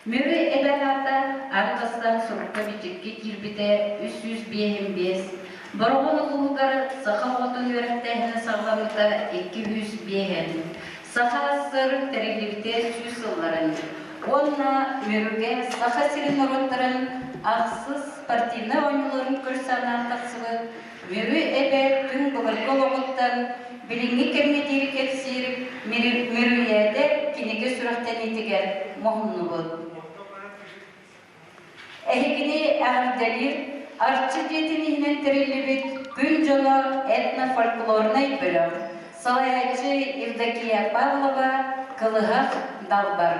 Мүрү эбэ аата аан бастаан сурукка-бичиккэ киирбитэ 355, Бороҕон улууһугар саха оҕотун үөрэхтээһинэ саҕаламмыта 205, Саха АССР тэриллибитэ сүүс сылларын уонна Мүрүгэ Саха сирин норуоттарын ахсыс спортивнай оонньууларын көрсө анаан тахсыбыт Мүрү эбэ түҥ былыргы олоҕуттан билиҥҥи кэмҥэ диэри кэпсиир Мүрүйээдэ кинигэ сүрэхтэниитигэр муһуннубут. Эһигини эҕэрдэлиир Арчы дьиэтин иһинэн тэриллибит Күн дьоно этно-фольклорнай бөлөх, салайааччы Евдокия Павлова, Кылыһах Далбар.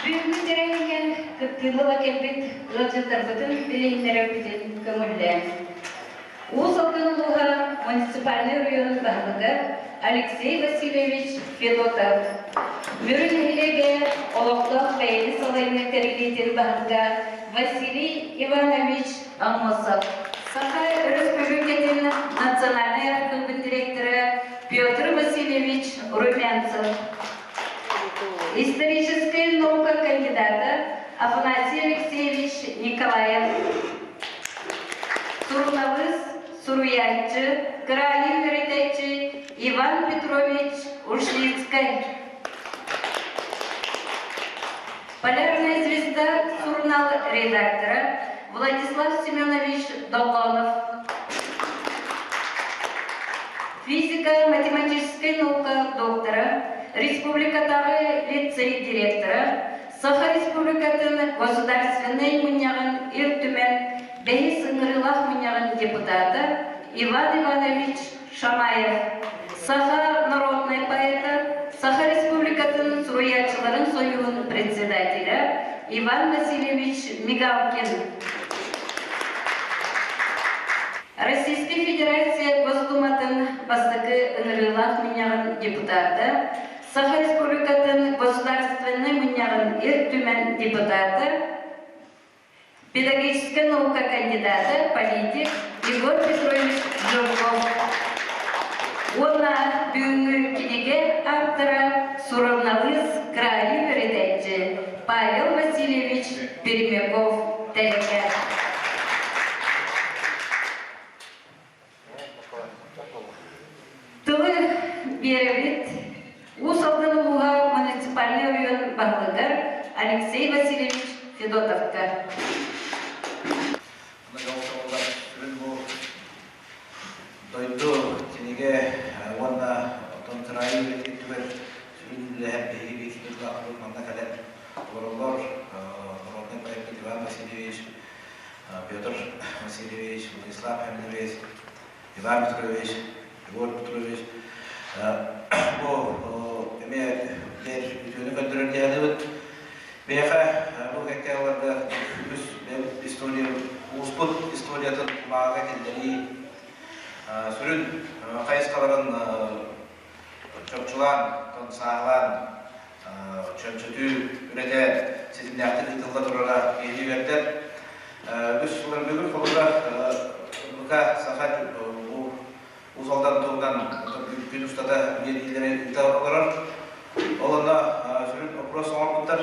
Бүгүҥҥү тэрээһиҥҥэ кыттыыны ыла кэлбит ыалдьыттарбытын билиһиннэрэрбитин көҥүллээн. Уус Алдан улууһа муниципальнай оройуонун баһылыга Алексей Васильевич Федотов, Мүрү нэһилиэгэ олохтоох бэйэни салайыныы тэриллиитин баһылыга Василий Иванович Аммосов, Саха Өрөспүүбүлүкэтин национальнай архыыбын директора Петр Васильевич Румянцев, историческай наука кандидата Афанасий Алексеевич Николаев, суруналыыс, суруйааччы, кыраайы үөрэтээччи Иван Петрович Ушницкай, Полярная звезда сурунаал редактора Владислав Семенович Доллонов, физико-математическай наука доктора, республикатааҕы лицей директора, Саха Республикатын Государственнай мунньаҕын Ил Түмэн бэһис ыҥырыылаах мунньаҕын депутата Иван Иванович Шамаев, Саха народнай поэта, Саха Республикатын суруйааччыларын союһун председателэ Иван Васильевич Мигалкин, Российскай Федерация Госдуматын бастакы ыҥырыылаах мунньаҕын депутата, Саха Республикатын Государственнай мунньаҕын Ил Түмэн депутата, педагогическай наука кандидата, политик Егор Петрович Жирков уонна бүгүҥҥү кинигэ ааптара, суруналыыс, кыраайы үөрэтээччи Павел Васильевич Пермяков Тэлкэ. биэрэбит Уус Алдан улууһа муниципальнай оройуон баһылыгар Алексей Васильевич Федотовка. Сүрүн бу дойду кинигэ уонна оттон кыраайы үөрэтиитигэр сүрүн үлэһэр биһиги биир манна кэлэн олороллор. Народный проект Иван Васильевич, Петр Васильевич, Владислав Хемнович, Иван Петрович, Егор Петрович. Бу эмиэ бэр үтүөнү көрдөрөр диэхэлибит. Биһиэхэ бу кэккэ ыларга үгүс история улууспут историятын кумааҕыга киллэрии сүрүн хайысхаларын чопчулаан, сааһылаан чөмчөтүү үлэтэ ситимнээхтик ыытылла турара киһини үөрдэр. Үгүс сыллар бүгүн холобура НВК Саха Уус Алдан туһунан күн устата биэриилэри ыыта олорор. Ол онно сүрүн вопрос оҥорбуттар.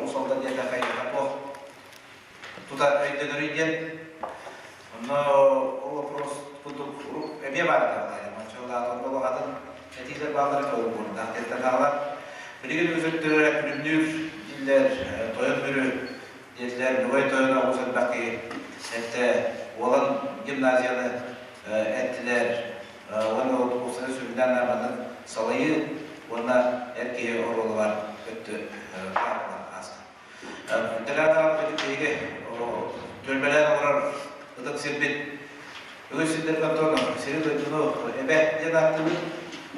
Уус Алдан диэтэххэ туох тута өйдөнөрүй диэн. Онно ол вопрос курдук эмиэ баар этэ. Манчаллаатар олох атын этиилэр бааллар буолбурдаах диэттэн хаалар. Билигин үгүс өттүлэрэ күлүмнүүр дииллэр, тойон бүрү диэтилэр. Ногай тойоно олус элбэх киһи эттэ. Уолан гимназияны эттилэр. Уонна уопсайа сүрүннээн маннык салайыы уонна эр киһи оруолугар өттө ааста. Дэлэҕэ биһиги түөлбэлээн олорор ытык сирбит үгүс сирдэргэ оттон сири дойдуну эбэ диэн ааттыыбыт.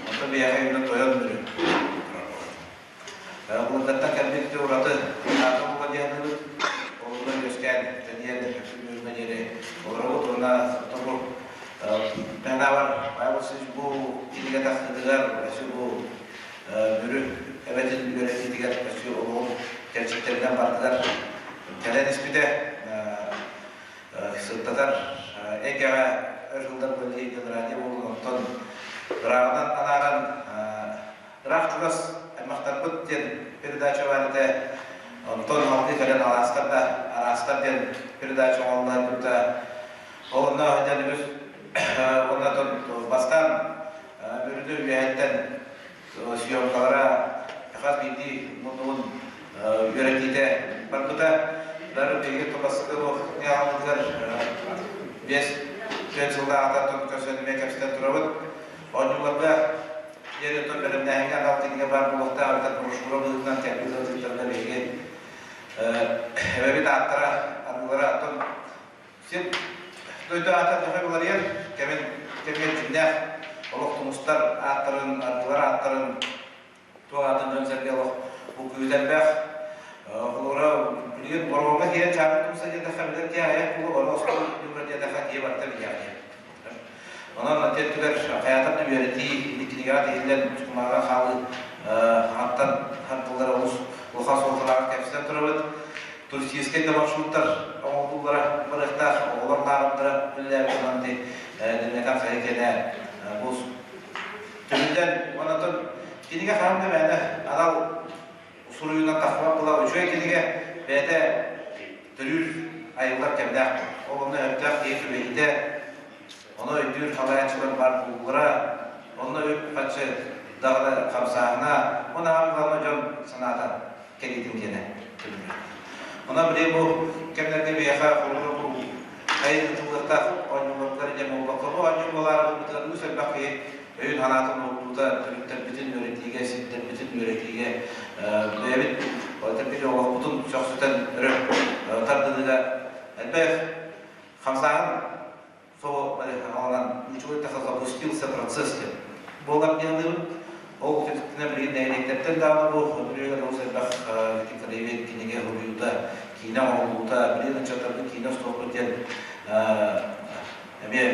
Онтон биһиэхэ именно тойон мүрү турар. Былыргаттан кэлбит ураты аата буолла диэн Олунна үөскээн тэнийэн мүрүмэ диэри олоробут уонна тобу Пенавар Павел Васильевич бу кинигэ тахсыытыгар өссө бу Мүрү эбэтин үөрэтиитигэр өссө олоҕун кэрчиктэринэн бардылар кэлэн испитэ сырдатар эйгэҕэ өр сыллар үлэлии радио буолун онтон ырааҕынан анааран ыраах чугас аймахтарбыт диэн передача баар этэ онтон салгыы кэлэн алаастар да араастар диэн передача оҥоһуллан ол онно сылдьан үгүс уонна бастаан Мүрүнү үөһэттэн съемкалара хас биирдии муннугун үөрэтиитэ барбыта. Бары биһиги тубасыкы бу аҕалбытыгар 5-4 сыллааҕыта көрсөн эмиэ кэпсэтэн турабыт. Оонньууларга диэри оттон бэлэмнээһиҥҥэ анал кинигэ баар буолуохтаах эбэтэр брошюра быһыытынан кэлбит ыалдьыттарга биһиги эбэбит ааттара, арыылара оттон Сир дойду аата төһө уларыйар, кэмин кэмигэр дьиҥнээх олох тумустар ааттарын, аргылар ааттарын, туох аатын дьон-сэргэ олох бу күүтэрбэх. Холобура, билигин Боровоҥҥа киирэн чаапы тумса диэтэххэ, билэр киһи айах буолуо, бары остуол ньуурар диэтэххэ, киһи барыта билиэҕэ диэн. Онон антиэттигэр хайаатар да үөрэтии, кинигэҕэ тиһиллэн кумааҕыга хаалыы хантан хантыллара олус улахан суолталааҕын кэпсэтэн турабыт. Туристическай да маршруттар оҥоһуллара барыахтаах, оҕолор лааҕырдара үлэлээбит онон ити дэннэтэн хайа кэнэ бу түмүллэн онон кинигэ хаһан да мээнэ анал суруйуунан тахсыбат була үчүгэй кинигэ бэйэтэ төрүүр айыллар кэмнээх. Ол онно өптөөх киһи түбэһиитэ, ону өйдүүр халайааччылар баар буолуулара, онно үп-харчы даҕаны хамсааһына, уонна аан главное дьон санаата кэлиитин киэнэ түмүллэр. Онон били бу кэмнэргэ биһиэхэ холобура бу хайын ытыллыахтаах оонньууларбытыгар диэн буолбакка, бу оонньуу буолаарбытыгар үгүс элбэх киһи өйүн санаатын уурдуута төрүттэрбитин үөрэтиигэ, сирдэрбитин үөрэтиигэ бэйэбит тэрбит олохпутун сөхсүтэн өрө тардыныыга элбэх хамсааһын соло ничего это запустился процесс диэн буолар диэн ол түмүктэнэ билигин нэһилиэктэртэн даҕаны бу Бүлүүгэ олус элбэх краевед кинигэ суруйуута, киинэ оҥоһуллуута, билигин ыччаттарбыт киинэ устуохпут диэн эмиэ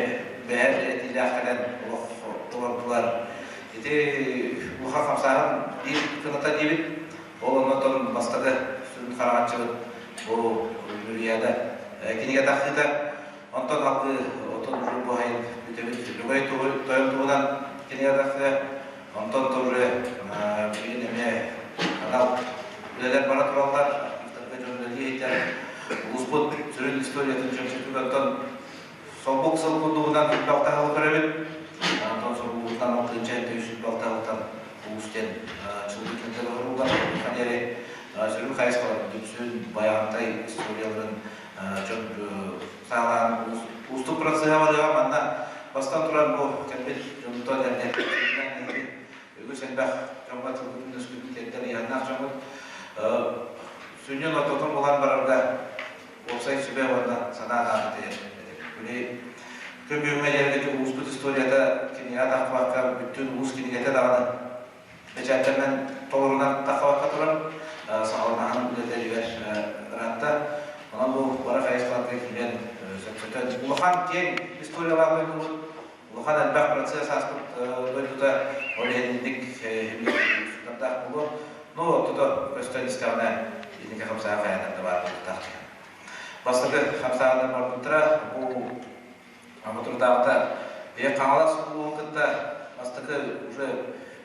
бэйэр этиилээх кэлэн олох толордулар. Ити улахан хамсааһын биир кыната диибит. Ол оннотон бастакы сүрүн хараҕаччыбыт бу Юлияда кинигэ тахсыыта. Онтон алгыы отон бу хайын бүтэбит Любой тойон туһунан кинигэ тахсыа. Онтон тоже билигин эмиэ анал үлэлэр бара тураллар. Архивтарга дьон үлэлии иһитэр. Улууспут сүрүн историятын чөмчөтүк оттон солбук сыл курдугунан 46 сыл көрөбүт. Онтон солбугутунан 6 үс 46. Бастан туран бу кэлбит дьонтон эрдэ үгүс элбэх дьоҥҥо тылбытын өскүтүн тиэрдэр ыйааннаах дьоммут сүнньүн ортотун булан барарга уопсай сүбэ уонна санаа наада диэн Били күн бүгүҥҥэ диэри улууспут историята кинигэ таххыбакка бүттүүн улуус кинигэтэ даҕаны бэчээттэринэн толорунан таххыбакка туран саҕаланаһан үлэтэ ыраатта. Онон бу бары хайысхаларга киирэн сөпсөтөн улахан киэҥ историялаах дойдубут улахан элбэх процесс ааспыт дойдута ол иһин инник судардаах буолуо. Ну, тото көстөн истэҕинэ инники хамсааһын хайаатар да баар буолуохтаах. Бастакы хамсааһыннар барбыттара бу Амутурдаахта Ийэ Хаҥалас улууһун кытта бастакы уже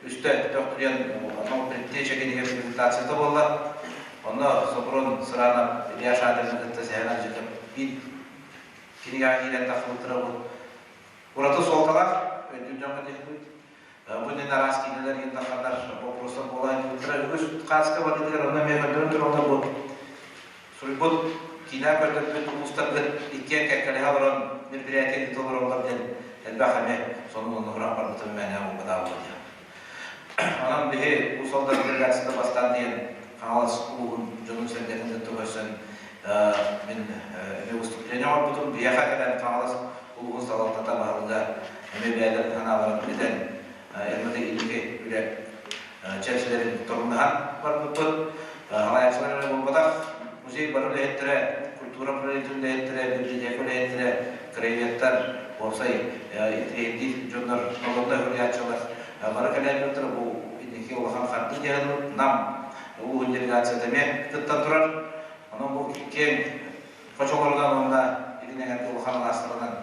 үстэ төхтүрүйэн анал предтеча кинигэ презентацията буолла. Онно Сопрун Сыранов Илья Шадрины кытта Сэһэн Ардьытов биир кинигэҕэ киирэн тахсыбыттара бу ураты суолталаах өйдүүр дьоҥҥо тиһикпит. Бу иннинэ араас киинэлэр иһин тахханнар боппуруостар буола сылдьыбыттара. Үгүс хааска барыытыгар онно эмиэ көрдөрөн тураллар бу суруйбут киинэ көрдөрбүт улуустаргыт иккиэн кэккэлэһэ олорон мероприятие ыыта олороллор диэн элбэх эмиэ сонун оннугуран барбытым мээнэ буолбатаҕа буолуо диэн. Онон биһи Уус Алдан делегацията бастаан диэн Хаҥалас улууһун дьонун-сэргэтин кытта көрсөн мин эмиэ выступление оҥорбутум. Биһиэхэ кэлэн Хаҥалас улууһун салалтата баһылыга эмиэ бэйэлэрин санааларын этэн МВД инники үлэ чэрчилэрин торумнаһан барбыппыт. Салайааччылар эрэ буолбатах, музей бары үлэһиттэрэ, культура управлениетын үлэһиттэрэ, библиотека үлэһиттэрэ, краеведтар, уопсай интириэһиргиир дьоннор, норуотунай суруйааччылар бары кэлээбиттэр. Бу инники улахан хардыы диэн Нам улууһун делегацията эмиэ кыттан турар. Онон бу киэҥ хочолорунан уонна илин эҥэргэ улахан алаастарынан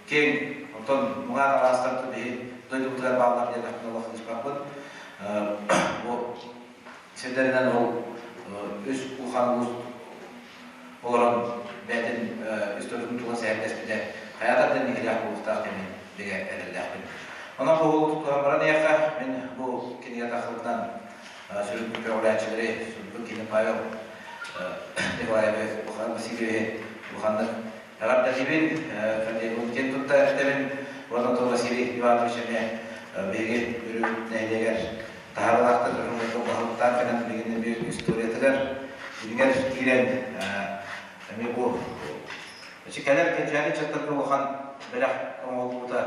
киэҥ, онтон муҥаан алаастар биһи дойдубутугар бааллар диэн олох ыспаппыт. Бу сирдэринэн ол үс улахан улуус олорон бэйэтин историятын тула сэһэргэспитэ хайаатар да инникилээх буолуохтаах диэн бигэ эрэллээхпин. Онон бу тутуһан баран иһиэххэ, мин бу кинигэ тахсыбытынан сүрүн көҕүлээччилэри, сүрүн кини Павел Николаевич Улахан Васильевиһи улаханнык эҕэрдэлиибин, коллегабын киэн тутта этэбин. Уонна Василий Иванович эмиэ биһиги Мүрү нэһилиэгэр таһаарыылаахтык баһылыктаан кэлэн билигин эмиэ историятыгар дьиҥэр киирэн эмиэ бу кэлэр кэнчээри ыччаттарга улахан бэлэх оҥоһуллубута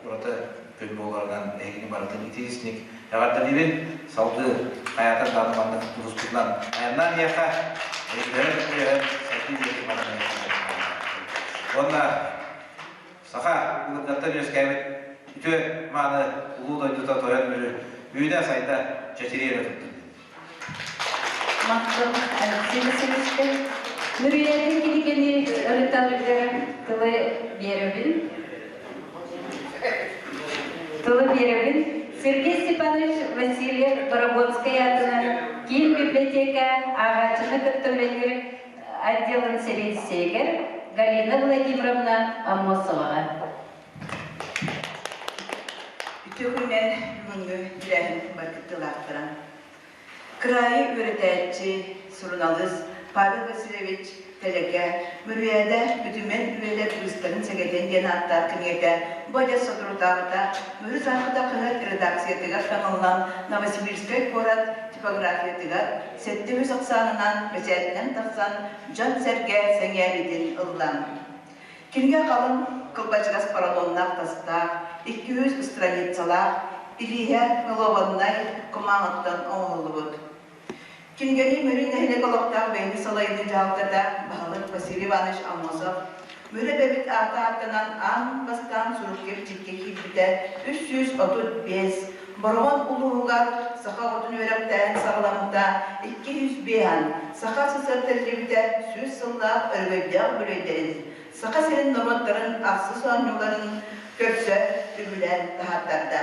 ураты күн буоларынан эһигини барытын итиисник эҕэрдэлиибин салгыы хайаатар даҕаны маннык тутуспутунан айаннаан иһиэхэ өйдөһөн өйөһөн сайдыы диэки баран уонна Саха былыргаттан үөскээбит үтүө мааны улуу дойдута тойон Мүрү үүнэ-сайда чэчирии эрэ туттун. Махтал Алексей Васильевичка. Мүрүйэтин кинигэни ырытарыгар тылы биэрэбин. Тылы биэрэбин. Сергей Степанович Васильев Борогонскай аатынан киин библиотека ааҕааччыны кытта үлэлиир отделын сэбиэдиссэйигэр Галина Владимировна Аммосоваҕа. Үтүө күнүнэн бүгүҥҥү тэрээһин баргыттыылаахтара. Кыраайы үөрэтээччи, суруналыыс Павел Васильевич Тэлэкэ Мүрүйээдэ үтүмэн үйэлэр быыстарын сэгэтэн диэн ааттаах кинигэтэ бу адьас соторутааҕыта Мүрү сааһыта хаһыат редакциятыгар таҥыллан Новосибирскай куорат типографиятыгар 700 ахсаанынан бэчээтинэн тахсан дьон-сэргэ сэҥээриитин ылла. Кинигэ халыҥ кылбачыгас поролоннаах тастаах, 200 страницалаах, илииһэ мелованнай кумааҕыттан оҥоһуллубут. Кинигэни Мүрү нэһилиэк олохтоох бэйэни салайыныы дьаһалтата баһылык Василий Иванович Аммосов Мүрү эбэбит аата ааттанан аан бастаан сурукка-бичиккэ киирбитэ 335, Бороҕон улууһугар саха оҕотун үөрэхтээһин саҕаламмыта 205 Саха СССР тэриллибитэ 100 сыллаах өрөгөйдөөх үбүлүөйдэрин Саха сирин норуоттарын ахсыс оонньууларын көрсө үбүлээн таһааттарда.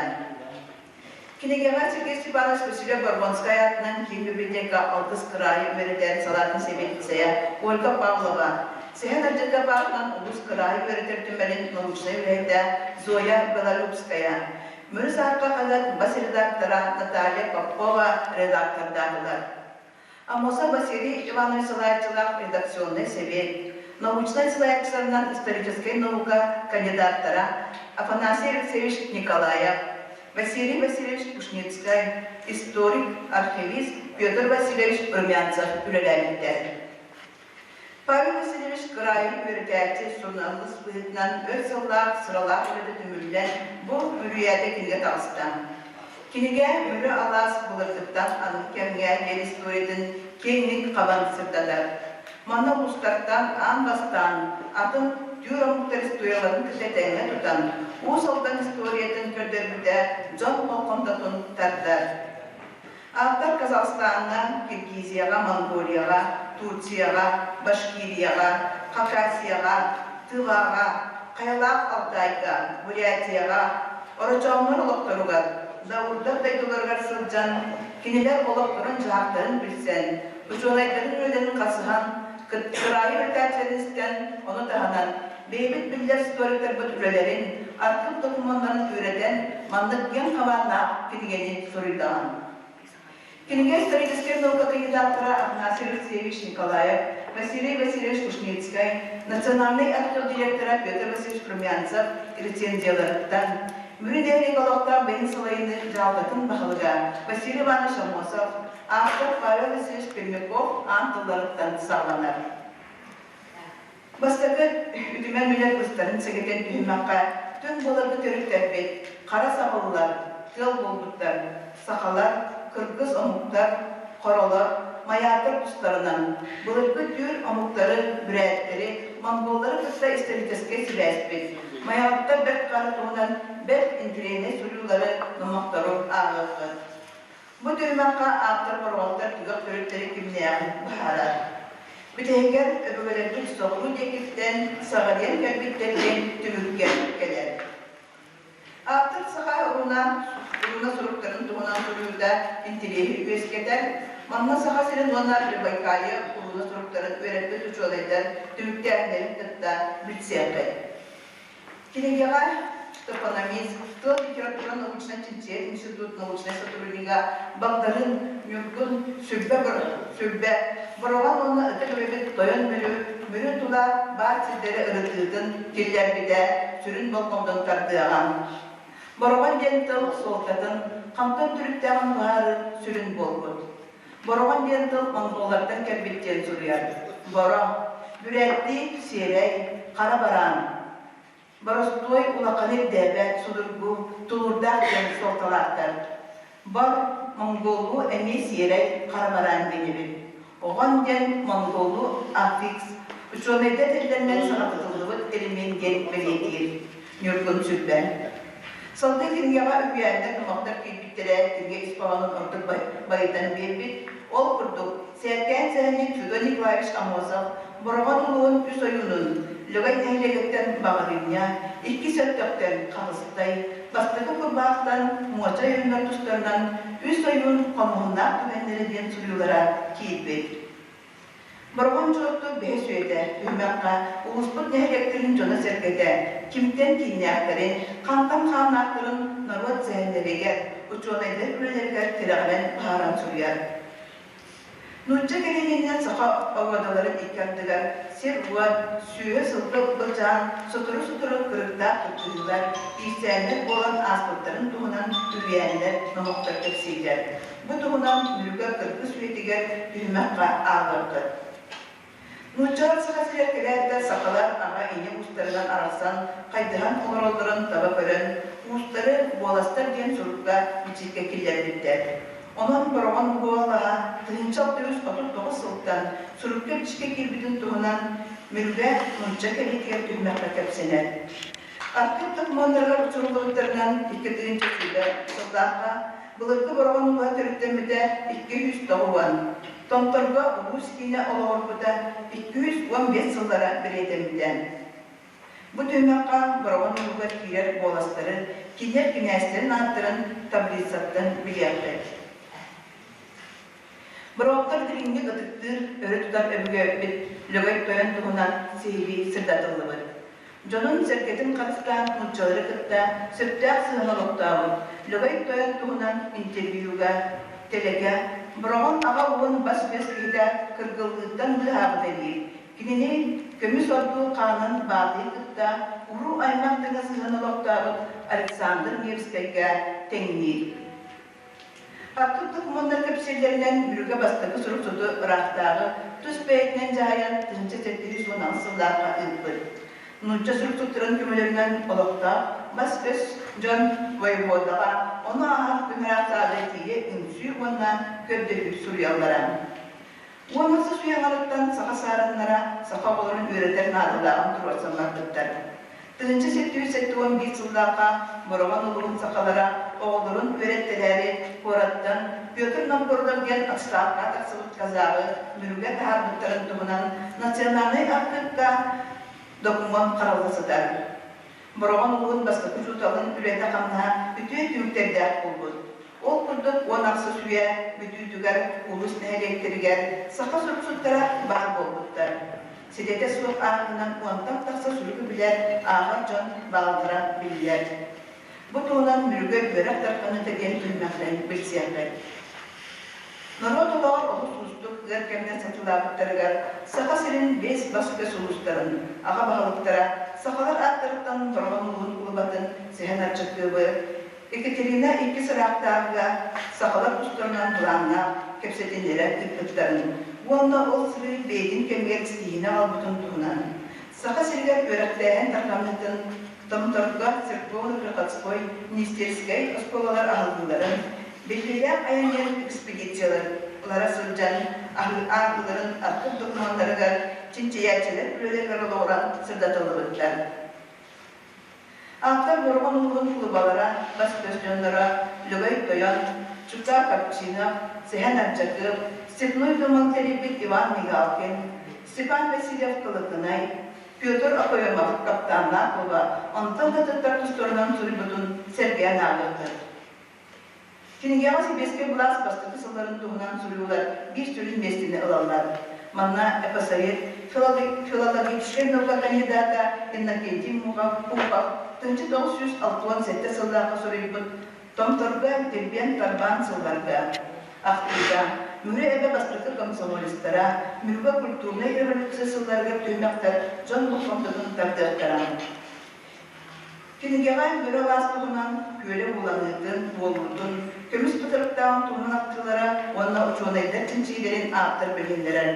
Кинигэҕэ Сергей Степанович Василий Борбонскай аатынан киин библиотека алтыс кыраайы үөрэтэр салаатын сэбиэдиссэйэ Ольга Павлова, Сэһэн Ардьата аатынан улуус кыраайы үөрэтэр түмэлин научнай үлэһитэ Зоя Белолюбская, Мүрү саахха хаһыат бас редактора Наталья Попкова редактордаатылар. Аммосов Василий Иванович салайааччылаах редакционнай сэбиэт, Научнай салайааччыларынан историческай наука кандидаттара Афанасий Алексеевич Николаев, Василий Васильевич Ушницкай, историк, архивист Петр Васильевич Румянцев үлэлээбиттэр. Павел Васильевич кыраайы үөрэтээччи, суруналыыс быһыытынан өр сыллаах сыралаах үлэтэ түмүллэн, бу Үрүйээтэ кинигэ таҕыста. Кинигэ Мүрү алаас былыргыттан аныгы кэмҥэ диэн историятын киэҥник хабан сырдатар. Манна улуустартан аан бастаан атын түүр омуктар историяларын кытта тэҥҥэ тутан, Уус Алдан историятын көрдөрбүтэ дьон болҕомтотун тардар. Ааптар Казахстаҥҥа, Киргизияҕа, Монголияҕа, Турцияҕа, Башкирияҕа, Хакасияҕа, Тываҕа, Хайалаах Алтайга, Бурятияҕа, орочооҥнор олохторугар, Даурдар дойдуларыгар сылдьан, кинилэр олохторун-дьаһахтарын билсэн, учуонайдарын үлэлэрин хасыһан, кыраайы үөрэтээччилэрин истэн, ону таһынан бэйэбит биллэр историктарбыт үлэлэрин, архыып докумуоннарын үөрэтэн, маннык киэҥ хабааннаах кинигэни суруйдаҕын. Кинигэ историческай наука кандидаттара Афанасий Алексеевич Николаев, Василий Васильевич Ушницкай, национальнай архив директора Петр Васильевич Румянцев рецензияларыттан, Мүрү нэһилиэк олохтоох бэйин салайыны дьаһалтатын баһылыга Василий Иванович Аммосов, автор Павел Васильевич Пермяков аан тылларыттан саҕаланар. Бастакы үтүмэн үлэ быстарын сэгэтэн түһүмэххэ түҥ былыргы төрүттэрбит хара сабыллар, тыал буолбуттар, сахалар, кыргыз омуктар, хоролор, майаатар тустарынан, былыргы түүр омуктары, бүрээттэри, монголлары кытта историческай сибээспит, майааттар бэрт хара туһунан бэрт интэриэһинэй суруйуулары, номохтору ааҕыаххыт. Бу түһүмэххэ ааптар бороҕоттор түгэх төрүттэрин кимнээҕин быһаарар. Бүтэһигэр өбүгэлэрбит соҕуруу диэкиттэн саҕалыйан кэлбиттэр диэн түмүккэ кэлэр. Ааптар саха уруна, уруна суруктарын туһунан суруйуута интэриэһи үөскэтэр. Манна Саха сирин уонна Прибайкалье уруна суруктарын үөрэппит учуонайдар түмүктээһиннэрин кытта билсиэххит. Кинигэҕэ топономист, тыл литература научнай-чинчийэр институт научнай сотруднига Багдарыын Ньургун Сүлбэ Сүлбэ Бороҕон уонна Ытык Эбэбит Тойон Мүрү Мүрү тула баар сирдэри ырытыытын киллэрбитэ сүрүн болҕомтону тардыаҕа. Бороҕон диэн тыл суолтатын хантан төрүттээҕин быһаарыы сүрүн буолбут. Бороҕон диэн тыл монголлартан кэлбит диэн суруйар. Боро, бүрээттии сиэрэй, хара бараан. Боростуой улаханы ирдээбэт, судургу, тулуурдаах диэн суолталаахтар. Бор, монголлуу эмиэ сиэрэй, хара бараан диэн эбит. Оҕон диэн монголлуу аффикс, учуонайдар этиллэринэн саҥатытыллыбыт элемент диэн бэлиэтиир. Ньургун Сүлбэ. Салгыы кинигэҕэ үһүйээннэр номохтор киирбиттэрэ кинигэ ис хоһоонун ордук байытан биэрбит. Ол курдук, Сээркээн сэһэнньит Федот Николаевич Аммосов Бороҕон улууһун үс ойуунун Лөгөй нэһилиэгиттэн Баҕарыынньа, иккис Өттөхтөн Хаҕыстай, бастакы Курбаахтан Муоча ойууннар тустарынан үс ойуун хомуһуннаах түгэннэрэ диэн суруйуулара киирбит. Бороҕон Чуотту бэһис үйэтэ түһүмэххэ улууспут нэһилиэктэрин дьоно-сэргэтэ кимтэн кииннээхтэрин, хантан хааннаахтарын норуот сэһэннэригэр, учуонайдар үлэлэригэр тирэҕирэн быһааран суруйар. Нуучча кэлиниинэн саха оруодаларын икки ардыгар сир-уот, сүөһү сылгы былдьаан сотору-сотору кырыктаах кыргыһыылар, иирсээннэр буолан ааспыттарын туһунан үһүйээннэр, номохтор кэпсииллэр. Бу туһунан Мүрүгэ кыргыс үйэтигэр түһүмэххэ ааҕыаххыт. Нууччалар Саха сиригэр кэлээт да сахалар аҕа-ийэ уустарынан арахсан, хайдыһан олороллорун таба көрөн, уустары буоластар диэн сурукка бичиккэ киллэрбиттэр. Онон Бороҕон буолаһа 1639 сылтан сурукка-бичиккэ киирбитин туһунан Мүрүгэ нуучча кэлиитигэр түһүмэххэ кэпсэнэр. Архыып докумуоннарыгар суруллубуттарынан 2000 сыллаахха былыргы Бороҕон улууһа төрүттэммитэ 290, Томторго улуус киинэ олоҕурбута 215 сыллара бэлиэтэммитэ. Бу түһүмэххэ Бороҕон улууһугар киирэр буоластары, кинилэр кинээстэрин ааттарын таблицаттан билиэххит. Бороҕоттор дириҥник ытыктыыр, өрө тутар өбүгэбит Лөгөй Тойон туһунан сиһилии сырдатыллыбыт. Дьонун-сэргэтин харыстаан нууччалары кытта сөптөөх сыһыан олохтообут Лөгөй Тойон туһунан интервьюга Тэлэкэ, Бороҕон аҕа уһун бас-көс киһитэ кыргыллыыттан быыһаабыта диир. Кинини көмүс ордуу хаанын баатыйы кытта уруу аймах тэҥэ сыһыан олохтообут Александр Невскэйгэ тэҥниир. Хаттык докумуоннар кэпсииллэринэн Мүрүгэ бастакы сурук-суту ыраахтааҕы тус бэйэтинэн дьаһайан 1718 сыллаахха ыыппыт. Нуучча сурук-суттарын көмөлөрүнэн олохтоох бас-көс дьон воеводаҕа ону ааһар күн ыраахтааҕы тиийэ үҥсүү уонна көрдөһүү суруйаллара. Уонна сусуйаҥарыттан саха саарыннара саха оҕолорун үөрэтэр наадалааҕын туруорсан барбыттар. 1771 сыллаахха Бороҕон улууһун сахалара оҕолорун үөрэттэрээри куораттан Петр Новгородов диэн отставкаҕа тахсыбыт казаҕы Мүрүгэ таһаарбыттарын туһунан национальнай архыыпка докумуон харалла сытар. Бороҕон улууһун бастакы учууталын үлэтэ-хамнаһа үтүө түмүктэрдээх буолбут. Ол курдук 16 үйэ бүтүүтүгэр улуус нэһилиэктэригэр саха суруксуттара баар буолбуттар. Ситэтэ суох ааҕыынан уонтан тахса суругу билэр, ааҕар дьон бааллара биллэр. Бу туһунан Мүрүгэ үөрэх тарҕаныыта диэн түһүмэхтэн билсиэххит. Норуот олоҕор олус уустук ыар кэмҥэ сатыылаабыттарыгар Саха сирин биэс бас-көс улуустарын аҕа баһылыктара сахалар ааттарыттан Бороҕон улууһун кулубатын Сэһэн Арчакыабы, Екатерина иккис ыраахтааҕыга сахалар тустарынан былааннаах кэпсэтиннэрэ ыыппыттарын уонна ол сырыы бэйэтин кэмигэр ситиһиини аҕалбытын туһунан Саха сиригэр үөрэхтээһин тарҕаммытын Томторго церковно-приходской, министерскэй оскуолалар аһыллыыларын, биллиилээх айанньыт экспедициялара сылдьан ааҕыыларын архыып докумуоннарыгар чинчийээччилэр үлэлэригэр олоҕуран сырдатыллыбыттар. Ааптар Бороҕон улууһун кулубалара, бас-көс дьонноро Лөгөй Тойон, Чуктаа Капчинов, Сэһэн Ардьакыап, Степной Думал тэрийбит Иван Мигалкин, Степан Васильев-Кылыкынай, Петр Окоемов каптааннаах куба онтон да атыттар тустарынан суруйбутун сэргээн ааҕыахтар. Кинигэҕэ сэбиэскэй былаас бастакы сылларын туһунан суруйуулар биир сүрүн миэстэни ылаллар. Манна эпосовед, филологическай наука кандидата Иннокентий Пухов 1967 сыллаахха суруйбут Томторго Дирбиэн-Тарбаан сылларга ахтыыта Мүрү эбэ бастакы комсомолецтара Мүрүгэ культурнай революция сылларыгар түһүмэхтэр дьон болҕомтотун тардыахтара. Кинигэҕэ Мүрү алаас туһунан күөлэ ууланыытын, буолуутун, көмүс хатырыктааҕын туһунан ахтыылара уонна учуонайдар чинчийиилэрин ааптар билиһиннэрэр.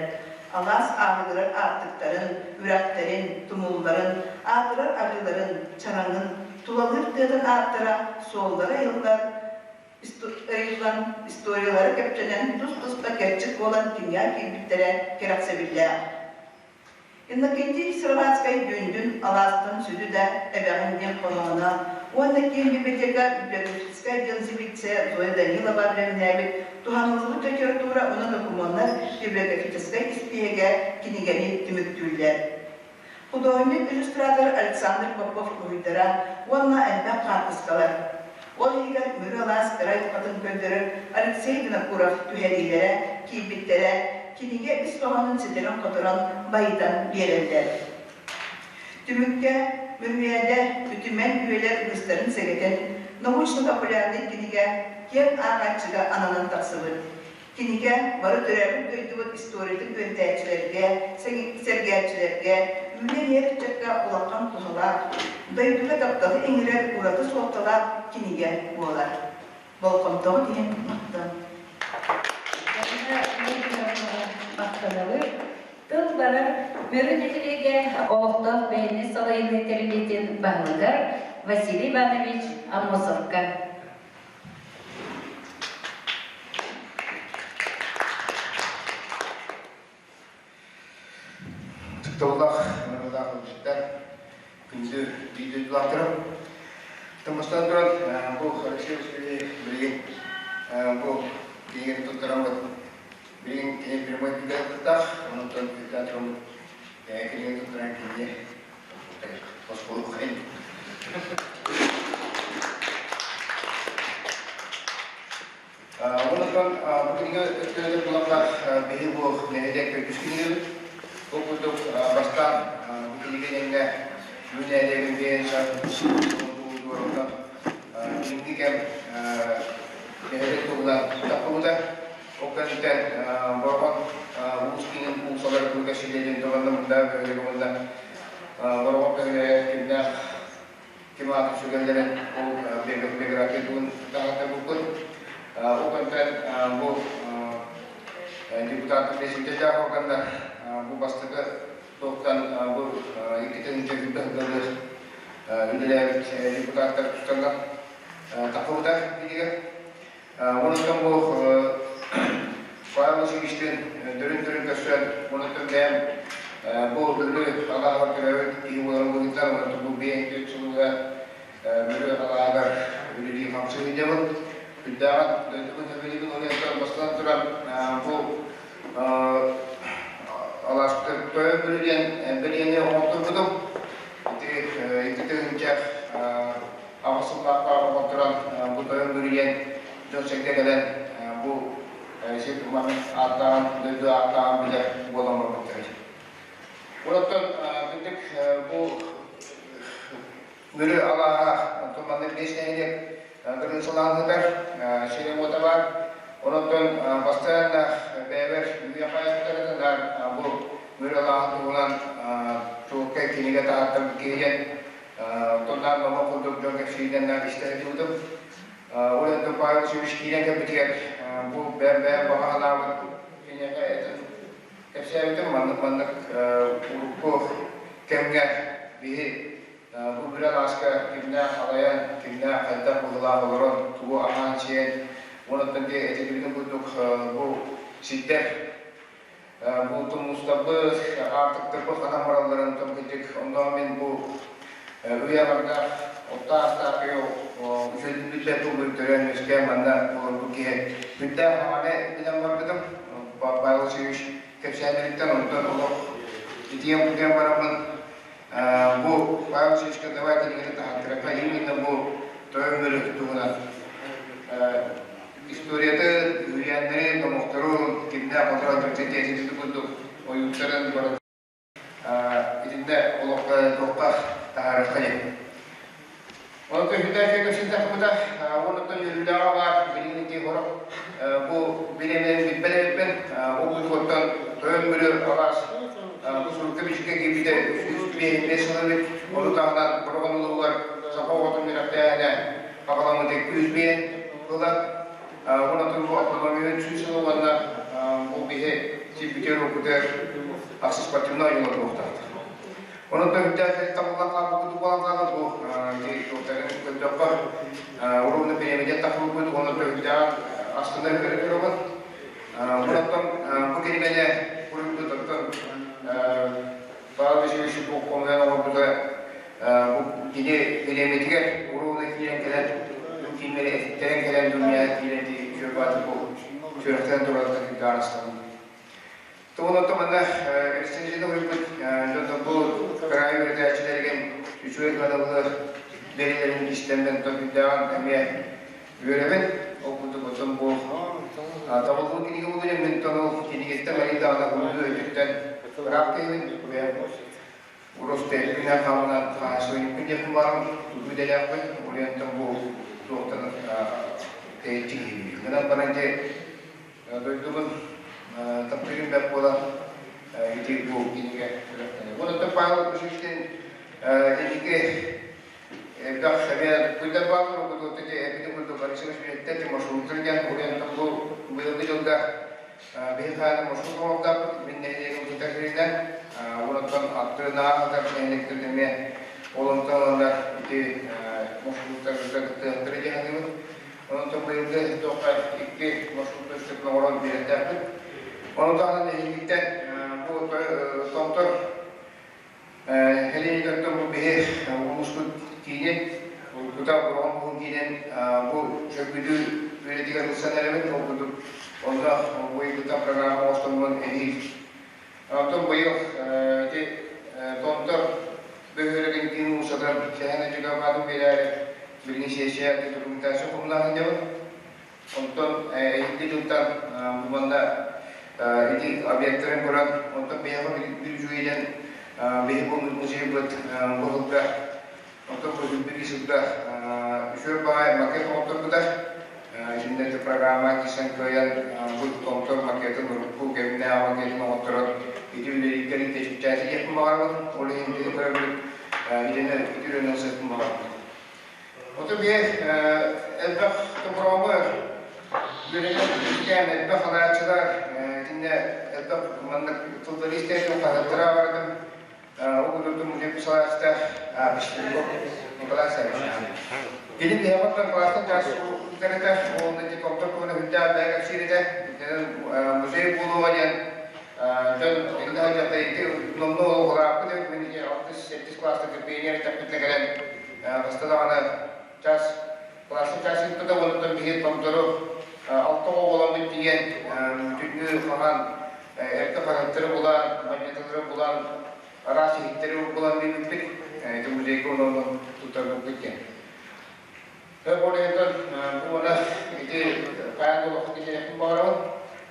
Алаас ааҕыыларар аартыктарын, үрэхтэрин, тумулларын, аатырар арыыларын, чараҥын, тулалыыр тыатын ааттара, суоллара ыйыллар, ыйыллан, историялара кэпсэнэн тус-туспа кэрчик буолан кинигэ киирбиттэрэ кэрэхсэбиллээх. Иннокентий Сыроватскай Дүндүн алаастан сүдү да эбэҕин диэн хоһооно уонна киин библиотека библиографическай отдел сэбиэдиссэйэ Зоя Данилова бэлэмнээбит туһаныллыбыт литература уонна докумуоннар библиографическай испииһэгэ кинигэни түмүктүүллэр. Художник-иллюстратор Александр Попов уруһуйдара уонна элбэх хаартыскалар, ол иһигэр Мүрү алаас кыра айылҕатын көрдөрөр Алексей Винокуров түһэриилэрэ киирбиттэрэ кинигэ ис хоһоонун ситэрэн-хоторон байытан биэрэллэр. Түмүккэ Мүрүйээдэ үтүмэн үйэлэр быыстарын сэгэтэн научно-популярнай кинигэ киэҥ ааҕааччыга ананан тахсыбыт. Кинигэ бары төрөөбүт дойдубут историятын үөрэтээччилэргэ, сэргээччилэргэ, үүнэн иһэр ыччакка улахан туһалаах, дойдуга тапталы иҥэрэр ураты суолталаах кинигэ буолар. Болҕомтоҕут иһин махтал. Махтанабыт. Тыл барар Мүрү нэһилиэгэ олохтоох бэйэни салайыныы тэрилтэтин баһылыгар Василий Иванович Аммосовка. Ытыктабыллаах ыҥырыылаах ыалдьыттар, күндү биир дойдулаахтарым. Тыммыстан туран бу Алексей Васильевич билигин бу кинигэни туттараммыт билигин кини прямой кыттаах, онон театрыммыт кинигэни туттаран кинини оскуола Онон бу кинигэ өттүгэр буланнар биһи бу нэһилиэк үгүс кинигэбит. Бу курдук бастаан бу кинигэ иннинэ Мүрү нэһилиэгин биэнсэ билиҥҥи кэм нэһилиэк туһунан таххыбыта. Ол кэнниттэн Бороҕон Улуус киинин уулуссалар курга силиэлин туһанна мында бөһүөлэгэ уонна Бороҕон бөһүөлэгэ кимнээх ким аатын сүгэллэрин ол биография тугун таһааттарбыппыт. Ол кэнтэн бу депутаттар бэсинтэжээх органнар бу бастакы туохтан бу иккитин дьөгүрбэ үлэлээбит депутаттар тустарынан таххыбыта кинигэ. Онтон бу Павел Васильевичтыын дөрүн-дөрүн көрсөн, онтон бэйэм бу Мөрү алааһыгар төрөөбүт киһи буоларым быһыытынан, онтон бу биэс сылга Мөрү алааһыгар үлэлии хамсыы сылдьабын. Үрдээҕин дойдубун сөбүлүүбүн, онтон бастатан туран бу алааспытыгар Тойон Мөрү диэн бэлиэни оҥотторбутум. Ити 2 тыһыынча аҕыс сыллаахха оҥотторон бу Тойон Мөрү диэн дьон-сэргэ кэлэн бу сир маннык ааттааҕын, дойду ааттааҕын билэр буолан барбыттар. Онтон бүттүк бу Мүрү алааһа, онтон маннык биэс нэһилиэк кырыысалаан сытар, сирэ-уота баар. Онтон бастаан бэйэбэр үүйэ хайаттарытынар бу Мүрү алааһын туһунан чуолкай кинигэ таһааттарбыт киһи диэн онтон номох курдук дьон кэпсииринэн истэ сылдьыбытым. Ол онтон Павел Васильевич киирэн кэлбитигэр бу бэйэм баҕа санаабыт киниэхэ этэн кэпсээбитим маннык-маннык урукку кэмҥэ биһи бу бүрэн ааска кимнээх халайан, кимнээх хайдах быһыылаах олорон, тугу аһаан-сиэн, уонна этиллибитин курдук бу сирдэр бу тумустарбыт, аартыктарбыт ханан баралларын кырдьык онно мин бу үйэ бардаах оттоох-астаах үчүгэйдик тылбын төрөөн үөскээн манна олорбут киһи бүнтээх хаҥаны билэн барбытым. Павел Васильевич кэпсээннэриттэн онтон олох итийэн-кутуйан бараммын бу Павел Васильевичка давай кинигэтин таһааттарыахха именно бу Тойон Бөрө туһунан историята, үһүйээннэри, номохтору кимнээх оторон төрүтэтиэтин курдук ойууттарын барытын итиннэ олоххо туохха таһаарыахха диэн. Онтон үһүнээх көсүнтэхпыта уонуттан үөрүүлээҕэ баар билигин ити хорох бу бириэмэ билбэт эбиппин ол курдук Тойон Мөрү алаас бу сурукка бичиккэ киирбитэ 305 сыл эбит. Ону таһынан Бороҕон улууһугар саха оҕотун үөрэхтээһинэ хаҕаламмыта 205 ыла. Уонна бу автономия 100 сыла уонна бу биһи сирбитигэр-уоппутугар ахсыс спортивнай ойуулар буолуохтаахтар. Онон төрүттээх табыллан хаалбыт буолан хаалан бу туохтарын көрдөххө уровня бириэмэтин тахсыбыппыт уонна төрүттээх астына көрөбүн. Онтон бу кинигэни суруйбут оттон Павел Васильевич хомуйан оҥорбута бу кини бириэмэтигэр уровня киирэн кэлэн кииннэри этиттэрэн кэлэн дүнүйэ киирэн үчүгэй бу сүрэхтэн туран кыгаарастабын. Тугун манна рецензияны уһуйбут дьон бу кыраайы үөрэтээччилэригин үчүгэй кыһаллы бэрилэрин истэммин толкуйдаан эмиэ үөрэбин. Ол курдук оттон бу табыллыбыт кинигэ буолуон мин ол кинигиттэн арыйдаҕына уһуйуу өттүттэн ыраах киһибин бэйэм урус тэйбинэн хаалынан хаһаайыстыбанньыкпын диэхпин баарым тутуу идэлээхпин ол бу туохтан тэйиччи киһибин. Гынан баран дьэ Дойдубун таптыырым бэрт буолан ити бу кинигэ сүрэхтэнэр. Онон Павел Кушишкин инники элбэх эмиэ куйдар бааллар курдук эпити курдук Алексей Васильевич маршруттар диэн уриантан бу быйылгы дьылга биһи хааны маршрут оҥордохпут мин нэһилиэгим сытар сиринэн онтон аттыынааҕы нэһилиэктэрин эмиэ ол онтон ыланнар ити маршруттарга кыттыахтара диэн саныыбын. Онтон быйылгы туохха икки маршрутка үстүк оҥорон биэрэрдээхпит. Ону таһынан эһигиттэн бу Томтор Кэлинигэттэн бу биһи улууспут киинин, уруккута Бороҕон улууһун киинин бу сөргүтүү үлэтигэр ылсан эрэбит. Ол курдук онно быйылгыттан программа оҥостоммун эһиил. Онтон быйыл ити Томтор бөһүөлэгин киин уулуссатыгар Сэһэн Ачыгабаатын биэрээри билигин сиэссийэ документация хомуна сылдьабын. Онтон эһиги дьылтан бу манна ити объектарын көрөн, онтон биһиэхэ биир үчүгэйинэн биһи бу музейбыт бу сылга, онтон бу биир сылга үчүгэй баҕайы макет оҥотторбута. Итиннэ программа кисэн кыайан бу томтор макетын урукку кэмнээх макетын оҥотторон ити үлэлииргэрин тэчүччээти диэхпин баҕарабын. Ол иһин ити көрөбүт итиннэ ити үлэнэн сыппын баҕарабын. Оту биир элбэх топурооҕу үөрэнэн үктээн элбэх ханааччылар итиннэ элбэх маннык тыллары истээччи хаһыаттара барытын Ол курдук музей салайааччыта Николай Саввич. Кини биһиэхэ класстан чаас ыытар ол томтор туһунан үрдээх бэйэ кэпсиир этэ. Музей буолуоҕа диэн дьон иннэ сылдьахта ити номнуо улааппыт эбит мин алтыс сэттис класста пионер эттэхпитинэ кэлэн хаста даҕаны час класстан чаас ыыппыта уонна биһи томтору алта оҕо буоламмыт тиийэн бүтүннүү хаһан эрдэ хаһыаттары булан, манньаталары булан, араас иһиттэри булан биэрбиппит. Ити музейга онон туттарбыппыт диэн. Ол иһин бу уона ити хайаан олоххо киллэриэхпин баҕарабын.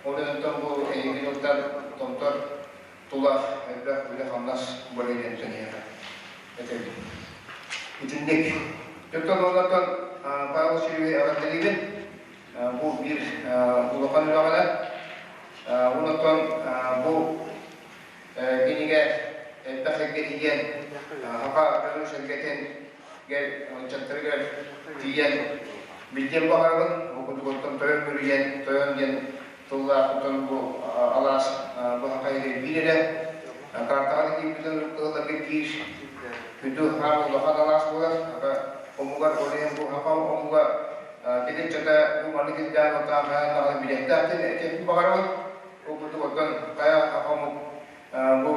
Ол иһин бу эһиги тылтан томтор тула элбэх үлэ-хамнас буолар диэн сэниэхэ этэбин. Итинник. Дьоттон уоннаттан Павел Васильевич эҕэрдэлиибин. Бу биир улахан үлэҕинэн Онтон бу кинигэ элбэх сиргэ тиийэн, саха дьонун сэргэтин ыччаттарыгар тиийэн билдиэн баҕарабын. Бу курдук оттон тойон бүрүйэн, тойон диэн тыллаах оттон бу алаас бу саха иһигэр биир эрэ картаҕа да киирбитин кыһылларга биир күндү хаан улахан алаас буолар. Саха омугар ол иһин бу саха омуга Кини ыччата бу маннык ирдээн отаан хайаан даҕаны билиэхтээх диэн этиэхпин баҕарабын. Ол курдук оттон хайа саха омук бу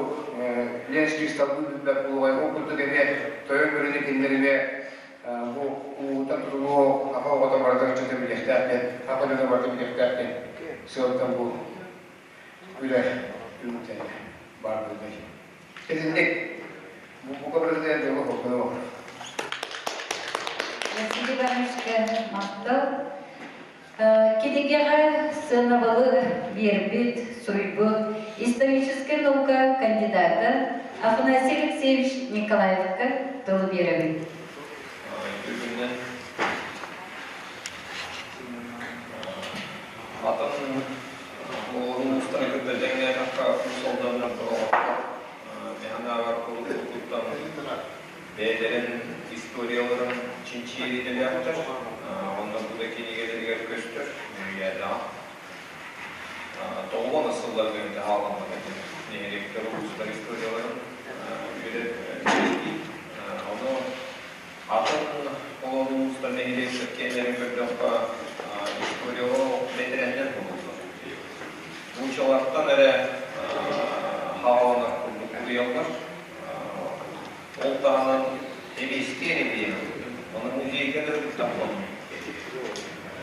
Ленский столбы билбэт буолуой, ол курдук эмиэ тойон бөрөнү кинилэр эмиэ бу ууттан тутулуо саха оҕото барыта ыччата билиэхтээх диэн, саха дьоно барыта билиэхтээх диэн сыалтан бу үлэ түмүктэннэ баар буолбай. Итинник бука президент дьолу холкуну Василий Ивановичка махтал. Кинигэҕэ сыанабылы биэрбит, суруйбут историческай наука кандидата Афанасий Алексеевич Николаевка тылы биэрэбин. Бүгүннэн атын Улуустары кытта тэҥнээтэххэ, Уус Алданнар тоҕоҕохтор мэханаабар уруккуттан бэйэлэрин историяларын чинчийэр идэлээхтэр. Онно бу да кинигэлэригэр көстөр үүйээдэҕэ. Тоҕуона сылларга эмитэ хаалламмыт этим. Нэһилиэктэр улуустар историяларын үөрэтии. Ону атын олор улуустар нэһилиэктэр киэннэрин көрдөххө, историялар бэтэрээннэр буолаллар. Муучалартан эрэ хааланар курдук утуйаллар. Ол таһынан эбиэстиэн эбиэ, ону музейга да ыыттахпын.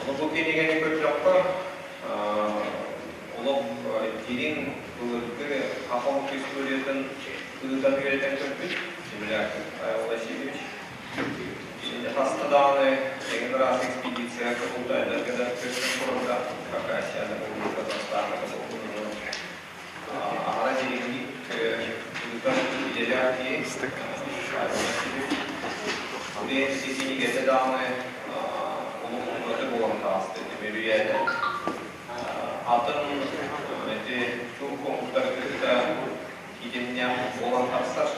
Ону бу кинигэни көрдөххө, олох дириҥ былыргы саха омук историятын ыытан үөрэтэн көрбүт земляк Павел Васильевич. Итиннэ хаста даҕаны эҥин ыраас экспедицияҕа кыбылтайдарга да көстөн турарда Хакасияны булуу Казахстаны булуу аһара дириҥник ыытан идэлээх киһи Павел Васильевич. Бу кинигэтэ даҕаны улуу ураты буолан таҕыста Мөрүйээтэ. Атын ити чур омуктары кытта итиннээх буолан тахсар.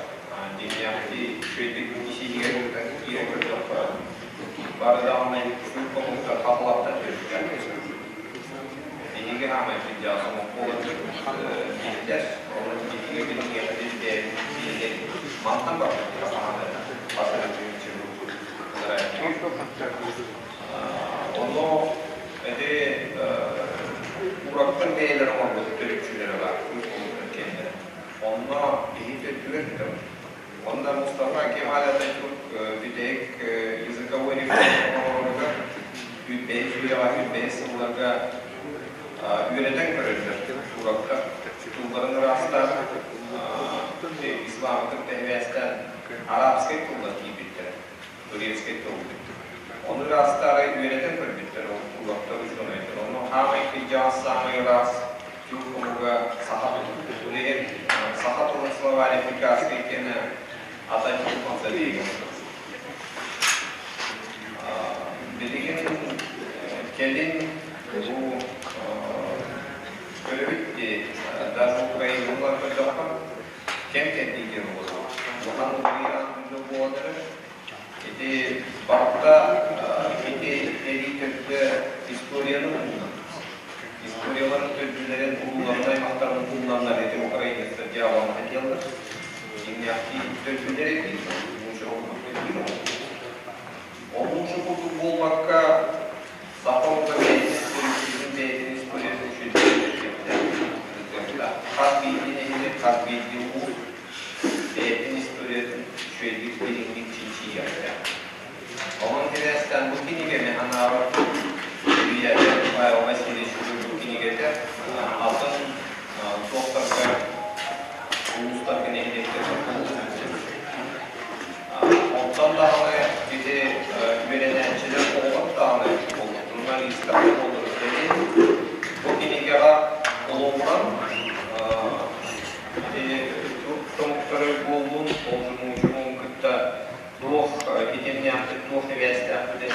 Дьиҥнээхти үчүгэйдик ис-иһигэр киирэн көрдөххө, бары даҕаны чур омуктар хахалаттан төрүттээх. Биһиги хаамай сылдьаҕас омук буолан дииллэр. Онон биһиги билиҥҥэхитин бэйэбит биһиги мантан барбыт саҥаны Ону ити ураттар бэйэлэрэ оҥорбут төрүччүлэрэ баар, куукулуттан киэннэрэ. Онно биһи төрдүгэр бүтэр. Онно Мустафа Кемаль Ататюрк бүтэһик языковой реформа оҥороругар 105 үөрэҕэ 105 сылларга үөрэтэн көрөллөр ураттар тылларын ыраастаан исламы кытта сибээстээн арабскай тыллар киирбиттэрэ турецкай тыл. Ону ыраастаары үөрэтэн көрбүттэр ол туруохтар учуонайдар. Ону хаамай кырдьаҕас саамай ыраас тюрк омуга саха тылын. Иһин саха тылын словарь африканскай киэнэ Ататюрк Билигин Кэлин бу көрөбүт дии, даже Украиналар көрдөххө, кэм кэрдии диэн буолар. Улахан уларыйан буолан эрэр. Ити барыта ити сэрии төрдө историяны умнан, историяларын төрдүлэрин урууларын аймахтарын умнаннар ити украинецтар дьаабалана хотеллар. Дьиҥнээхтии төрдүлэрэ биир, нуучча курдук биир. Ол нуучча курдук буолбакка, саха омуга бэйэтин төрүччүтүн бэйэтин историятын үчүгэйдик Хас биирдии нэһилиэк, хас биирдии улуус бэйэтин историятын үчүгэйдик дириҥник чинчийиэхтээх. Онон сибээстээн бу кинигэни анаабыт Илья Павел Васильевич бу кинигэтэ атын туохтарга улуустарга нэһилиэктэргэ Онтон даҕаны ити үөрэнээччилэр оҕолор даҕаны журналистар буоллар бу кинигэҕэ олоҕуран ити томуктары буоллун, ол дьону кытта туох итиннээхтик, туох сибээстээхпитин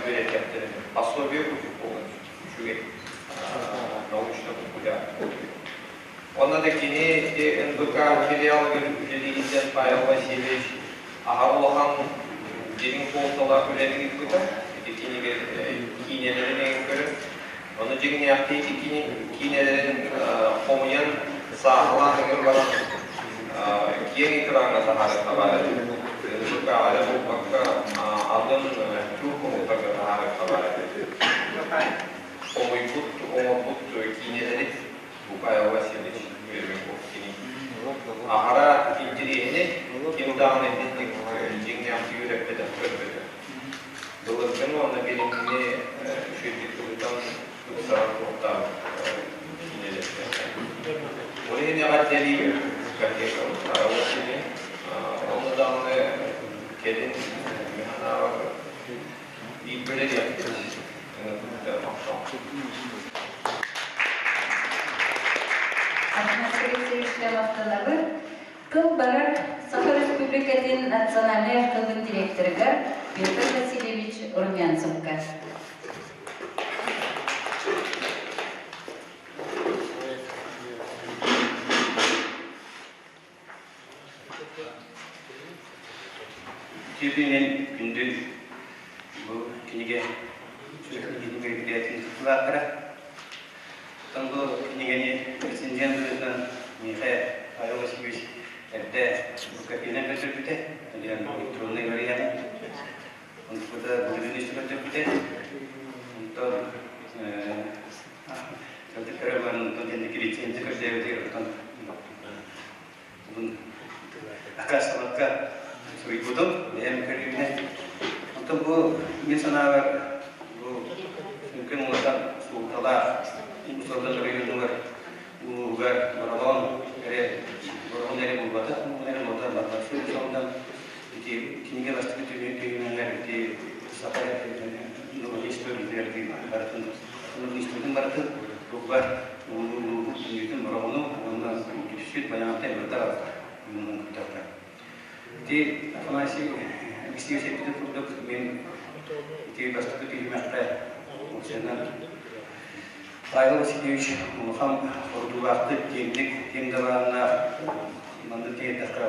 үөрэтиэхтэрин пособие курдук буолан үчүгэй научно-популярный. Онно да кини ити НБК филиалыгар үлэлииринэн Павел Васильевич аһар улахан дириҥ суолталаах үлэни ыыппыта. Ити кинигэ киинэлэрин эҥин көрөн Ону дьиҥнээхтии киинэлэрин хомуйан, сааһылаан ыҥыр баран киэҥ экраҥҥа таһаарыахха баар этэ. НБК-ҕа эрэ буолбакка, атын тюрк омуктарга таһаарыахха баар этэ. Хомуйбут, оҥорбут киинэлэри бу Павел Васильевич Пермяков кини аһара интириэһинэй, ким даҕаны итинник дьиҥнээхтии үөрэппэтэх, көрбөтөх. Былыргыны уонна билиҥҥини үчүгэйдик тылытан тупсаран туохтаах киинэлэргэ. Ол иһин эҕэрдэлиибин коллегам Василий. Онно даҕаны кэлин мин санаабар бииргэ үлэлиэхпит. Афанасий Алексеевичка махтанабыт. Тыл барар Саха Республикатын национальнай архыыбын директорыгар Петр Васильевич Румянцевка. Үтүө күндү бу кинигэ сүрэхтэниитин мероприятиятын кыттыылаахтара. Оттон бу кинигэни рецензент быһыытынан миэхэ Павел Васильевич эрдэ копиянан көрдөрбүтэ, диэн электроннай варианы. Онтуката былырыын өссө көрдөрбүтэ. Онтон кырдьык көрө баран, онтон кэнники рецензия көрдөөбүтүгэр оттон бүгүн аккаастабакка суруйбутум, бэйэм көрүүбүнэн. Онтон бу мин санаабар бу сүҥкэн улахан суолталаах Уус-Алдан оройуонугар улууһугар Бороҕон эрэ Бороҕон эрэ буолбатах, эрэ буолбатах Барбарсыы Уус-Алдан ити кинигэ бастакы түһүмэҕэр ити саха норуотун историятыгар барытын историятын барытын буквар улууһун сүнньүтүн Бороҕону уонна Дүпсүт Байаҕантай барыта кытталлар. Ити Афанасий Алексеевич эппитин курдук мин ити бастакы түһүмэххэ уопсайынан Павел Васильевич улахан ордуулаахтык, киэҥник, киэҥ далааһыннаах маннык диэтэххэ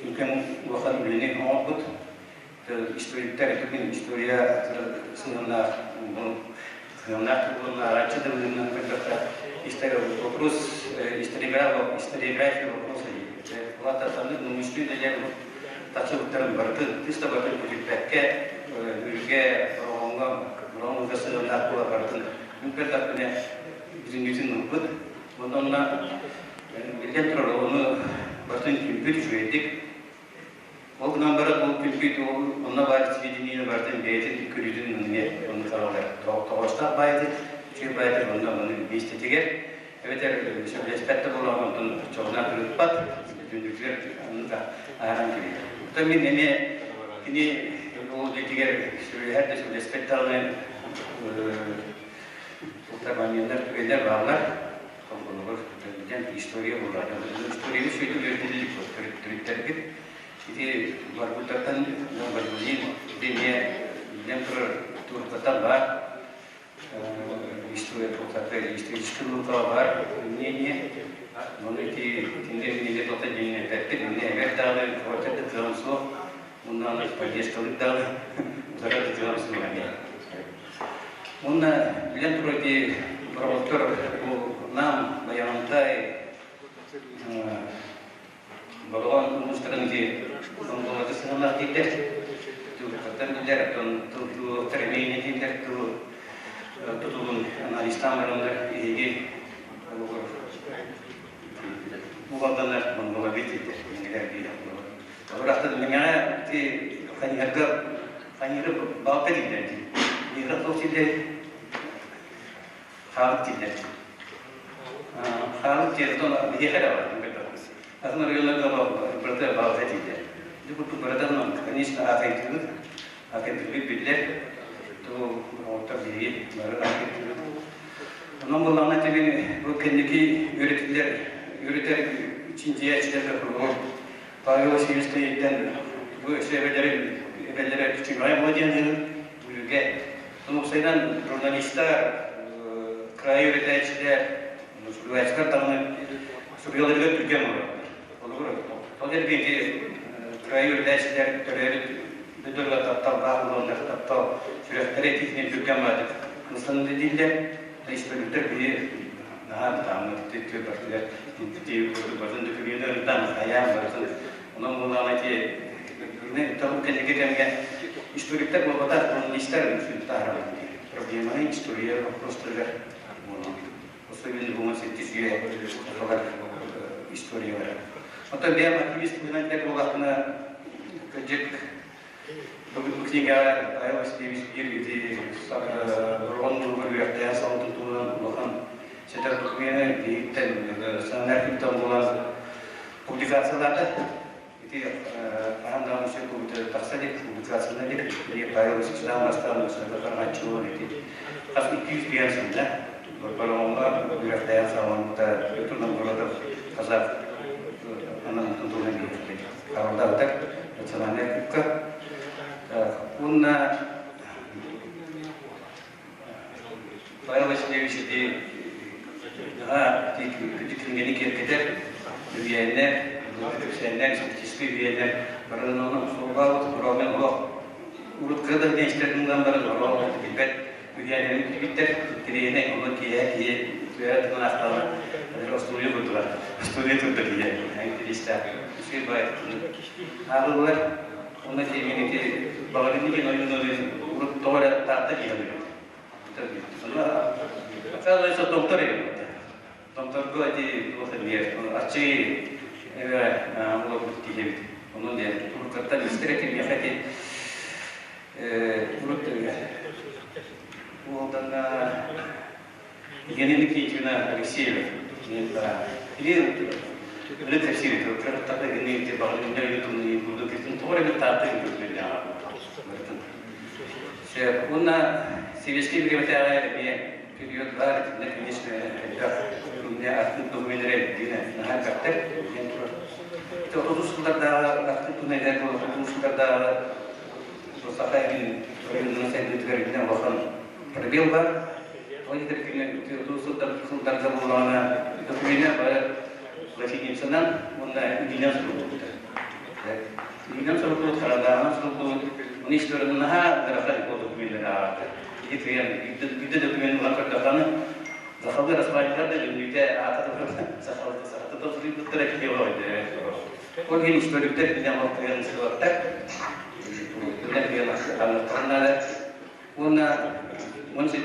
сүҥкэн улахан үлэни оҥорбут. Историктар этигин история сыһыаннаах сыһыаннаах туһунан арааччы да быһыытынан көрдөххө вопрос историография вопроса Плата научный үлэлэр тахсыбыттарын барытын тыс да барытын көтүппэккэ үргэ Бороҕоҥҥо Бороҕоҥҥо сыһыаннаах буола барытын мин көрдөхпүнэ бүтүннүүтүн ылбыт. Онно биллэн турар ону барытын түмпүт үчүгэйдик. Ол гынан баран ол түмпүт ол онно баар сведениены барытын бэйэтин көрүүтүн эмиэ онно таралар. Тоҕоостоох баайыты, үчүгэй баайыты онно ону миэстэтигэр эбэтэр сөбүлэспэт да буоллаҕына онтон оччоҕуна ырыппат, бүтүннүүтүгэр онно да ааһан кэбиһэр. Оттон мин эмиэ кини ол дьиэтигэр сөбүлэһэр да сөбүлэспэт даҕаны сылтарбанньаннар түгэннэр бааллар. Холбонугар диэн история буолар. Историяны сүөтү үөрэтиллик төрүттэрбит. Ити барбыттартан барбылин ити эмиэ биллэн турар тууркаттан баар. Такая историческая наука бар мнение. Но эти тендер тота дьиҥэ эппит, мине эбэр даҕаны, квартир да кыаҕым суох, уонна поддержкалык даҕаны, утарар да кыаҕым суох эмиэ. Уонна билэн турар ити бороҕоттор бу Нам, Байаҕантай, Бороҕон улуустарын ити Монголияга сыһыаннаах дииллэр. Тылтан биллэр, оттон тыл эмиэ дииллэр, тыл тутулун анализтаан бараннар биһиги олоҕор угалданар монголовид дииллэр, кинилэр биир Олорахтан мэҥэҕэ ити хайыһарга хайыһары балта дииллэр дии. Хайыһара туох дииллэр? Хаалык дииллэр. Хаалык диэн отон биһиэхэ эрэ бар, Атын оройуоннарга барыта балта дииллэр. Ити курдук барытан, конечно, аахайдыыбыт. Аахайдыыбыт биллэр. То оҕоттор биһиги бары аахайдыыбыт. Онон буоллаҕына тибин бу кэнники үөрэтиллэр үөрэтэр чинчийээччилэргэ куруук Павел Васильевич бу өссө эбэлэри эбэлэрэ күчүмэҕэй буо диэн Бүлүүгэ. Уопсайынан журналистар, кыраайы үөрэтээччилэр, суруйааччылар даҕаны суруйаларыгар түргэн олороллор. Холобур, ол эргэ ити кыраайы үөрэтээччилэр төрөөбүт дойдуларыгар тапталлаах буоланнар, таптал сүрэхтэрэ итиитинэн түргэн баҕайытык кымыстанар дииллэр. Историктар биһи наһаа бытааммыт бартыгар барытын документарыттан хайаан барытын онон буоллаҕына ити кэнники кэмҥэ историктар буолбатах журналистар үксүн таһаарабыт проблеманы история вопростарыгар буолан особенно буолан сэттис үйэ сахалар историялара. Оттон бэйэм активист быһыынан этэр буоллахпына кырдьык Бу книгаҕа Павел Васильевич биир ити Бороҕон муннугар үөрэхтээх салалтын туһунан улахан сэтэр докумена биһиттэн санаан буолан публикациялаата. Ити хаһан даҕаны сөп тахса илик, публикацияны илик. Павел Васильевич бастаан хараҥаччы буолан ити хас 200 биэн сылда Бороҕоҥҥо үөрэхтээх саламмыта Петр Новгородов казах анаммытын туһунан биэрбит. Харалдаабыта национальнай кубка. Уонна Павел Васильевич ити кинигэни киэргэтэр үһүйээннэр, кэпсээннэр, историческай үһүйээннэр барытын онно суоллаабыт, Роман олох урут кыра да истэрин ылан баран олох билбэт үһүйээннэрин билбиттэр, тириэнэ онно киэһэ киһи үөрэ тылын аахтаҕына остуоруйа курдуга, остуоруйа курдук киһи интэриэстээх үчүгэй баҕайытык ааҕыллар. Онно тиэмин ити баҕарыны диэн ойууну урут тоҕо эрэ таатта дии саныыбын. Оказывается, доктор эбит. Докторго ити туох эмиэ аччыгый эбэ олорбут киһи эбит. Онон диэн уруккаттан истэр этим миэхэ ити урут уолданна Елена Никитична Алексеева или Өлө кэпсиир кыраттата гинни баҕарыннар ютунни курдук тоҕо эрэ таатты Уонна советский бириэмэтээҕи эмиэ период баар итиннэ конечно элбэх иннэ артык документары диэн наһаа элбэхтэр диэн турар. Отутус сыллардааҕы артык туннеллэр отутус сыллардааҕы Саха эргин оройуонун сайдыытыгар итиннэ улахан пробел бар. Ол иһин отутус сылларга буоллаҕына докумена бары латиницанан уонна илиинэн суруллубута. Илиинэн суруллубут, харадааҕынан суруллубут. Оны историяны наһаа ыарахан ол докуменнары ааҕарга. Киһи кыайан биирдэ документ ылан көрдөххө сахалыы распаадьалар да бүлүүтэ аата сахалыы сахата суруйбуттара киһи өйдөөбөт. Ол иһин историктар итинэн кыайан сылаттар. Итинэн кыайан ханыахтарын наада. Уонна 18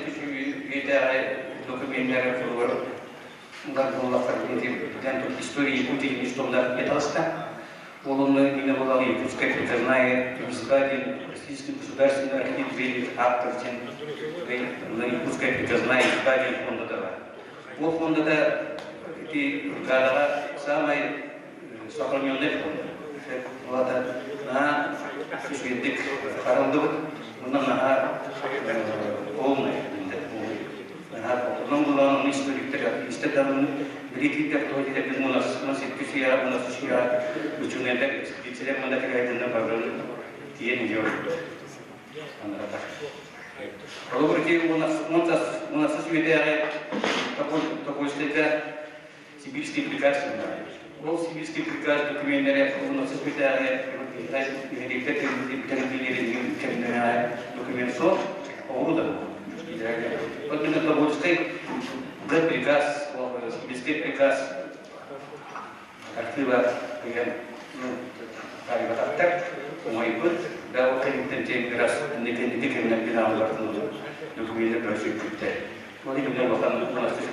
үйэтээҕи докуменнары холобур Улар буоллахха истории Якутии международный таҕыста. Ол онно именно была Якутская приказная изба диэн Российский государственный архив древних актов диэн Якутская приказная изба диэн фондата бар. Ол фондата ити Ургадаҕа самай сохраненный фонд. Улата наһаа үчүгэйдик хараллыбыт, онно наһаа полный Онон булаан историктар истэр билитииттэр тоһитэрбин мунас сүүсүйэ мунас сүүсүйэ учуонайдар экспедициялар манна кэлээдинна баран тиийэн илиэ олорбут. Анарата. Холобур, ити уонахсыс үйэтээҕи Тобольскайга Сибирский приказ Ол Сибирский приказ документнэрэ уонахсыс үйэтээҕи нэһилиэктэр тэриллиилэрин кэмнэрэ документ суох, оҕуру да Вот именно Тобольскай приказ, Сибирский приказ архыыба ыйан таайбатахтар, умайбыт, да ол кэнниттэн дьиэ раз кэнники кэмнэр бинааллартын документар көрсүккүттэр. Ол иһин улахан монастырь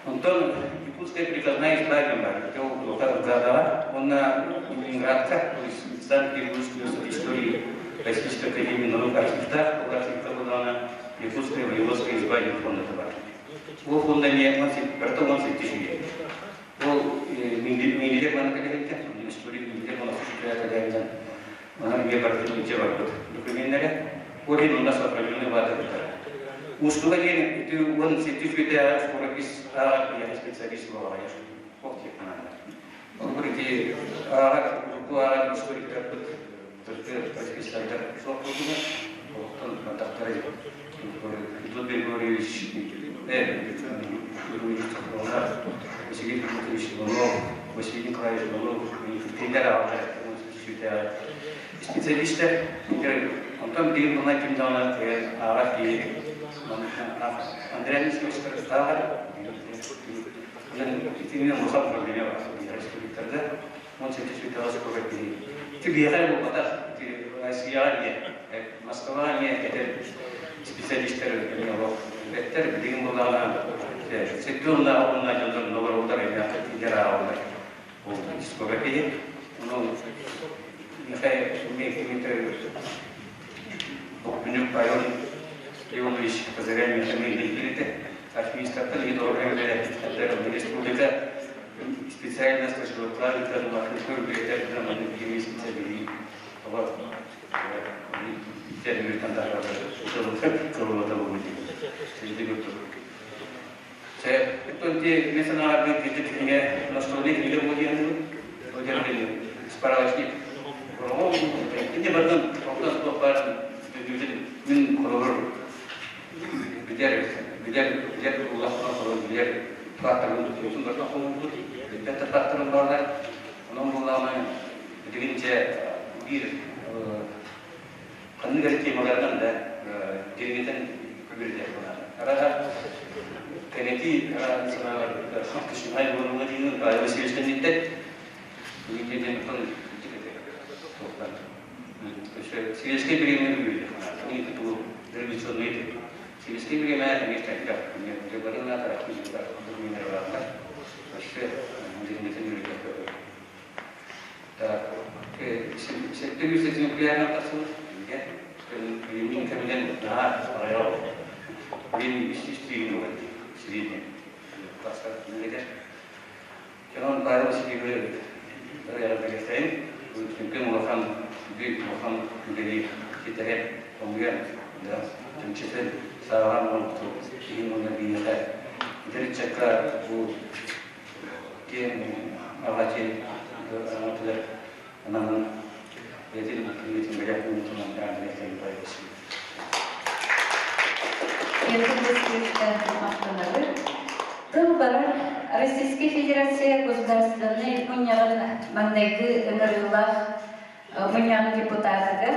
Онтон Якутская приказная изба бар. Это ол Гадала, уонна Ленинградка, то есть Санкт-Петербургский институт истории Российской академии наук архивтаах, ол архивка булана Якутская воеводская изба фонда бар. Ол фонда эмиэ барыта 18 үйэ. Ол миңилер маны кэлэһиттэ, история миңилер маны кэлэһиттэ, манан эмиэ барытын илдьэ барбыт докуменнэрэ. Ол иһин онно сохраненный баата бытара. Уустуга диэн ити 18 үйэтээҕи скоропись ааҕар киһиэхэ специалист буолаҕайар. Ох диэх санаалар. Ол ити ааҕар, урукку ааҕар историктарбыт Төрүккэ профессордар суох буолдулар. Олохтон бардахтара Иван Григорьевич, Григорьевич Тохтолов, Василий Дмитриевич Иванов, Василий Николаевич Иванов, кинилэр аҕалар специалистар. Онтон билигин мына ким даҕаны ааҕар киһи Андрей Анисимович Кыргызтааҕар итиннэ улахан проблема бар республикаларда 18 көбөр киһи. Ити биһиэхэ эрэ буолбатах, ити Россияҕа эмиэ, Москваҕа эмиэ этэр специалистар эмиэ олох бэттэр. Билигин буоллаҕына сэттэ уоннаах уонна дьоннор олороллор эмиэ тиийэр ааҕаллар. Ол дискография киһи. Ону Михаил Дмитриевич Бокунюк Павел Леонович Казарян Михаил Билбирите архивистартан республика специально стажировкалар ыытар архивтар үлэһиттэр маннык биһиги специалиһи вот Мен санааҕар биирдэ кинигэ настольный кинигэ буолуо диэн справочник. Ити бардын оттон туох баар мин холобур билэр билэр билэр улахан холобур билэр факторын тутуутун барытын хомуйбут билбэт да факторым бааллар. Онон буоллаҕына билигин дьэ биир ханнык эрэ темаларынан да дириҥэтэн көбүрүтэр буолар. Араха кэнэки санаалар кышынай буолула диин Павел Васильевич кэнниттэн Светскэй бириэмэ үгүрү революционный Светскэй бириэмэ эмиэ элбэх дьылларын аатара Өссө дириҥэтэн үөрэтэр Так, сэттэ экземплярынан тахсыбыт. Билимин кэминэн наһаа аҕыйах билим үс тыйын средний тахсар кинилэр. Онон Павел Васильевич ырыаҕын сүҥкэн улахан үгү улахан үлэни ситэрэн хомуйан түмчэтэн сааҕан оҥорбуту киһи уонна биһиэхэ эдэр ыччакка бу киэҥ аҕа диэн аҥатыгар ананан бэйэтин киһитин бэлэх уунутунан Андрей Васильевич. Петр Васильевичка махтанабыт. Тыл барар Российскай Федерация Государственнай мунньаҕын маҥнайгы ыҥырыылаах мунньаҕын депутатыгар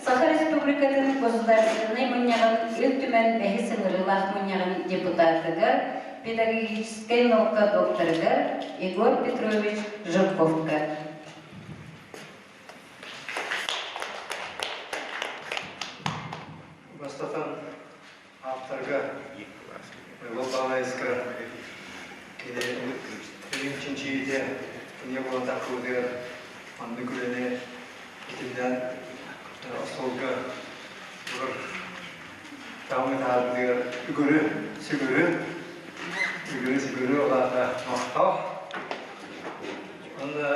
Саха Республикатын Государственнай мунньаҕын Ил Түмэн бэһис ыҥырыылаах мунньаҕын депутатыгар, педагогическай наука докторыгар Егор Петрович Жирковка. Бастатан авторга Лобалайска кини билим чинчийиитэ кини буолан тахсыбытыгар маннык үлэни итиннэн остуолга турар таҥы таһаарбытыгар үгүрү сүгүрү үгүрү сүгүрү ол аата махтал уонна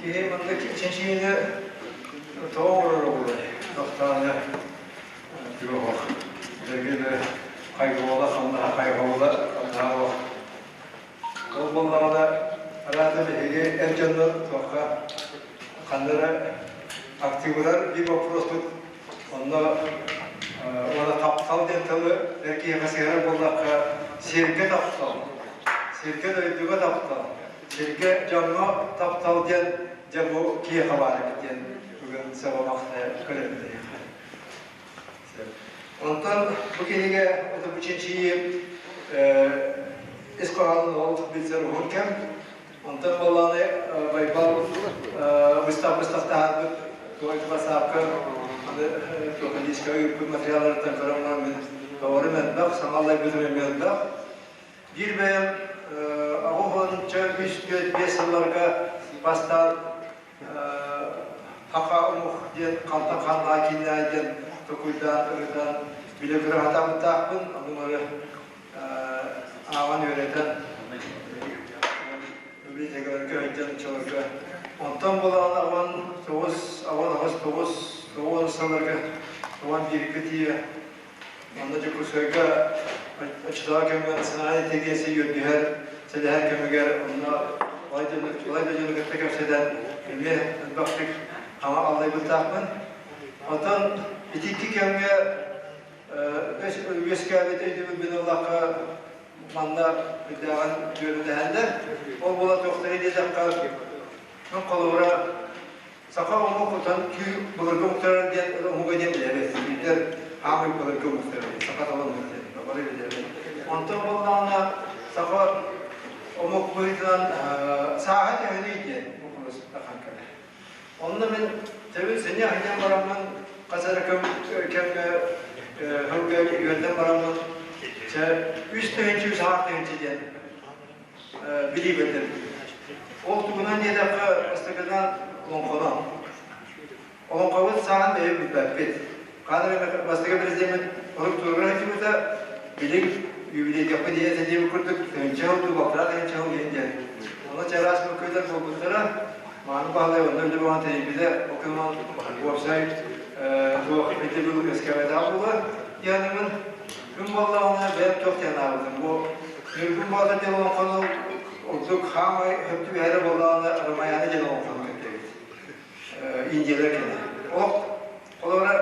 Киһи маннык чинчийиини тоҕо оҥорор буолуой? Тохтоон туох дэгини хайгыбала хамнаһа хайҕабыла хамнаһа олох. Ол буоллаҕына араата биһиги эр дьоннор туохха ханна эрэ активно актыыбырар биир боппуруоспут онно уонна таптал диэн тылы эр киһиэхэ сыһыарар буоллахха сиргэ таптал, сиргэ дойдуга таптал, сиргэ дьоҥҥо таптал диэн дьэ бу киһиэхэ баар эбит диэн бүгүн сабамахтая көрөбүт эһиэхэ. Онтон бу кинигэ бу чинчийии ис хоһоонун ол билсэр уһун кэм. Онтон буоллаҕына Байбал быстах-быстах таһаарбыт туой басаапка аны туохадиска ыыппыт материалларыттан көрөн баран мин тоҕорум элбэх, саҥа аллайбытым эмиэ элбэх. Биир бэйэм аҕыс үс түөрт биэс сылларга бастаан Хаха омук диэн хантан ханнаа кииннээ диэн токуйдаан ырытан билэ көрө сатаабыттаахпын. Ону ааҕан үөрэтэн библиотекаларга өйдөөн оччолорго онтон булаан аҕан тоҕус аҕан аҕыс тоҕус тоҕус сылларга тоҕон бииргэ тиийэ онно Дьокуускайга оччотооҕу кэмҥэ национальнай интеллигенция үөрдүһэр сэлэһэр кэмигэр онно балай да дьону кытта кэпсэтэн эмиэ элбэхтик хаҥа аллайбыттаахпын. Оттон ити икки кэмҥэ үөскээбит өйдөбүлбүн ыллахха манна үрдээҕин үөрэнэһэллэр. Ол буола туохтарый диэтэххэ, мин холобура саха омук утан түүр былыргы омуктар диэн омуга диэн билэбит. Түүрдэр хаамый былыргы омуктар саха тылын омук диэн бары билэбит. Онтон буоллаҕына саха омук быһыытынан сааһа төһөнүй диэн боппуруос тахан кэлэр. Онно мин тэбин сэниэ ханньан бараммын, хас эрэ кэмҥэ сылга үөрдэн бараммын, чэ, үс тыһыынча үс аҕар тыһыынча диэн билии бэрдэрбит. Ол тугунан диэтэххэ, бастакынан олоҥхонон. Олоҥхобут саҕан бэйэ билбэппит. Хаан бастакы президеммит орук туругар сылдьыбыта, билиг юбилейдиэхпит ийэ этэ курдук тыһыынча сыл дуу, балтараа тыһыынча сыл диэн диэн. Онно чараас мөккүөтэр буолбуттара, мааны баһылай онно үлэ буолан тэрийбитэ, ол кэмҥэ уопсай туох өйдөбүл үөскээбэтэҕэ буолуо. Дианымын күн буоллаҕына бэйэм туох диэн аабытым. Бу Ньургун Боотур диэн олоҥхону ордук хаамай хөп түбэһэрэ буоллаҕына Рамаяна диэн олоҥхону кэптэбит. Индиялар кэнэ. Олох холобура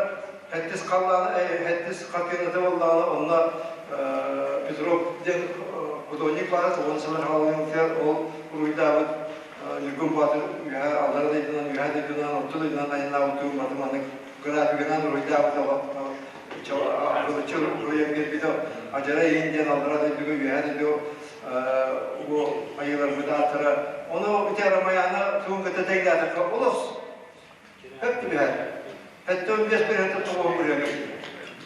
хэттис халлаан хэттис хартыыната буоллаҕына онно Петров диэн художник баара тоҕон сылар хаалыҥтыгар ол уруйдаабыт Ньургун Боотур үөһэ аллара дойдунан үөһэ дойдунан орто дойдунан айаннаабыт тугун барытын маннык графигынан уруйдаабыт уруйан биэрбитэ Адьара иин диэн аллара дойдуга үөһэ дойду бу айыыларбыт ааттара ону ити Рамаяна тугун кытта тэҥнээтэххэ олус хөп түбэһэр 75 бырыһыан тоҕуһун бырыһыан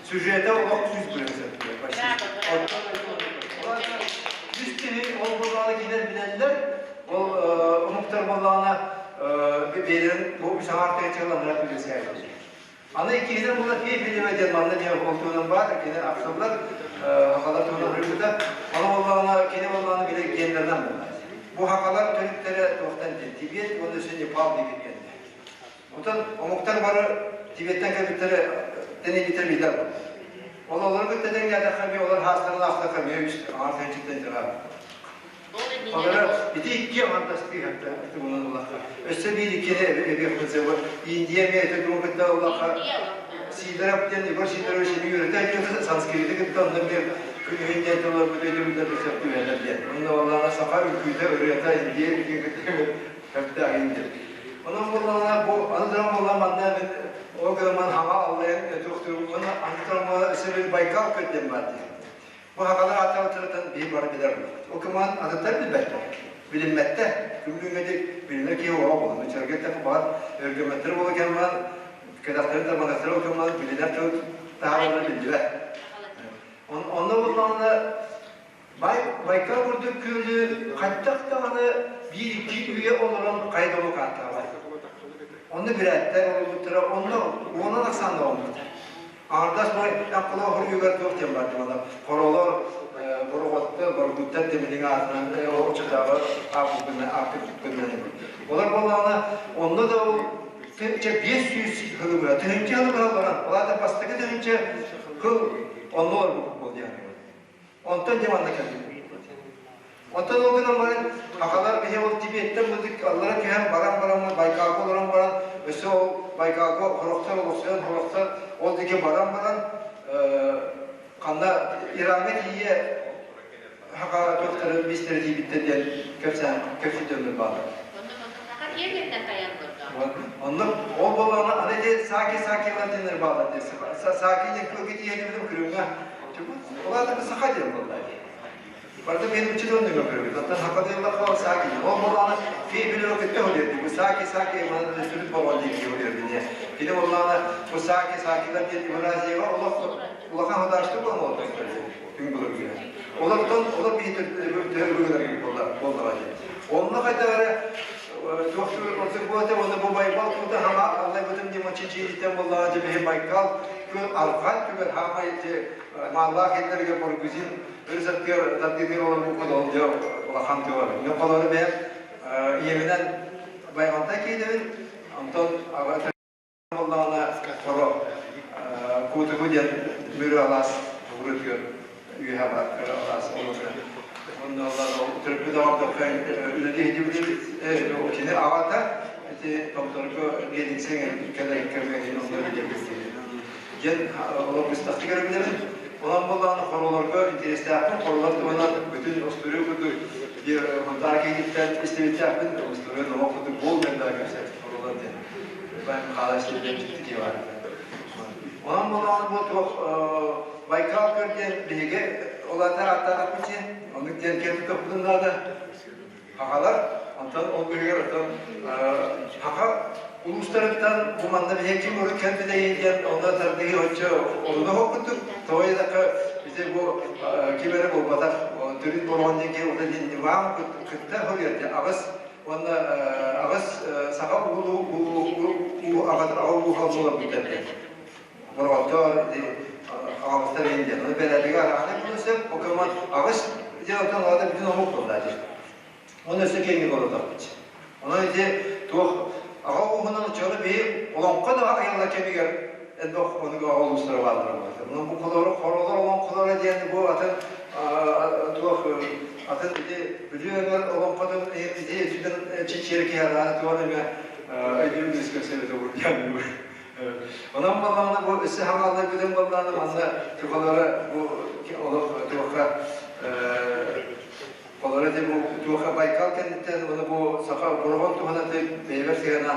сюжета олох 100 бырыһыан почти үс киһи ол буоллаҕына кинилэр билэллэр ол омуктар буоллаҕына бэйэлэрин бу үс аҥаар тыһыынчаланнара түбэсээбит Аны иккиһинэн буолар Пепелева диэн манна диэн ол туһунан баар, кини ахтыллар, хахалар туһунан суруйбута. Аны буоллаҕына, кини буоллаҕына били гендерынан буолар. Бу хахалар төрүттэрэ туохтан диэн, Тибет уонна өссө Непал диэн гендер. Оттон омуктар бары Тибеттэн кэлбиттэрэ тэнийбиттэр билэр. Ол олору кытта тэҥнээтэххэ эмиэ олор хаастарын аахтахха эмиэ үс аҥаар тыһыынчаттан дьара. Олора ити икки аҥардастыы хатта тугунан улаха. Өссө биир иккини эбиэхпин сөбө. Индия эмиэ ити тугун кытта улаха Сидоров диэн Егор Сидорович эми үөрэтэ диэн санскриты кытта онно эмиэ күнүһүн диэн тылларбыт өйдөбүллэр сөп түбэһэллэр диэн. Онно буоллаҕына саха үҥкүүтэ, ырыата Индия үҥкүүтүн кытта элбэх индия. Онон буоллаҕына бу аны туран буолла манна мин ол гынан хаҥа аллайан туохтуурум уонна аны туран буолла өссө бил Байкал күөл диэн баар диэн. Бу хахалар ааттаабыттарыттан биһи бары билэр буолбут. Ол кымаан атыттар билбэттэр. Билиммэттэр. Күн-күҥҥэ билинэр киһи оҕо буолан. Өчөргө эттэххэ баҕар өргөмөттөр буола кэмман, кэтэхтэрин тарбанахтара ол кэмман билинэр тыл таһаараллара биллибэт. Онно буоллаҕына Байкал курдук күөлү хайдах даҕаны биир-икки үйэ олорон хайа да омук ааттаабат. Онно бүрээттэр олорбуттара, онно уонан ахсааннаах омуктар. Аҥардас бу Аккулаах хоруйугар туох диэн бар дьоно хоролор, бороҕоттор, боргуттар тимирин аатынан оччотооҕу ааппытынан Олор буоллаҕына, онно да ол тыһыынча 500 сылы быһа, тыһыынча сылы быһа баран, ол аата бастакы тыһыынча кыл онно олорбут буол диэн. Онтон дьэ манна кэлбит. Оттон ол гынан баран, хахалар биһи ол Тибеттэн мытык аллара түһэн баран баран Байкалга олорон баран өссө ол Байкалга хорохтор олохсуйан хорохтор ол диэки баран баран ханна Ираҥҥа тиийэ хака туохтары мистері тиийбиттэр диэн кэпсээн кэпсэтиэммин баалар. Онно ол буоллаҕына аны ити саки сакилар диэннэр бааллар диэн саки диэн кылгы тиийэн Крымҥа ол аата саха диэн буолла Барыта мен учитель нөҥө көрөбүт. Оттон хакадыыллахха саки. Ол буоллаҕына фей билэрэ кытта хөлүөрдү. Бу саки саки манан сүрүт болон диэн киһи хөлүөрдү. Кини буоллаҕына бу саки сакилар диэн Евразияҕа олох улахан хадаарыстык буолан олордон түҥ былыргы. Олортон олор биһи төрүгүлэр буоллаҕа диэн. Онно хайдах эрэ туох ордук буолата уонна бу Байбал кута хама аллайбытым диэн чичиититтэн буоллаҕа дьэ биһи Байкал күөл арҕаа түгэр хаамай мааллаах иллэригэр Баргузин Өрүс аттыгар тардыытыгар олорбуппут ол дьэ улахан тыа. Мен холоро бэйэм ийэбинэн Байҕалтай киинэбин, онтон аҕа буоллаҕына хоро Куутуку диэн Мүрү алаас урутугар үөһэ бар алаас олорор. Онно төрөппүт аҕам үлэлии сылдьыбыт кини аҕата ити Томторго миэлиҥсэҥ кэлэр кэмҥэ онно үлэлиир диэн олох быстахтык эрэ билэбин. Онон буоллаҕына хоролорго интэриэстээхпин, хоролор туһунан бүтүн остуоруйа курдук биир Хонтаар киһититтэн истибиттээхпин, остуоруйа номох курдук буол диэн кэпсээт хоролор диэн. Бай Михайлович диэн дьикти киһи баар этэ. Онон буоллаҕына бу туох Байкал көр диэн биһиги улаатар ааттаатахпыт син, оннук диэн киэн тутуохпутун наада. Хахалар, онтон ол быыһыгар оттон хаха улуустарыттан бу манна биһиги ким урут кэлбитэй диэн онно тардыһыы оччо олуна хоппуттук. Тоҕо диэтэххэ ити бу ким эрэ буолбатах төрүт бороҕон диэн киһи ута диэн Иван кытта хоруйар аҕыс уонна аҕыс саха уулуу уу аҕа ууха буолар диэн бороҕоттор ити хаҕалыстар диэн ону бэрээдэгэ араҕана буолуон сөп Покемон аҕыс дьыалаттан улаата бүтүн омук буолла дии Оны өссө киэҥник олордохпут. Онон ити туох аҕа ууһунан оччоҕуна биһи олоҥхо да айылла кэмигэр элбэх онуга аҕа улуустара бааллара буолар. Онон бу холору хоролор олоҥхолоро диэн бу атын туох атын ити Бүлүү өҥөр олоҥхотун ити сүдэн чичиэр киһи араана туох эмэ өйдүүр үскөсөбүтэ бурдьан Онон баллаана бу өссө хаҥаллар бүтэн баллаана манна туһалара бу олох туохха Олор ити бу туоха Байкал кэнниттэн уонна бу саха бороҕон туһунан бэйэбэр сыһыана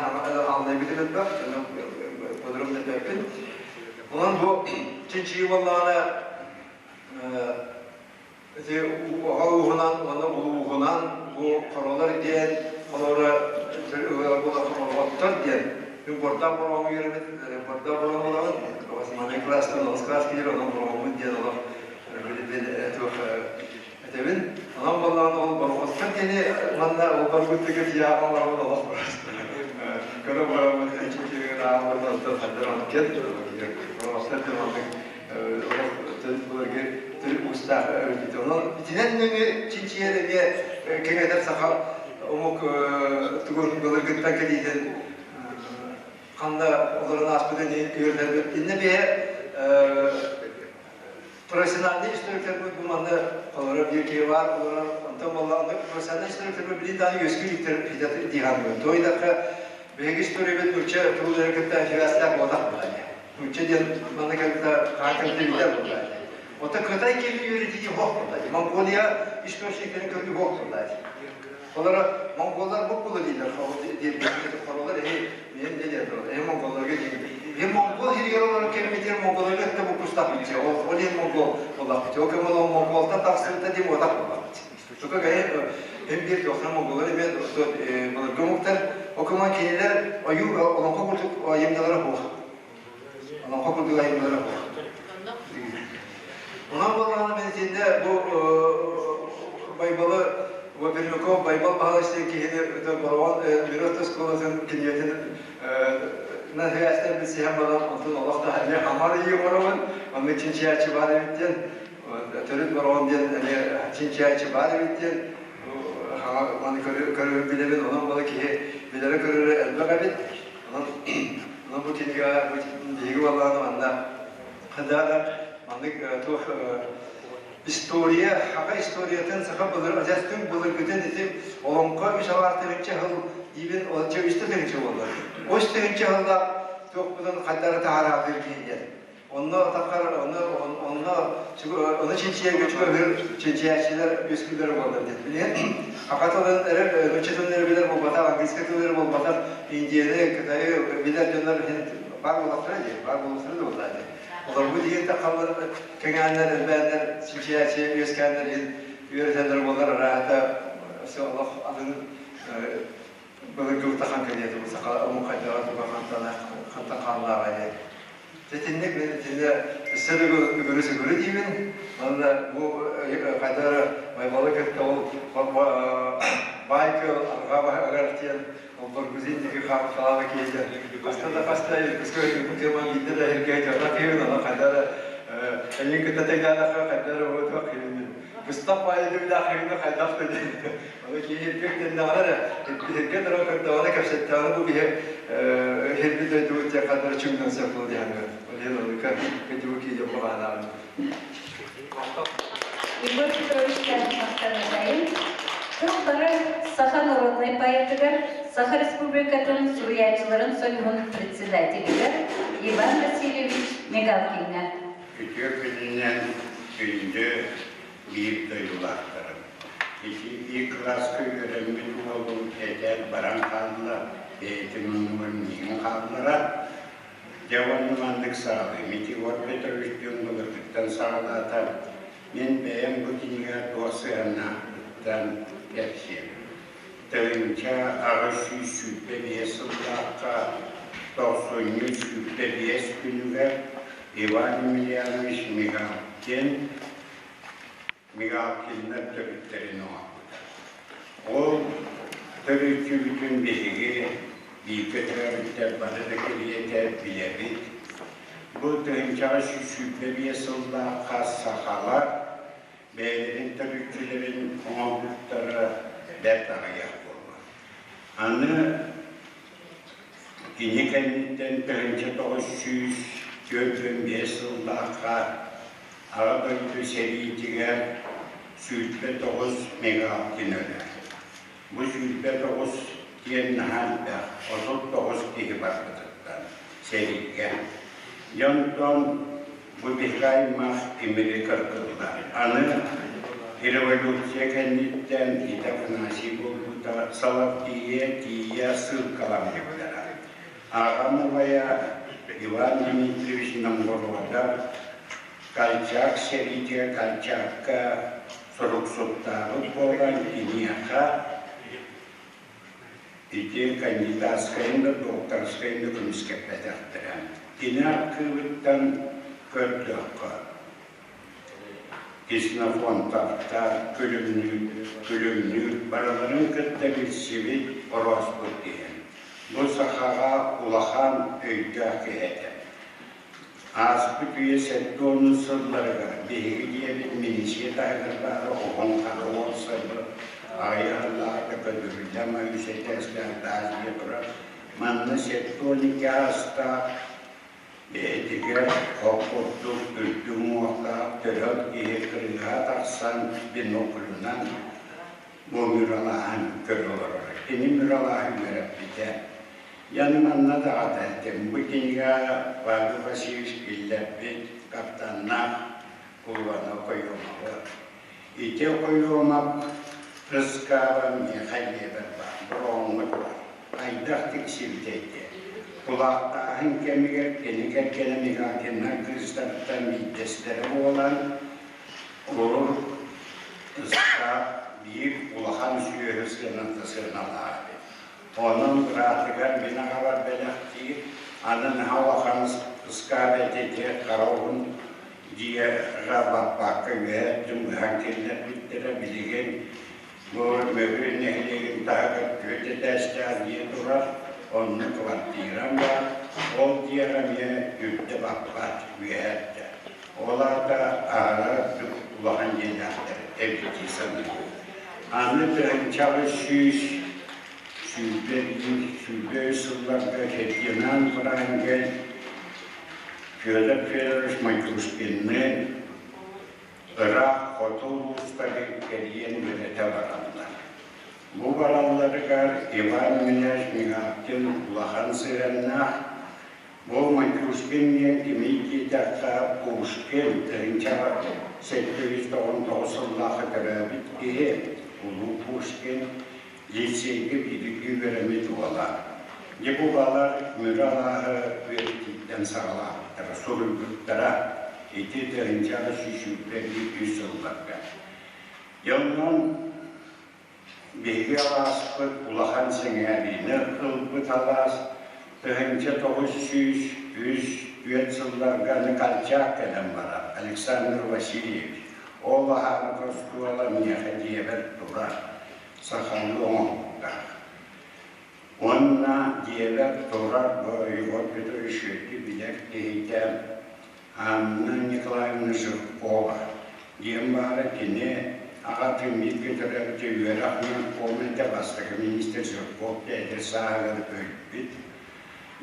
ааллайбытым элбэх, бодорум элбэппин. Онон бу чинчийии буоллаҕына ити аҕа ууһунан уонна улууһунан бу хоролор диэн холобура хоролоттор диэн мин бордаах бороҕоҥҥо үөрэммит бордаах бороҕон буолаҕын маҥнай кылаастан онус кылаас киирэр онон бороҕоммут диэн олох туох Этэбин, онон буоллаҕына ол борохуоттар диэни манна ол барбыттыгы тиийээҕин олоробут олох көрө бараммыт чинчилигин ааҕабыт онтон хандар оннук кэл борохуоттар диэн оннук олох былыргы төрүт уустаах эбит. Онон итинэн нөҥүө чинчийэр эмиэ кэҥэтэр саха омук тугун былыргыттан кэлиитин ханна олорон ааспытын үөрэтэрбит. Иннэ биһэ профессиональный историктарбыт бу манна олорор биир киһи баар олорор онтон буоллаҕына профессиональный историктарбыт билин даҕаны үөскүү иликтэр дии хаалбыт. Тоҕо диэтэххэ биһиги историябыт нуучча тыллары кытта сибээстээх буолбатах буолла. Нуучча диэн манна кэлбитэ хаан кэлбитэ билэр буолла. Оттон Кытай киһи үөрэтии суох буолла. Монголия источниктарын көрүү суох буолла. Олора монголлар буккула дииллэр, хоролор эһи мен де диэн эһи монголларга диэн. Мен монгол сиригэр олорор кэммитигэр монголларга өттө буккустахпыт ол ол иһин монгол буоллахпыт. Ол кэм ол монголтан тахсыбыта диэн уотах буоллахпыт. Тука гаһын hem bir тохтан монголлар эме былыргы омуктар ол кэмэн кинилэр ойуу олоҥхо курдук айымньылара суох. Олоҥхо курдук айымньылара суох. Онон буоллаҕына мен итиннэ бу Байбалы Пермяков Байбал Баһылай киһини Бороҕон Мирот оскуолатын кинигэтин наһыастан билсиһэн баран онтон олох да эмиэ хамар ийи оҥоробун онно чинчийээччи баар эбит диэн төрүт Бороҕон диэн эмиэ чинчийээччи баар эбит диэн маны көрөрүн билэбин онон бала киһи билэрэ көрөрө элбэх эбит онон онон бу кинигэ биһиги буоллаҕына манна ханна маннык туох история, саха историятын, саха былыр, адьас түҥ былыргытын ити олоҥхо үс алаас тыһыынча сыл диибин ол чэ үстэ тыһыынча буолла. Үс тыһыынча сыллаах туохпутун хайдары таһараатыыр киһи диэн. Онно таххар онно онно ону чинчийэргэ чугаһыыр чинчийээччилэр үөскүүллэрэ буоллар диэн. Билигин саха тылын эрэ нуучча тылын эрэ билэр буолбатах, английскай тылы эрэ буолбатах, Индияны, Кытайы билэр дьоннор баар буоллахтара дии, баар буолуохтара да буоллаа дии. Олорбу диэн таххаллар кэҥээннэр, элбээннэр, чинчийээччи үөскээннэр иһин үөрэтэллэр буоллар арааһата олох атын былыргы тахан кэлиэ бу саха омук хайдаҕа туга хантан хантан хааллааҕа диэн. Итинник мин итиннэ өссө да үгүрү сүгүрү диибин. Уонна бу хайда эрэ Майбалы кытта ол баай кыыл арҕаа баһыгар тиийэн ол Баргузин диэки хаалаабы киһи хаста да хаста Иркутскай өлбүт тыаман биирдэ да эргэ дьоно киһибин онон хайда эрэ эйигин кытта тэҥнээтэххэ хайда эрэ уотуох киһибин быстах баайы дүбүлээх киһини хайдах да диэн Аны киһи иргэ тэннэҕинэ эрэ, иргэ туран көрдөҕүнэ, кэпсэттэҕинэ бу киһи иһирбит дойдубут диэн ханна чуҥнан сөп буолуо диэн Ол иһин оннука кыдьыбы киһи баҕанаабын. Егор Петрович махтанатайын тыл бары Саха народнай поэтыгар, Саха Республикатын суруйааччыларын союһун председателигэр Иван Васильевич Мигалкиҥҥа. Үтүө күнүнэн күндү биир дойдулаахтарым. Ити I кылааска үөрэммит уолум этэр баран хаалла, бэйэтин оннугар миигин хааллара. Дьэ уонна маннык саҕалыым. Ити Егор Петрович диэн былыргыттан саҕалаата. Мин бэйэм бу кинигэ туох сыһыаннаахпыттан кэпсиэм. 1825 сыллаахха тохсунньу 25 күнүгэр Иван Емельянович Мигалкин Мигалкиннар төрүттэрин оҥорбута. Ол төрүччүбүтүн биһиги бииргэ төрөөбүттэр бары да кэриэтэ билэбит. Бу тыһыынчаҕа 125 сыллаахха сахалар бэйэлэрин төрүччүлэрин оҥорбуттара бэрт аҕыйах буолла. Аны кини кэнниттэн 1945 сыллаахха Аҕа дойду сэриитигэр 29 мегалкин өлөр. Бу 29 диэн наһаа элбэх, 39 киһи барбытыттан сэриигэ. Дьонтон бу биһиги аймах имири кыргыллар. Аны революция кэнниттэн Ит Афанасий буолбута Соловкигэ тиийэ ссылкаламмыттара. Аҕам убайа Иван Дмитриевич Новгородов Колчак сэриитигэр Колчакка суруксуттаабыт буолан киниэхэ ити кандидатскайын да докторскайын да көмүскэппэтэхтэрэ. Кини архыыбыттан көрдөххө Ксенофонтовтар, Күлүмнүүр, Күлүмнүүр барыларын кытта билсибит орооспут киһи. Бу сахаҕа улахан өйдөөх киһи этэ. Ааспыт үйэ 70 сылларыгар биһиги дьиэбит милиция таһыгар баара оҕоҥ хара уопсайбыт аҕыйах сыллааҕыта көтүрүллэн үс этээстээх таас дьиэ турар. Манна 72 аастаах Бэйэтигэр хоп курдук үрдүк уҥуохтаах төрөл киһи кырыыһа тахсан биноклунан бу муралааһын көрө олорор. Кини муралааһын үөрэппитэ. Яны манна даҕата этим. Бу кинигэ Павел Васильевич киллэрбит каптаннаах кулубана Окоемовы. Ити Окоемов ыскааба миэхэ дьиэбэр баар, бороҕоҥҥо турар. Хайдах тиксибитэй диэн. Кулаахтааһын кэмигэр кини кэргэнэ Мигалкиннар кыыстарыттан биирдэстэрэ буолан, урут ыскаап биир улахан сүөһү сыаната сыаналаах эбит. Онон быраатыгар мин аҕабар бэлэхтиир, аны наһаа улахан ыскаап этэ хара уһун дьиэҕэ баппакка үөһэ өттүн быһан киллэрбиттэрэ билигин Бу Мөбү нэһилиэгин таһыгар түөрт этээстээх дьиэ турар, онно квартирам баар, ол дьиэҕэ эмиэ үрдэ баппат, үөһэ өттө. Ол аата аһара үрдүк улахан дьиэлээхтэр эбит дии саныыбын. Аны тыһыынчаҕа 121, 23 сылларга Фердинанд Врангель Федор Федорович Майкрушкинныын Ыраах хоту улуустары кэрийэн үөрэтэ бараллар. Бу баралларыгар Иван Миняш Мигалкин улахан сыһыаннаах. Бу Матюшкин диэн кимий диэтэххэ, Пушкин 1799 сыллаахха төрөөбүт киһи, улуу Пушкин лицейгэ бииргэ үөрэммит уола. Дьэ бу балар Мүрү алааһы үөрэтииттэн саҕалаабыттара, суруйбуттара ити 1821 сылларга. Дьэ онон Биһиги алааспыт улахан сэҥээриини ылбыт алаас 1903 түөрт сылларга Никольчак кэлэн барар Александр Васильевич. Ол аһаабыт оскуола миэхэ дьиэбэр турар, сахалыы оҥоһуктаах. Уонна дьиэбэр турар Егор Петрович Шүөтү билэр киһитэ Анна Николаевна Жиркова диэн баара кини аҕатын бииргэ төрөөбүтэ үөрэх наркома этэ, бастакы министр Жирков эдэр сааһыгар өлбүт.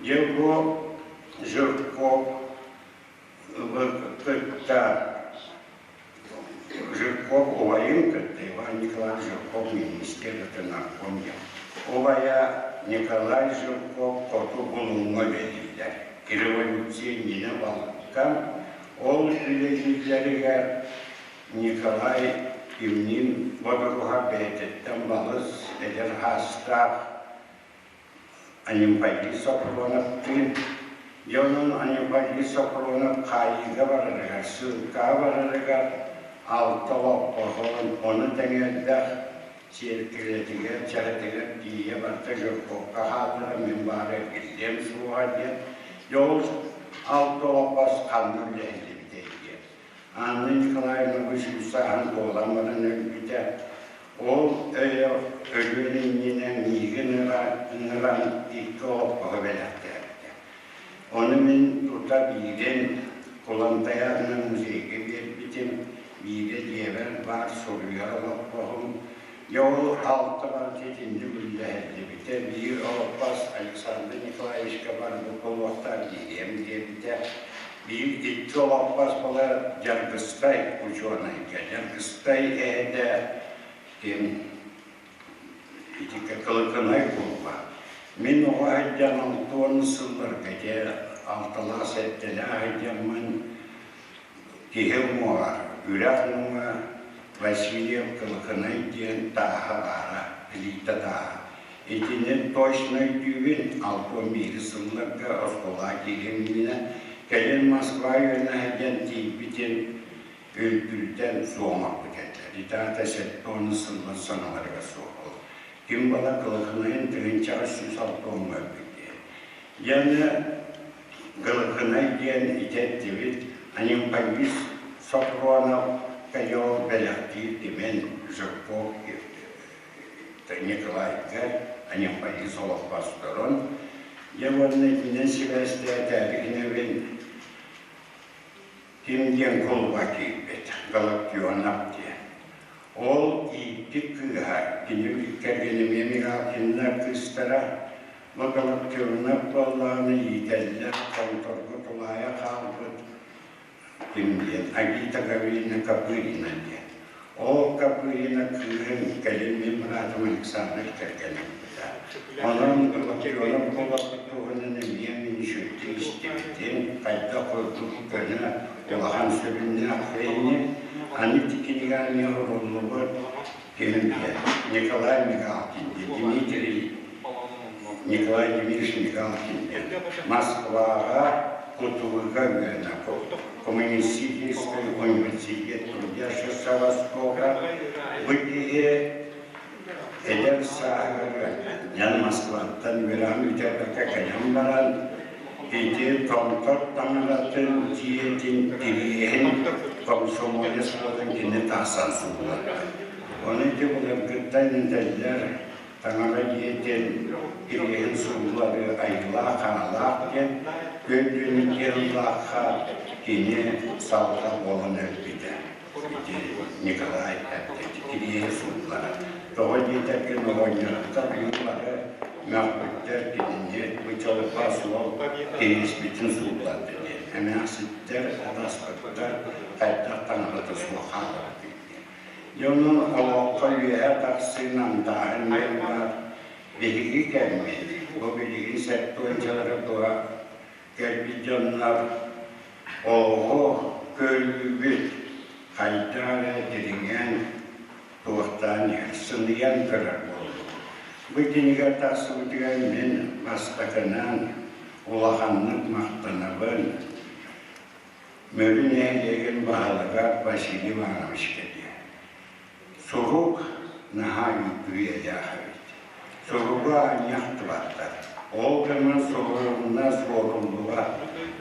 Дьэ бу Жирков кытта Жирков убайын кытта Иван Николаевич Жирков министр это нарком диэн. Убайа Николай Жирков хоту Булуҥҥа үлэлииллэр. Революция иннинэ балыкка ол үлэлииллэригэр Николай кимниин бодоруһар бэйэтиттэн балыс эдэр саастаах Анемподист Софроновтыын, дьэ онон Анемподист Софронов хаайыыга барарыгар, ссылкаҕа барарыгар алта олоппоһун, ону тэҥэ элбэх сиэркилэтигэр, чэхэтигэр тиийэ барда Жирковка хааллара мин баара эргиллиэм суоҕа диэн, дьэ ол алта олоппос ханна үллэһиллибитэй диэн. Анна Николаевна сааһын туолан баран өлбүтэ. Ол өйө өлүөн иннинэ миигин ыҥыран икки олоппоһу бэлэхтээбитэ. Ону мин тута биирин Кулантай аатынан музейга биэрбитим, биирэ дьиэбэр баар суруйар олоппоһум. Дьэ ол алта барыта итинник үллэһиллибитэ. Биир олоппос Александр Николаевичка барбыт буолуохтаах биэриэм диэбитэ. Биир икки олоппос буолар Дьаргыстай учуонайга. Дьаргыстай эһэтэ ким итиккэ Кылыкынай кулуба. Мин оҕо сылдьан алтуон сылларга дьэ алталаах сэттэлээх сылдьаммын киһи уҥуоҕар үрэх уҥа Васильев Кылыкынай диэн тааһа баара, плита тааһа. Итини точно өйдүүбүн, 61 сылларга оскуолаҕа кииримминэ, кэлин Москва үөрэнэ сылдьан тиийбитим, Үлтүлтэн суоҥаппыт этэ. Ити аата 70 сыллар саҥаларыгар суох буолла. Ким бала Кылыкынайын тыһыынчаҕа 160 өлбүт диэн. Дьэ Кылыкынай диэн ити эттибит, Анемподист Софронов Кайол бэлэхтиир Тимэн Жирков Николайга Анемподист олохпосторун, дьэ уонна итинэн сибээстээтээбикинэбин ким диэн кулуба киирбит, Галактионов диэн. Ол ииппит кыыһа, кини кэргэним Михалкиннар кыыстара, бу Галактионов буоллаҕына иитэллэр, Томторго тулаайа хаалбыт ким диэн, Агита Гавриловна Копырина диэн. Ол Копырина кыыһын кэлин мин быраатым Александр кэргэнэ ылбыта. Онон Галактионов буоларбыт туһунан эмиэ мин үчүгэйдик истибитим, хайдах курдук көнө улахан сүрүннээх киһини, аны ити кинигэ эмиэ уруллубут кимим диэн Николай Михалкин диэн, Дмитрий Николай Дмитриевич Михалкин диэн Москваҕа кутуруга үөрэнэ Коммунистический университет трудящихся Востока бу киһи эдэр сааһыгар Ян Москваттан үөрэҕин бүтэрбэккэ кэлэн баран ити Томтор таҥаратын дьиэтин кириэһин комсомолец буолан кини тахсан суулларда. Ону ити былыргыттан этэллэр таҥара дьиэтин кириэһин сууллары айылаах-хаалаах диэн күн-түүнү киһилаахха кини салҕа буолан өлбүтэ. Ити Николай эппит кириэһи сууллара. Тоҕо диэтэргин оҕонньоттор бары мөхпүттэр кинини бу чолбо суол кириэспитин суулларда диэн. Эмээхситтэр, атаспыттар хайдах таҥарата суох хаалларбыт диэн. Дьонун олоххо үөһэ тахсыы намтааһын диэн баар. Биһиги кэммит, бу билигин сэттуончалары быһа кэлбит дьоннор оҕо көрүүбүт хайдах эрэ дириҥээн, туохтаан иһэр, сыныйан көрөр буоллум. Бу кинигэ тахсыбытыгар мин бастакынан улаханнык махтанабын Мүрү нэһилиэгин баһылыга Василий Ивановичка диэн. Сурук наһаа үйэлээх эбит. Суругу аанньа ахтыбаттар. Ол гынан суруйумна суоруллуба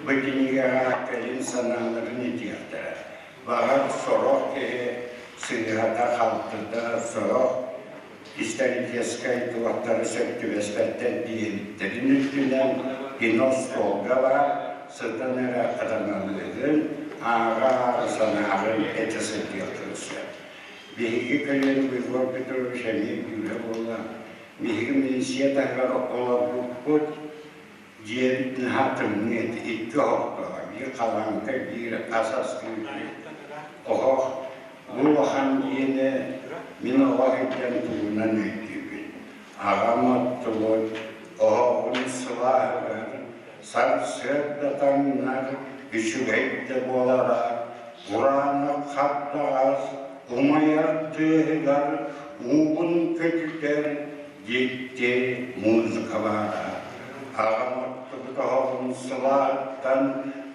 бу кинигэҕэ кэлин санааларын этиэхтэрэ. Баҕар сорох киһи сыыһата-халтыта, сорох историческай туохтары сөп түбэспэттэр диэбиттэрин үрдүнэн кино остуолга баар сытан эрэ хатаналыырын, ааҕа-ааҕа санааҕын этэ сылдьыаххын сөп. Биһиги кэлин Егор Петрович эмиэ күүһэ буолла. Биһиги милиция таһыгар олорбуппут, дьиэбит наһаа тымныы этэ, икки оһохтооҕо, биир халааҥка, биир ас астыыр оһох. Бу улахан дьиэни мин оҕо сылдьан тугунан өйдүүбүн. Аҕам оттубут, оһоҕун сылааһыгар сарсыарда таҥнар, үчүгэй да буолара, кураанах хардаҕас умайар тыаһыгар уубун көтүтэр дьикти музыка баара. Аҕам оттубут оһоҕун сылааһыттан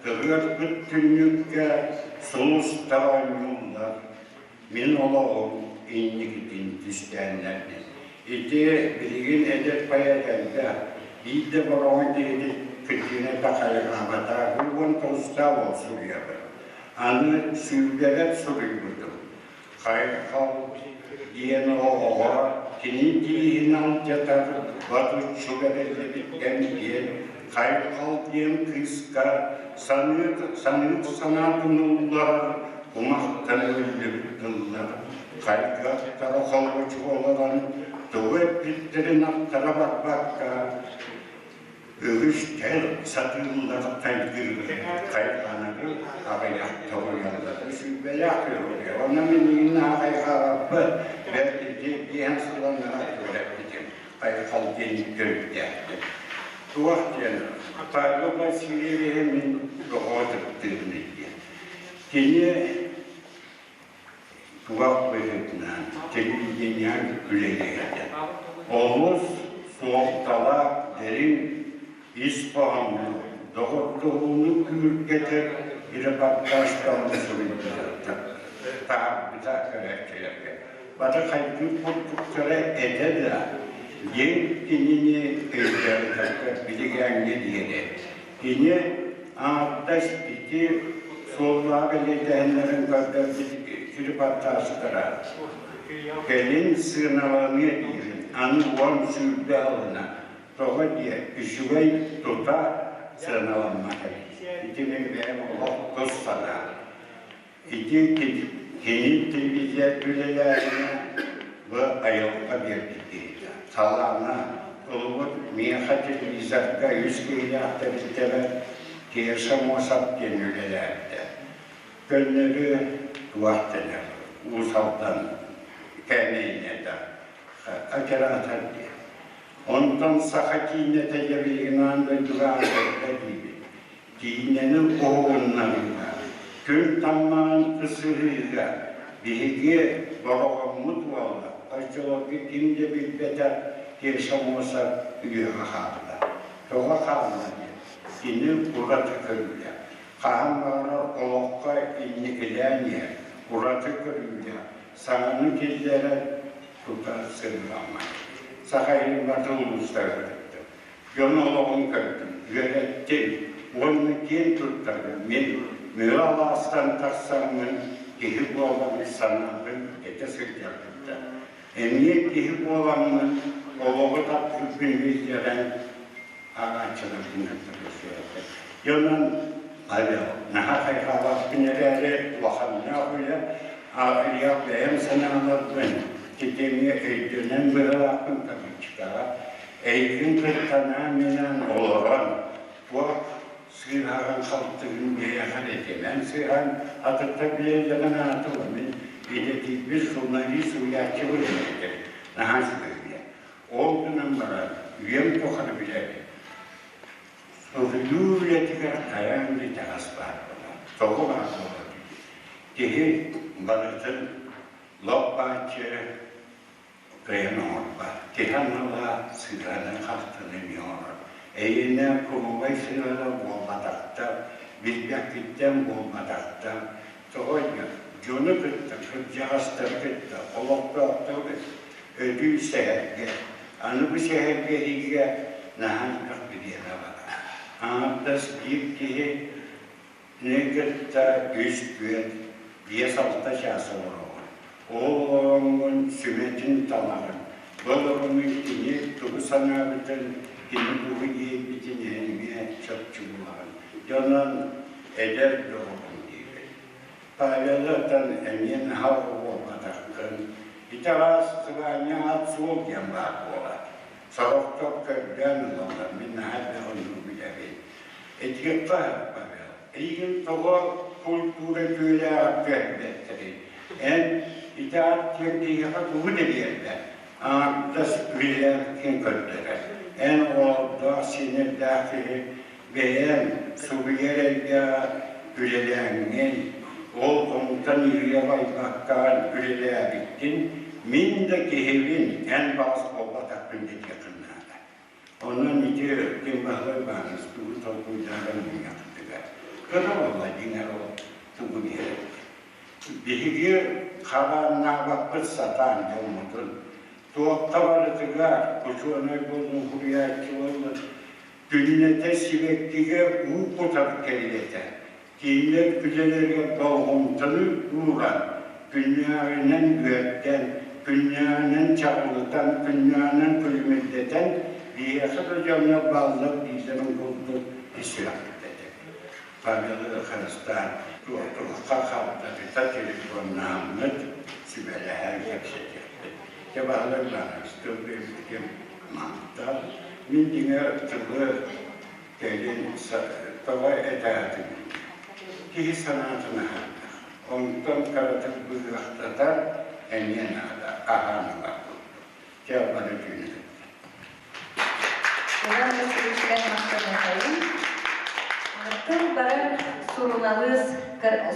кыһыарбыт түннүккэ сулустар оонньууллар. Мин олоҕум инникитин түстээннэрбин. Ити билигин эдэр поэт элбэх, биир да бороҕон киһини кырдьыына да хайҕаабата, бу уон тоҕустаах уол суруйабын. Аны сүүрбэбэр суруйбутум. Хайҕал диэн оҕоҕо кини тииһин алдьатар ботуччу бэриллибит кэм диэн хайҕал диэн кыыска саныыр саныыр санаатын улларар кумахтан өллүбүт тыллар хайгыахтара холбочу олорон тугу эппиттэрин аттара барбакка Үгүстэр сатыыллар хайгыыры, хайҕанары аҕыйах тоһуйаллар. Сүүрбэлээх киһи Онно мин иҥин аҕайҕаабаппыт, бэрт ити диэн сыланнара түөрэппитим, хайҕал диэн төрүттээхтик. Туох диэн, Павел Васильевиһы мин доҕор ытыктыыбын диэн. Кини туох быһыытынан телевидениеҕэ үлэлээбитэ. Олус суолталаах дириҥ ис хоһоонноох, доҕордоһууну күүркэтэр репортажтарын суруйбута, таһаарбыта көрөөччүлэргэ. Бары хайдыы курдуктара этэ да, диэн кинини өйдөөбөтөххө билигээҥҥэ диэри. Кини аҥардас ити суоллаах бэлиэтээһиннэрин көрдөрбүт репортажтара кэлин сыаналаныа диирин аны 10-20 сылынан тоҕо диэ үчүгэй тута сыаналаммат эбит. Ити мин бэйэм олох тус санаам. Ити кини телевизия үлэлээһинэ бу айылҕа биэрбит киһитэ. Талаана ылбыт миэхэ телевизорга үс киһилээх тэрилтэбэр Кеша Мосов диэн үлэлээбитэ. Көннөрү туох дэнэр Уус Алдан кээмэйинэтэ оператор диэн. Онтон саха киинэтэ дьэ билигин аан дойдуга аатырда диибит. Киинэни уһугуннарыыга, күн таммаҕын ысыһыыга биһиги Бороҕоммут уола оччолорго ким да билбэтэх Кеша Мосов үөһэ хаалла. Тоҕо хаалла диэн, кини ураты көрүүлээх. Хаһан баҕарар олоххо инникилээн иһэр ураты көрүүлээх, саҥаны киллэрэр тута сыаналаммат. Саха иһин бары улуустарыгар ыттым. Дьон олоҕун көрдүм, үөрэттим уонна киэн туттарбын мин Мүрү алаастан тахсаммын киһи буолан санаабын этэ сылдьарбыттан. Эмиэ киһи буоламмын олоҕу таптыырбын биллэрэн ааҕааччыларбын кытта көрсүөхпүт. Дьонун Павел наһаа хайҕаабаппын эрээри улаханнаах үлэ аҕыйах бэйэм санааларбын ити эмиэ өйдөнөн быһыылаахпын кабычкаҕа Эйигин кытта анаан-минээн олорон, туох сыыһаҕын-халтыгын бэйэҕэр этимэн сыһан, атыттар билэллэрин аатылла мин. идэтийбит журналист суруйааччыбын этэ. Наһаа үчүгэй үлэ. Ол гынан баран, үйэм тухары билэбин. Суруйуу үлэтигэр хайаан да итэҕэс баар буолар. Тоҕо баар буолар Киһи барытын лоп-бааччы кыайан оҥорбот. Киһи анала сыһыаны-хартыны эмиэ оҥорор. Эйиэнэ куруубай сыһыана буолбатахтар, билбэккиттэн буолбатахтар. Тоҕо дьону кытта, кырдьаҕастары кытта, олохтоохтору өлүү сэһэргэ. Аны бу сэһэргэһиигэ наһаа элбэх бириэмэ барар. Аҥардас биир киһи кытта үс күөн, биэс-алта чаас олороҕун. Ол олороҥҥун сүмэтин талаҕын. Бу олороҥҥун кини тугу санаабытын, кини тугу иэйбитин эмиэ чопчу булаҕын. Дьэ онон эдэр доҕорум диибин. Павелыттан эмиэ наһаа оҕо буолбатаххын. Итэҕэс сыбаанньа аат суол диэн баар буолар. Сорохтор көрдөөн ылаллар, мин наһаа элбэх оннугу билэбин. Этиэххэ, Павел, эйигин тоҕо культура күөлээҕэр түһэрбэттэрий? Эн ити аат диэн киһиэхэ тугу да биэрбэт, аҥардас үлэлээбиккин көрдөрөр. Эн оҕолордоох, сиэннэрдээх киһи бэйэҥ суруйар эйгэҕэ үлэлээҥҥин, ол онтон үүйэ байбаккаҕын үлэлээбиккин, мин да киһибин, эн баҕас буолбатахпын диэтиэххин наада. Онон ити ким Баһылай Иванович тугу толкуйдаабын мунньахтыгар. Кыра буолла дьиҥэр ол тугу биэрэр. Биһиги харааннаабаппыт сатаан дьоммутун. Туохха барытыгар учуонай буоллун, суруйааччы буоллун, күннэтэ сибэккигэ уу кутар кэриэтэ. Кинилэр үлэлэригэр болҕомтону ууран, күннээҕинэн үөрдэн, күннээҕинэн чаҕылытан, күннээҕинэн күлүмүрдэтэн, биһиэхэ да дьоҥҥо бааллар дииллэрин курдук ис сүрэхпит этэ. Павелы харыстаан, туохха хардарыта телефоннааммыт, сүбэлэһэн кэпсэтиэхпит. Дьэ, Баһылай Иванович, тыл биэрбитим махтал. Мин дьиҥэр тылы Кэлин тоҕо этээтим киһи санаатын аһардах, онтон кыратык быһыахтатар эмиэ наада, аһаан ылар курдук. Дьэ, бары түүнү кытта. Иван Васильевичка махтаныахайын. Тыл барар суруналыыс,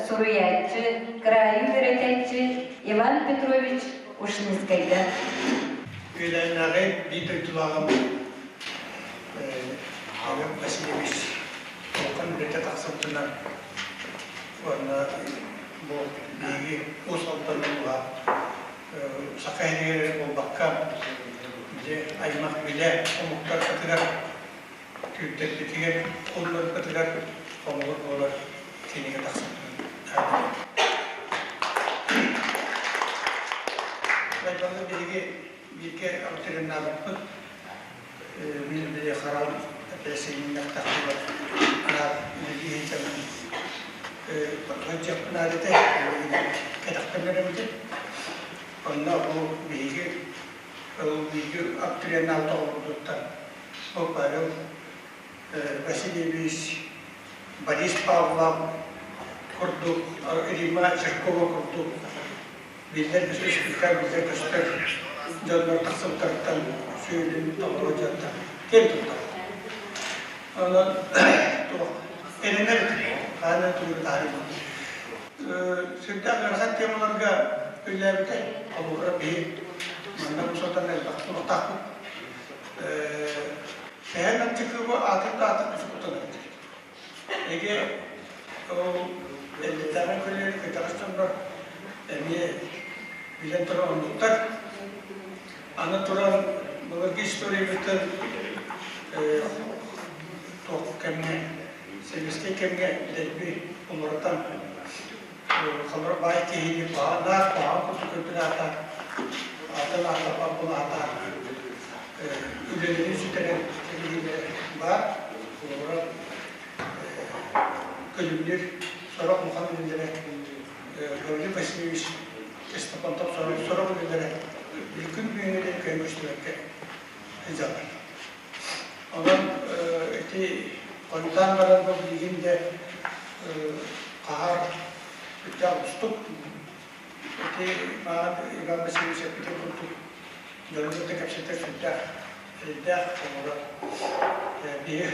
суруйааччы, кыраайы үөрэтээччи Иван Петрович Ушницкайга. Үөлээннээҕи биир дойдулааҕым Павел Васильевич улахан үлэтэ тахсыбытынан уонна бу биһиги Уус Алдан улууһа Саха сиригэр эрэ буолбакка, били аймах билэ омуктарбытыгар, түүрдэрбитигэр, улларбытыгар хомулур буолар кинигэ тахсыбытын Байбалга биһиги бииргэ абитуриеннаабыппыт. Мин били харал эпэрээссийэлииннэх тахсыбат анаат үлэлии сылдьаммын сылдьыахпын наада этэ. Кэтэхтэн эрэбитин. Онно бу биһиги бииргэ абитуриеннаабыт оҕолорбутуттан бу Павел Васильевич, Борис Павлов курдук, Римма Жиркова курдук биллэр республика биллэр көстөр дьоннор тахсыбыттарыттан сүөлүн толору дьонтон киэн туттар. Онон туох эрэнэр хаана тугу таһаарыыбыт. Сүрдээх ыарахан темаларга үлэлээбитэ. Холобура биһи манна бу элбэх туохтаахпыт. Сэһэн Антикыба аатын да аатын кутанар. Эгэ ол эллэтээҕи көлүөнэ кытаҕас дьоннор эмиэ билэн туран оннуктар. Аны туран былыргы историябытын туох кэмҥэ, сэбиэскэй кэмҥэ дэлби уларытан холоро баай киһини баҕанаах баҕа курдук көрбүт аата атын аата бұл аата үлэлэрин сүтэрэн кэбиһиилэрэ баар. Холобура, Көлүмнүүр сорох улахан үлэлэрэ Гаврил Васильевич Ксенофонтов сорох үлэлэрэ бүкүн бүгүҥҥүтэн көй көстүбэккэ сылдьаллар. Онон ити хойутаан баран бу билигин де хаһар үтэ устук. Ити маған Иван Васильевич эппитин курдук дьону кытта кэпсэтэр сүрдээх эрэйдээх оҥоро. Биһи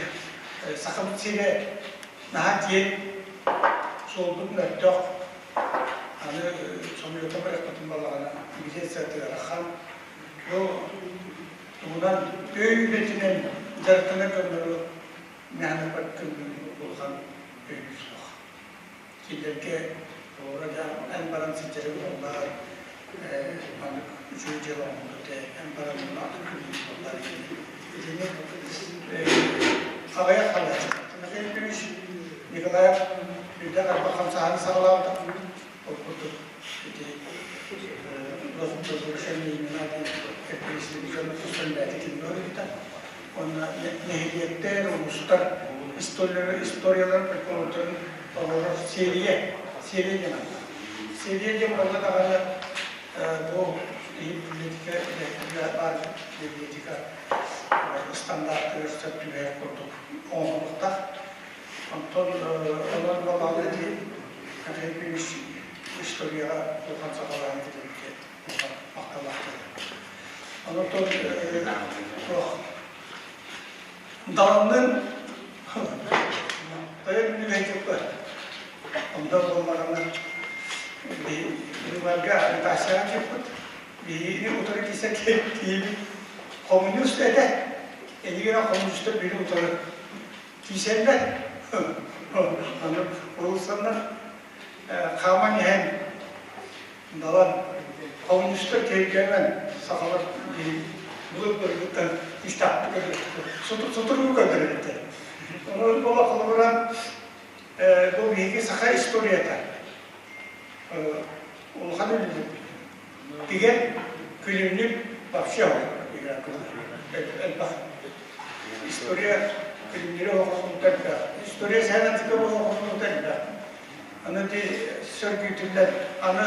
Сахабыт сирэ наһаа киэҥ, суолбут мөлтөх. Аны самолета барыахпытын балаҕана милиция ыарахан. Бу туһунан өй үлэтинэн дьарыктанар дьоннору мээнэ улахан өйүүр суох. Кинилэргэ оҕолоро да эн баран сылдьары буоллар, маннык үчүгэй дьыала оҥорбут ээ, эн баран атын күнүн буоллар итини аҕыйах халааччы. Тимофей Ильич Николаев үрдэх арба хамсааһын саҕалаабыта. Ол курдук ити разрушение имена диэн дьону тустан бэйэтэ кинини ыйыта. Уонна нэһилиэктэр, улуустар историяларын, фольклордарын толорор серия, серия диэн ааттаах. Серия диэн буолла даҕаны бу библиотека баар библиотека стандартыгар сөп түбэһэр курдук оҥоһуллуохтаах. Онтон онон буоллаҕына ити Михаил Ильич историяҕа улахан саҕалааһын кэлэргэ улахан махталлаах Онон туох Даланнын тойон бүлүүһэй Онда буоллаҕына быыбарга агитацияҕа киирбит. Биһигини утары киирсэ киирбит коммунист этэ. Эһигини коммунистар бири утары киирсэллэр. Аны уулуссаннар хааман иһэн Далан коммунистар киһиргээмэн сахалар былыр-былыргыттан күүстээхтик көрдөрбүттэр. Сутуругу көрдөрбүттэр. Онон буола холобура бу биһиги саха историята улахан үлэлэрбит. Тигэн күлүмнүк вообще элбэх история күлүмнүрэ оҕосунута элбэх. История сэһэнэтикэ оҕосунута элбэх. Аны ити сөргүтүллэн, аны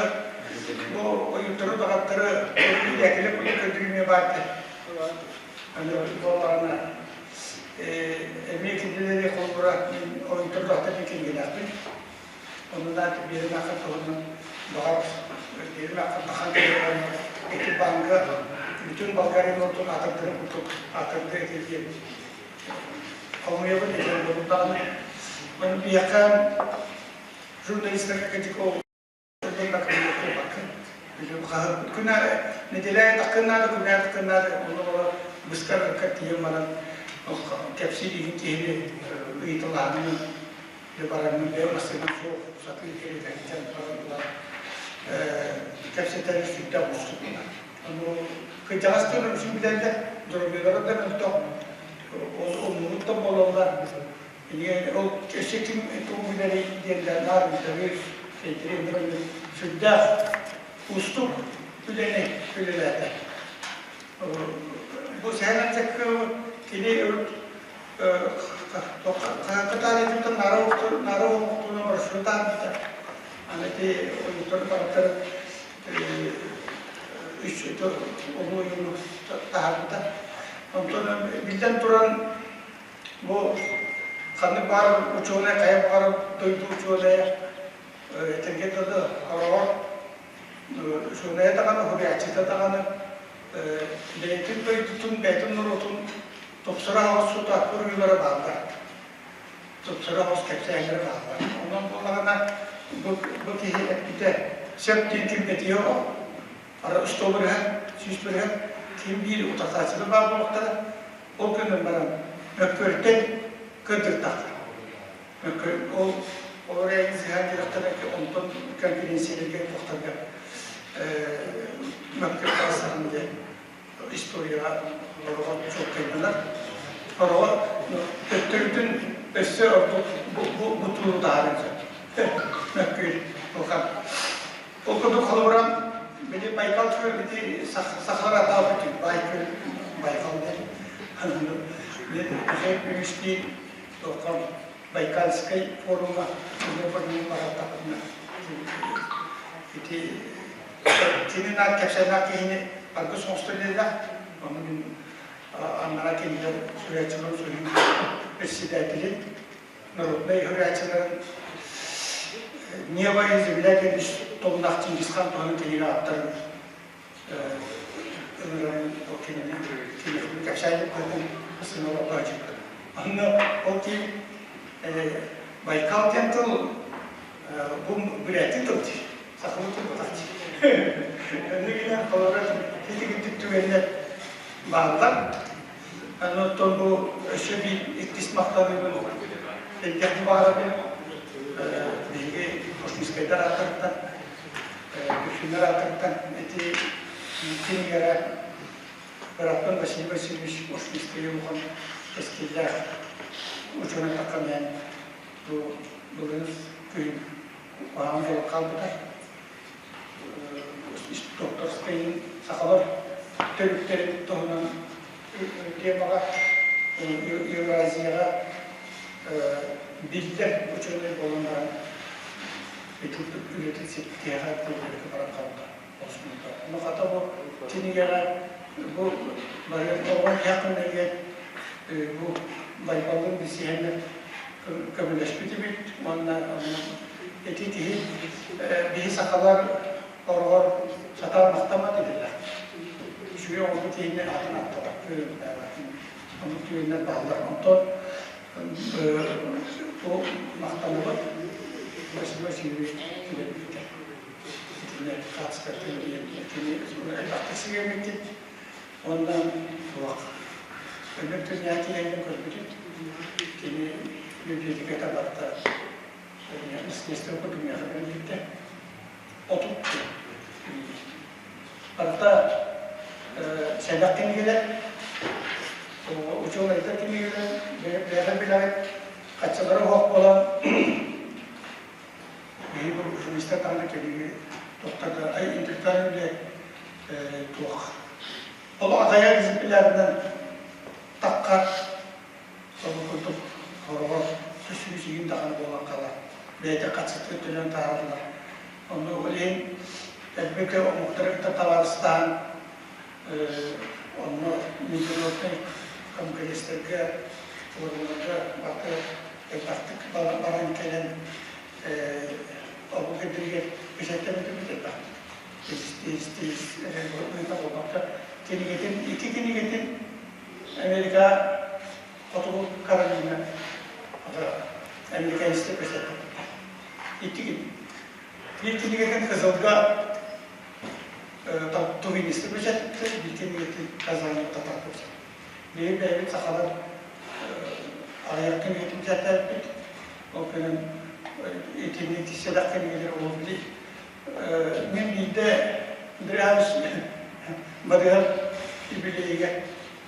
бу ойуттары даҕаттары көрдүүрээкилэ курдук көрдөрүүмэ баар Аны буоллаҕына эмиэ кинилэри холобура мин ойуттары даҕаттар диэн кинигэлээхпин. Онно да биэрим аахха туһунан баҕар биэрим аахха тахан ити банга бүтүн Болгария норуотун аатырдарын курдук аатырды ити диэн хомуйабын этэн буолуттаҕына маны биһиэхэ журналистарга критика күн нэдиэлэ таккын наада күнэ таккын наада онно олор быстар тиийэн баран кэпсиир иһин киһини ыйыталаһаны бараммын бэйэм массыынам суох сатыы кэлитэн баран кэпсэтэр сүрдээх уустук буолар. Ону кырдьаҕас дьон үксүн билэллэр, доруобуйалара да мөлтөх, ол умнубут да буолаллар. Ол өссө ким тугу билэрий диэн наар ыйытары, тэйтэрин сүрдээх уустук үлэни үлэлээтэ. Бу Сэһэн Ардьаккы кини урут Кытаанатыттан наара оҥохтууна маршрут аарбыта. Аны ити ойуттар барыттар үс улуу ойууну таһаарбыта. Онтон биллэн туран бу ханнык баар учуонай хайа баҕарар дойду учуонайа этэргэ дылы хороҕор учуонайа даҕаны уһуйааччыта даҕаны бэйэтин дойдутун бэйэтин норуотун тупсара оҕус сута уруйулара бааллар тупсара оҕус кэпсээннэрэ бааллар онон буоллаҕына бу бу киһи эппитэ сөп диэн ким этиэ оҕо ара 100%, 100% ким биир утарсааччылар баар буолуохтара ол гынан баран мөккүөртэн кырдыртахтар ол ол эрээри сыһан диэхтэрэ онтон конференцияларга туохтарга мөккүөр тахсарын диэн историяҕа олоҕо чуолкайданар. Хороҕо төттөрүтүн өссө ордук бутууру таһааран сөп. Мөккүөр улахан. Ол курдук холобура били Байкал күөл ити сахалар атаабыт баай күөл Байкал диэн. Михаил Певичтиин Байкальскай форумҥа бараттахпына ити кини наар кэпсээннээх киһини аргыс оҥостор диэллээх. Ону мин аннара кинилэр суруйааччыларын союз председателин, народнай суруйааччыларын Небо и земля диэн үс томнаах Чингисхан туһунан кинигэ ааптарын ыҥыран ол кинини кинигэни кэпсээн быһытын сыҥаларга дьыппыт. Онно ол киһи Байкал диэн тыл бу бүрээти тыл дии, сахалыы тыл буолар дии. Онно гынан холобура ити түгэннэр бааллар. Онтон бу өссө биир иккис махтаныыбын этиэхпин баҕарабын. Биһиги Кошминскайдар ааттарыттан, Дүпсүннэр ааттарыттан ити кинигэрэ бырааппын Василий Васильевич Кошминскай улахан кэскиллээх учуонай тахханайан бу былырыын күһүн куһаҕан буолан хаалбыта. Докторскайын сахалар төрүттэрин туһунан темаҕа Евразияҕа биллэр учуонай буолан баран ити үлэтин ситтиэҕэ тылларга баран хаалбыта. Ону хата бу кинигэҕэ бу бары оҕо иһэххинэригэр бу Байбаллын билсиһэннэр көмөлөспүт эбит уонна ити киһи биһи сахалар ороҕор сатаан махтаммат идэлээх. Үчүгэй оҥорбут киһини атын аттабаккын, оннук түгэннэр бааллар. Онтон бу махтанабыт Василий Васильевич кэлэрбитэ. Итиннэ хаацкаттан диэн кини элбэхтик сигэммиккит. Уонна туох өлөр түннээтилэрин көрбүтүт. Кини библиотеката барыта естественно курдук миэхэ бэриллибитэ. 30 Барыта сэдэх кинигэлэр, учуонайдар кинигэлэр, бэйэҕэ билэҕит, хаччалара оһох буолан биһи бу журналистар даҕаны кэлиги тохтарда ай интеллектуальный үлэ туох олох аҕыйах экземплярынан таххар сол курдук хороҕор сүс игин даҕаны буолан хаалар бэйэтэ хаччыты төлөөн таһаараллар онно ол иһин элбэкэ омуктары кытта табаарыстаһан онно международнай конгресстэргэ форумнарга бары элбэхтик баран кэлэн омук ирдэригэр бэчээттэммитибит элбэхтик буолбакка кинигэтин икки кинигэтин Америка Хотугу Каролина американистар бэчээттэммиттэр икки кинигэ биир кинигэтин Кызылга тувинистар бэчээттэммиттэр биир кинигэтин Казани татар Биһиги бэйэбит сахалар аҕыйах кинигэтин бэчээттээбиппит. Ол күнүн итинник сэдэх кинигэлэр олус Мин биирдэ Андреевич Барыһар юбилейыгар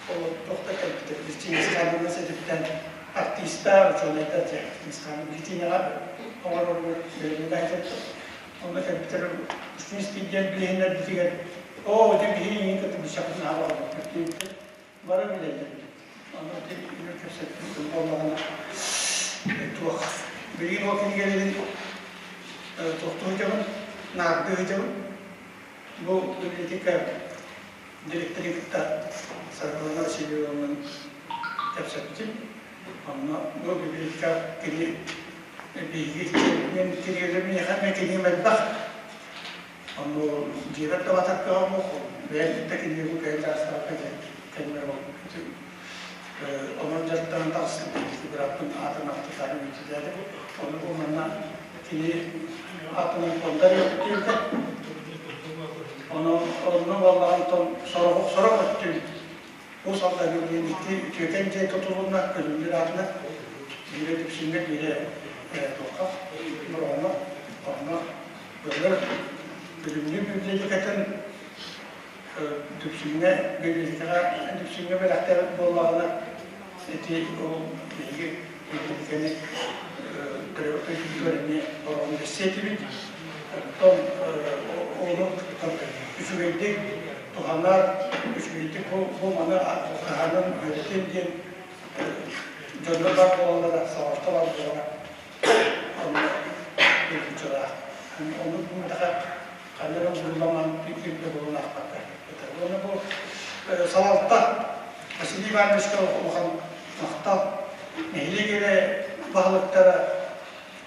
туох да кэлбитэ. Чингисханынан сэтиптэн артистар, учуонайдар дьэ Чингисхан Витиняҕа оҥорорго бэлэмнээн Онно кэлбитэр Устинский диэн билиһиннэрбитигэр оо, ити биһи иҥин кытта билсэхпитин аһаҕа диэбитэ. Бары билэллэр. Онно ити үлэ кэпсэппит буоллаҕына туох билигин ол кинигэлэрин туохтуу сылдьабын, наардыы сылдьабын. Бу библиотека директорын кытта Саргылана Васильевнаны кэпсэппитим. Онно бу библиотека кини биһиги мен кинигэлэр миэхэ эмиэ кинигэм элбэх. Онно дьиэбэр да батар кыаҕым суох. Бэйэм да кинигэбин кыайан дьаарыстаабакка кэлмэр Онон дьарыктанан тахсыбыт бырааппын аатын ахтытаары бүтүтээри. Ону бу манна кини аатынан фонда диэбитэ. Ону онно буоллаҕын сорох сорох өттүн Уус Алдаҥҥа диэн икки үтүөкэн дьиэ тутулунна Күлүмнүүр аатынан биирэ Дүпсүҥҥэ, биирэ туохха Бороҕоҥҥо. Онно былыр Күлүмнүүр библиотекатын Дүпсүҥҥэ библиотекаҕа Дүпсүҥҥэ бэлэхтээбит буоллаҕына ити ол биһиги библиотеканы төрөөбүт дойдубутугар эмиэ Бороҕон бэсиэ этибит. Оттон ону үчүгэйдик туһанар, үчүгэйдик бу маны хаһанан үөрэтин диэн дьоннор бар буолаллара, салалта бар буолара онно булгуччулаах. Ону буурдаха ханна эрэ уурулламан ким да буолан аахпакка. Уонна бу салалта Василий Ивановичка улахан махтал. Нэһилиэк эрэ баһылыктара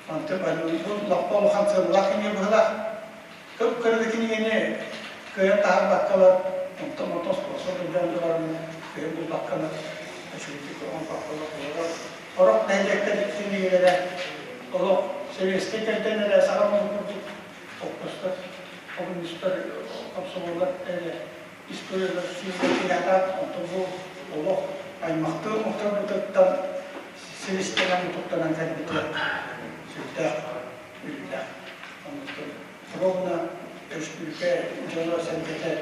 онтон бу лаппа улахан сыаналаах кэмҥэ быһылаах. Кып-кырды кинигэни кыайан таһаарбаккалар, онтон онтон спонсор көрдөөн да баран кыайан булбаккалар, үчүгэйдик оҥорбокколор олорор. Сорох нэһилиэктэр кинигэлэрэ олох сэбиэскэй кэмтэн эрэ саха курдук холкуостар, коммунистар, комсомоллар эрэ историялар сүүрбэтигэтаат, онтон бу олох аймахтыы омуктарбытыттан силистэнэн мутуктанан кэлбитэ сүрдээх үөрүүлээх. Оннуктан ровно өрөспүүбүлүкэ дьоно-сэргэтэ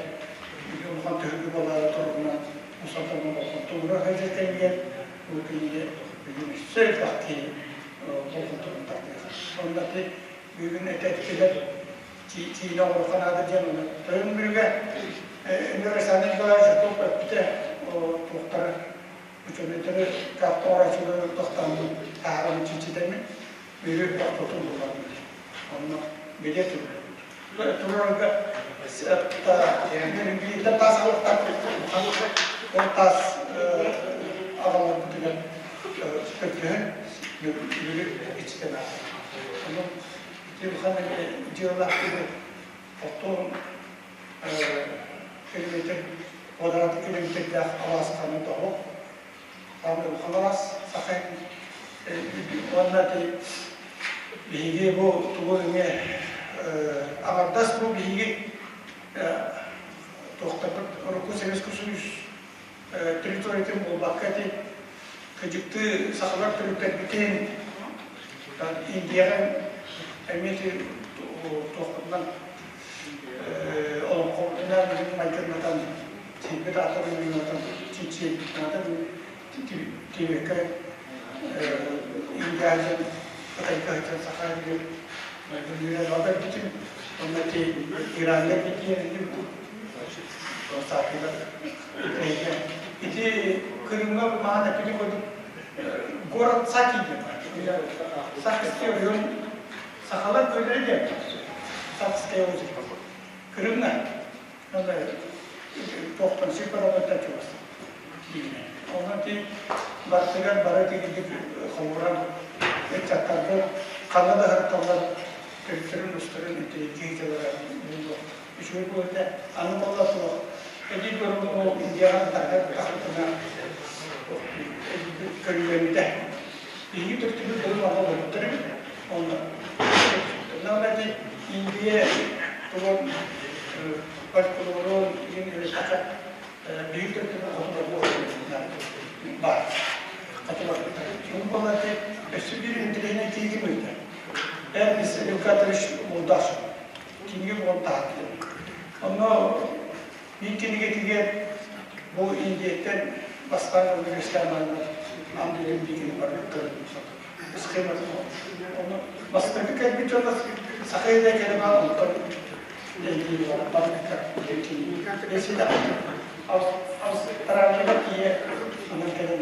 улахан түһүлгэ буолаары турарынан мусатанан болҕомтолоро сылдьар кэмигэр бу кинигэ бүгүн өссө элбэх киһи болҕомтотун тардыаҕа. Онно бүгүн этэ-этилэр киинэ оҥоруохха наада диэн ону тойон Мүрүгэ Өнөр Александр Николаевич Жирков эппитэ туохтары учуонайдары карта оҥорооччулары тохтоон таһааран чинчитэммит Мүрү ортотун булан онно билиэ турарга биирдэ таас аҕалыктаах ол таас аҕаларбытыгар көрдөһөн Мүрү иччитэн ааҕар. Улахан дьыалаах киһи оттон километр квадрат километрдаах алаастаны тоҕо хаамыы улахан алаас саха уонна биһиги бу тугу эмиэ аҥардас бу биһиги туохтарбыт урукку Советский Союз территориятын буолбакка ити кыдьыктыы сахалар төрүттэрбитин Индияҕа эмиэ туохпутунан олоҥхобутунан билигин майгыннатан сирбит аатын ойуулатан чинчийбит тиибэккэ Индия диэн Кытайга сылдьан саха диэн майгынныыр элбэх онно ити Ираҥҥа тиийэн Ити Крымҥа маһан эппитин курдук город Саки диэн баар. Сакский район сахалар көллөрө диэн Сакское озеро. Крымҥа туохтан Симферопольтан чугас. Онон ти бартыгар бары тигирдик хомуран ыччаттарга ханна да сырытталлар төрүттэрин устарын ити үчүгэй буолта аны буолла суох эдии көрүҥ Индияҕа тардар тахытына көрүүлэммитэ биһиги төрүтүбүт былыр манна олорбуттар эбит онно Наоборот Индия тугун фольклорун иин үөрэтэхэ биһиги төрүтүбүт хотулар баар хотулар Ол буолла өссө биир интэриэһинэй киһи ким Эрнис Левкатович Мулдашев кинигэ буолан таһааттым. Онно мин кинигэтигэр бу Индияттан бастаан университет аан дойду билигин барбыттар схематын Ону бастакы кэлбит дьон саха илэ кэлэн онтон Австралияга тиийэ онон кэлэн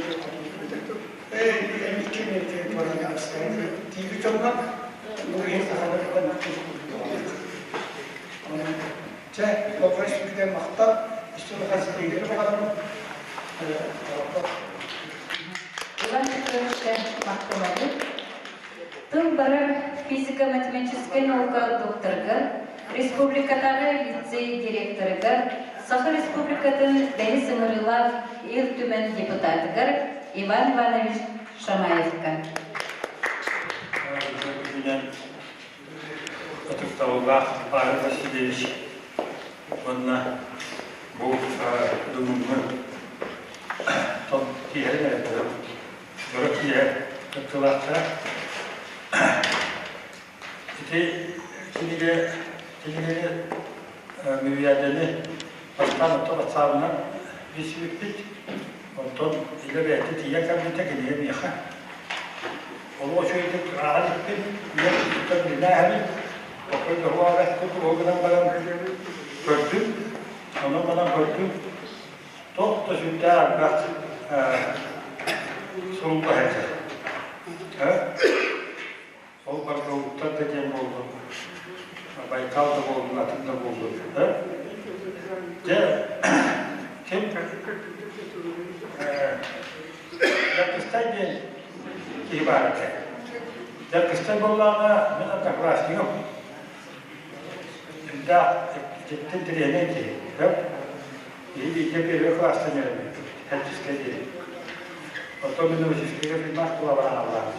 Иван Петровичка махтанабыт. Тыл барар физико-математическай наука докторыгар, республикатааҕы лицей директорыгар, Саха Республикатын бэһис ыҥырыылаах Ил Түмэн депутатыгар Иван Иванович Шамаевка. Күнүнэн ытыктабыллаах Павел Васильевич уонна бу бүгүҥҥү киэһэ дьоро киэһэ кыттыылаахтара. Ити кинигэ кинигэни Мүрүйээдэни бастаан отто батсаабынан билсибиппит. Онтон илэ бэйэтэ тиийэн кэлбитэ кинигэ миэхэ. Олох үчүгэйдик ааҕан испин, ийэм туттан билинээһэбин, окой доһуо курдук гынан баран көрдүм. Онон баран көрдүм. Туох да сүрдээх элбэх сурулла сылдьар. Ол баргауттар да диэн буоллун, Байкал да буоллун, атын да буоллун. Дьэ, ким Дьаркыстай диэн киһи баар этэ. Дьаркыстай буоллаҕына, мин одноклассникым. Сүрдээх ититтэн тириэнэй киһи. Биһиги бииргэ первый класстан үөрэммиппит, Хальчискай диэри. Оттон мин Новосибирскайга фильмах тула баран аллаабыт.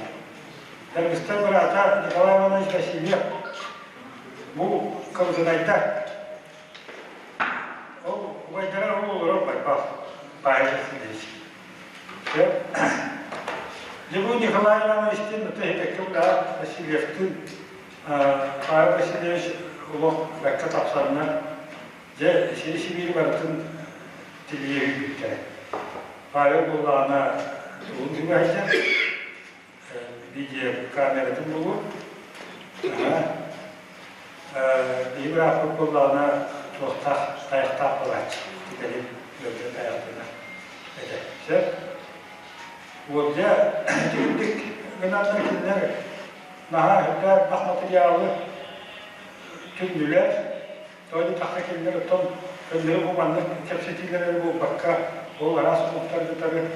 Дагыстан быраата Николай Иванович Васильев бу Кылгынайда ол убайдара ол олорор Байбал Павел Васильевич. Дьэ бу Николай Ивановичтыын ытык иһитэккэ быраат Васильевтыын Павел Васильевич олох бэккэ тапсанна дьэ сири-сибиири барытын тилийэ үүрбүттэрэ. Павел буоллаҕына тугун түбэһэллэр видеокамератын булуо. Биһи бырааппыт буоллаҕына туохтаах тайахтаах буолааччы. Кэлин ыалдьан тайахтанар этэ. Сөп. Вот дьэ итинник гынаннар кинилэр наһаа үрдээх элбэх материалы түмнүлэр. Тоҕо диэтэххэ кинилэр оттон көннөрү бу маннык кэпсэтиилэр эрэ буолбакка, ол араас омуктары кытары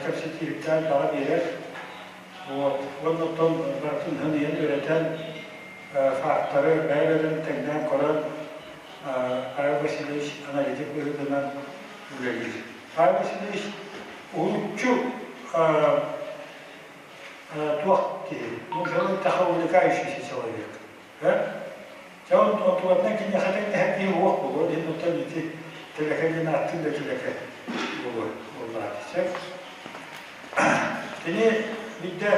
кэпсэтиилэрдээн баҕа биэрэр. Вот. Уонна оттон барытын хыныйан үөрэтэн, фактары бэйэ-бэйэлэрин тэҥнээн көрөн, Павел Васильевич аналитик быһыытынан үлэлиир. Павел Васильевич уһулуччу туох киһи, ну, человек увлекающийся человек. Дьэ онтуларынан киниэхэ тэҥнэһэр киһи уох буолуо диэн оттон ити тэлэкэ диэн ааттыын да тэлэкэ буолуо буоллаҕа сөп. Кини биирдэ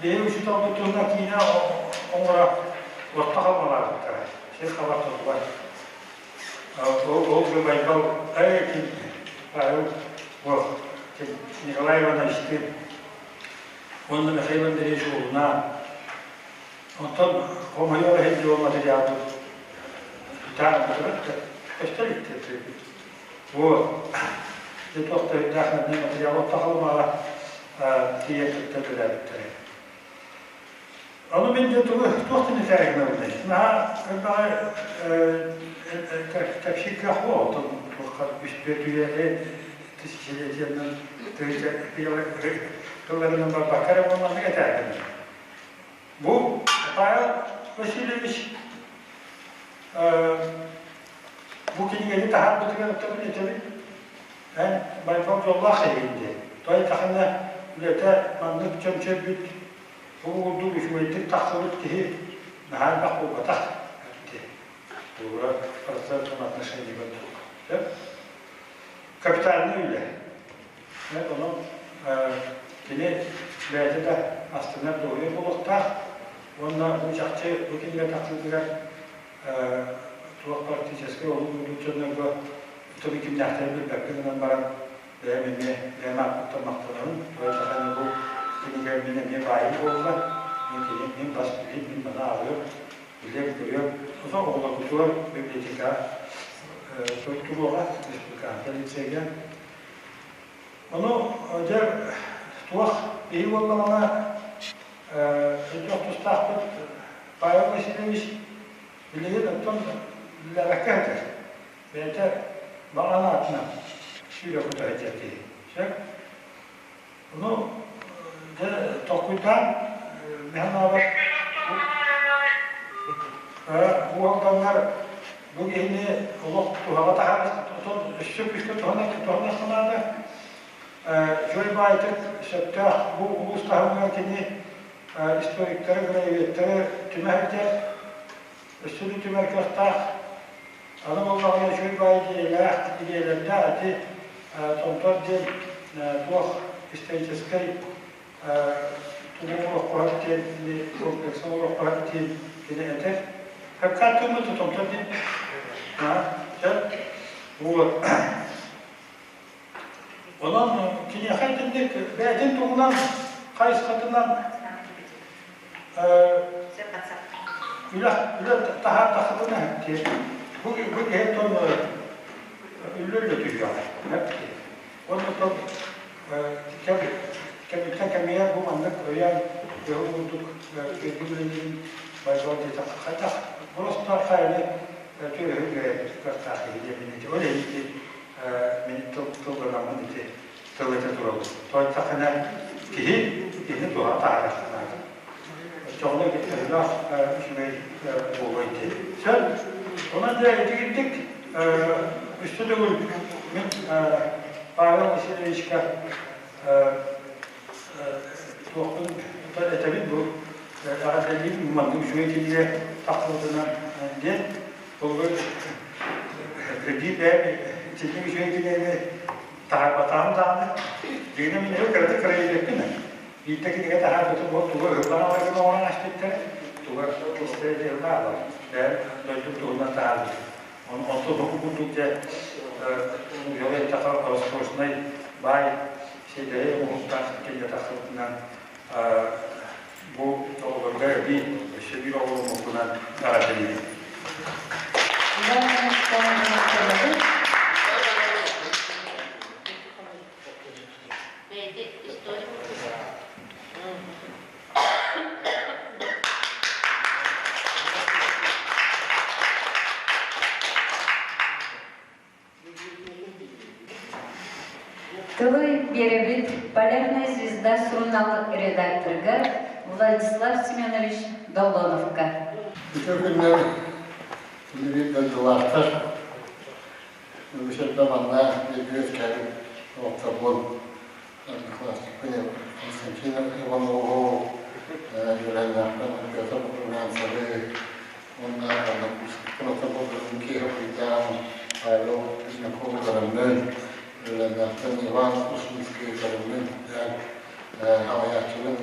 биһиги учууталбыт туһунан киинэ оҥоро орто халбалаабыттара. Сир хабар турбат. Ол ол Байбал эй Павел Николай Ивановичтыын уонна Михаил Андреевич уолунаан Онтон хомойуох иһин дьон материалбыт тутаан көстөр иттэ Вот. Дьэ туох да өйдөөх материал оттохолумаҕа тиийэн кытта үлэлээбиттэрэ. Ону мин дьэ тугу туох да нэтээригинэбиний? Наһаа элбэҕи кэпсиир кыах буол, оттон туохха үс-түөрт үйэ тысячелетиянан тылларынан барбакка эрэ буоллаҕына этээргинэ. Бу Павел Васильевич бу кинигэни таһаарбытыгар оттон этэбин, эн Байбал дьоллоох эһигин диэн. Той тахына үлэтэ маннык чөмчөйбүт, бу курдук үчүгэйдик тахсыбыт киһи наһаа элбэх буолбатах диэн. Тугура процентном отношении көрдүк. Капитальный үлэ. Онон кини бэйэтэ да астынар дуоһуйар буолуохтаах уонна бу чахчы бу кинигэ тахсыытыгар туох практическай олук уурбут дьоннорго тылы кимнээхтэрин билбэппин гынан баран бэйэм эмиэ бэйэм ааппыттан махтанабын. Тоҕо диэтэххинэ бу кинигэ мин эмиэ баайым буолла. Мин кини мин бас билиим, мин маны ааҕыам, билиэм-көрүөм. Оттон оҕолорбутугар библиотека туруоҕа республиканскай лицейгэ. Ону дьэ туох биһи буоллаҕына өйдүөх тустаахпыт Павел Васильевич билигин оттон үлэлээбэккэ сытар. Бэйэтэ баҕа аатынан сүүрэ көтө сылдьар киһи. Сөп? Ону дьэ толкуйдаан мин санаабар бу алданнар бу киһини олох туһаҕа таһаарар отон өссө күүскэ туһанар санаата Чуой баайтык сөптөөх бу улуус таһымыгар кини историктары, краеведтары түмэ сылдьар, өссө да түмэр кыахтаах. Аны буоллаҕына үчүгэй баай идиэйэлээх, идиэйэлэрдээх ити Томтор диэн туох историческай тугу оҥоруоххуһар диэн комплекс оҥоруоххуһар диэн кини этэр. Хаккаат тыммыт Томтор диэн. Вот. Онон киниэхэ итинник бэйэтин туһунан хайысхатынан үлэ үлэ таһаартахытына бу бу киһи тон үллүллэ түһүөҕэ. Уонна тон кэмиттэн кэмигэр бу маннык өйөөн өһү курдук кирдик үлэлиирин байбал диэтэххэ хайдах просто хайаны түөһү үөрэммит кыахтаах киһи диэммин ити ол иһин мин тылланаммын ити тыл этэ турабын. Тойтахына киһи киһини туһа таһаарыахтаах. Оччоҕуна төһөлөөх үчүгэй буолуой дии. Сөп. Онон дьэ итигирдик үстэ төгүл мин Павел Васильевичка туохпун этэбин бу эҕэрдэлиибин маннык үчүгэй кинигэ тахсыбытынан диэн Холобур, биир бэйэм итинник үчүгэй кинигэни таһаарбатаҕым даҕаны, дьиҥинэн мин эһиги кыратык кырайыппын биирдэ кинигэ таһаарбытым буол тугу ыһыллан аларгын оҥорон аспыттара, туга истэрэ дьыалла аалар. Бэйэм дойдум туһунан таһаарбытым. Онтон бу курдук дьэ дьолу эттэххэ роскошнай баай сиэдэрэй оҥоһуктаах кинигэ тахсыбытынан Бу оҕолорго эбии өссө биир оҕоломмуппунан эҕэрдэлиибин. Тылы биэрэбит «Полярная звезда» сурунаал редакторыгар Владислав Семенович Доллоновка. Үтүө күннэр билигин дойдулаахтар. Үгүс манна бииргэ үөскээбит доҕотторбун одноклассникпын Константин Иванову, үөрэннээхпин Петр Румянцевы уонна однокурсникпын киэһэ буйдаан Павел Близняков көрөммүн, үөрэннээхпин Иван Ушницкий көрөммүн, салайааччыбын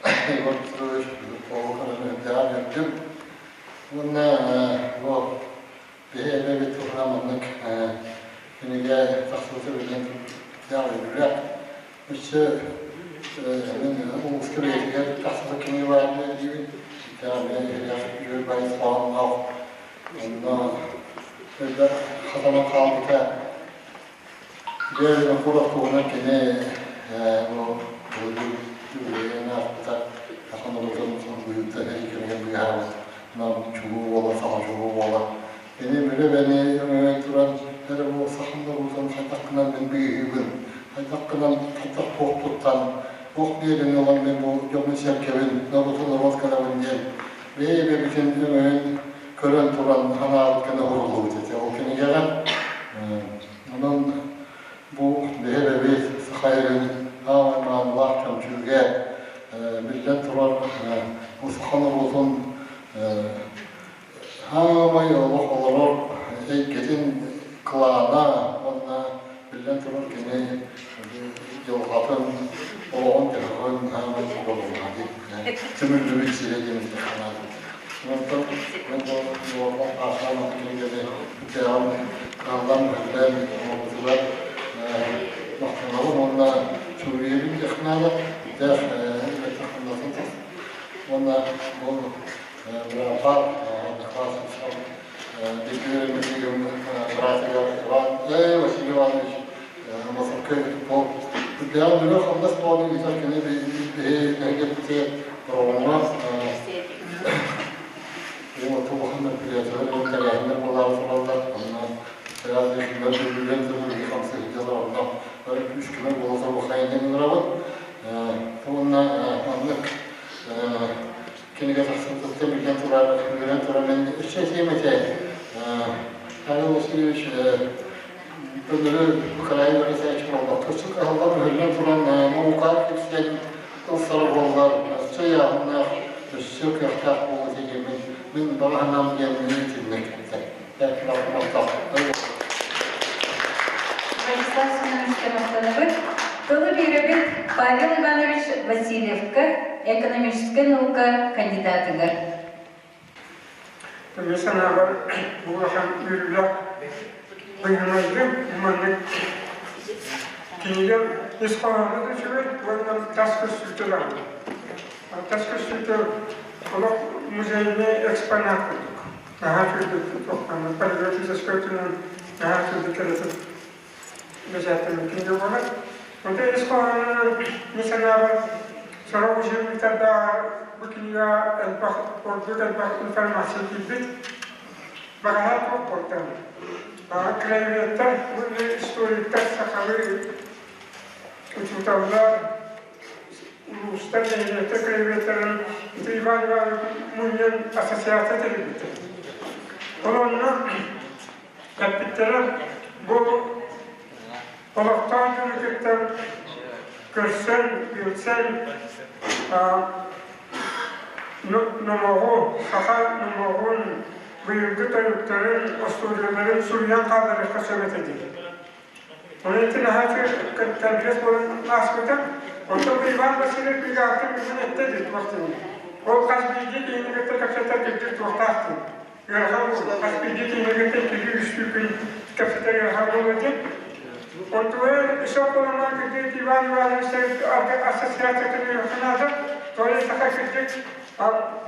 Егор Петрович Жиркову көрөн үрдээҕин үөрдүм. Уонна бу биһи эбэбит туһунан маннык кинигэ тахсыбыта билэн үрдээх үөрүүлээх. Өссө мин улууска бэйэтигэр тахсыбыт кинигэ баар диибин. Итэҕэл үөр байыс хоһоонноох. Онно элбэх хатанан хаалбыта. Дьэ, Винокуров туһунан кини бу үбүлүөйүн ааспыта саха норуотун быһыыта сэрии кэмигэр быыһаабыт нам чулуу буола, саха чулуу буола. Кини мүрү бэни өҥөйөн туран эрэ бу саха норуотун хайдах гынан мин быыһыыбын, хайдах гынан хайдах туох туттан, туох биэрин ылан мин бу дьоммун-сэргэбин, норуоту норуот гынабын диэн бэйэ-бэйэбитин өҥөйөн көрөн туран санаабыт гына уһуллубут этэ. Ол кинигэҕэ онон бу биһиги Саха сирин аамай маанылаах чөмчүүгэ биллэн турар бу саха норуотун Хаамай олох олорор эйгэтин кылаана уонна биллэн турар кини дьылҕатын, олоҕун-дьаһаҕын хаамай туруоруллаҕа дии түмүллүбүт сирэ диэн санаатым. Онтон мен бу Уорбах Аахаан кинигэни үтээҕин хааллан бэллээн оҥорбутугар махтанабын уонна суруйабын диэххэ наада. Үтээх үлэтин-хамнасын уонна бу Бырааппар Одноклассникам бииргэ быраатыгар Иван Василий Иванович Масаркай бу үрдээҕи үлэ хамнас буолан ыытар кини биһи нэһилиэкпитигэр Бороҕоҥҥо улахан мероприятиелар тэрээһиннэр буолаары тураллар. Онно тэрээһиннэр үлэлээн турар хамсыһыдьалар онно бары күүс-көмө буола турбахайынан ыҥырабыт. Уонна маннык кинигэ тахсыбытыттан биллэн турар, үөрэн турар мин өссө этиэм этэ. Павел Васильевич көннөрү кыраайы үөрэтээччи буолбакка, өссө кыһаллан өһүллэн туран наука кэпсээн ылсара буоллар, өссө ыйааһыннаах, өссө кыахтаах буолуо этэ диэммин, мин баҕа санаам диэн мин итинник этэ. Владислав Семенович махтанабыт. Тылы биэрэбит Павел Иванович Васильевка, экономическай наука кандидатыгар. Мин санаабар улахан үөрүүлээх быһымайгы маннык кинигэ ис хоһооно да үчүгэй уонна тас көстүүтэ даҕаны. Тас көстүүтэ олох музейнай экспонат курдук. Наһаа үчүгэйдик туохтаан полиграфическай өттүнэн наһаа үчүгэйдик кэлэтин бэчээттэммит кинигэ буолар. Онтон ис хоһоонунан мин санаабар сорох учебниктардааҕар бу кинигэҕэ элбэх ордук элбэх информация киирбит. Баҕаһа туох буолтан. Краеведтар уонна историктар сахалыы учууталлар улуустар нэһилиэктэр краеведтарын ити Иван Иванович мунньан ассоциация тэрийбиттэр. Ол онно эппиттэрэ бу олохтоох дьону кытта көрсөн, билсэн номоҕу, саха номоҕун, быйылгы тойуктарын, остуоруйаларын суруйан хаалларыахха сөп этэ диэн. Оны ити наһаа кэргэс буолан ааспыта. Онтон бу Иван Васильевич бригадатын бүгүн эттэ дии туох диэн. Ол хас биирдии киһини кытта кэпсэтэр кырдьык туохтаах диэн. Ыарахан буолла. Хас биирдии киһини кытта иккилии үстүү күн кэпсэтэр ыарахан буолуо диэн. Онтугар өссө оттоломмон кырдьык Иван Иванович ассоциациятын ыарахан наада. Тоҕо саха кырдьык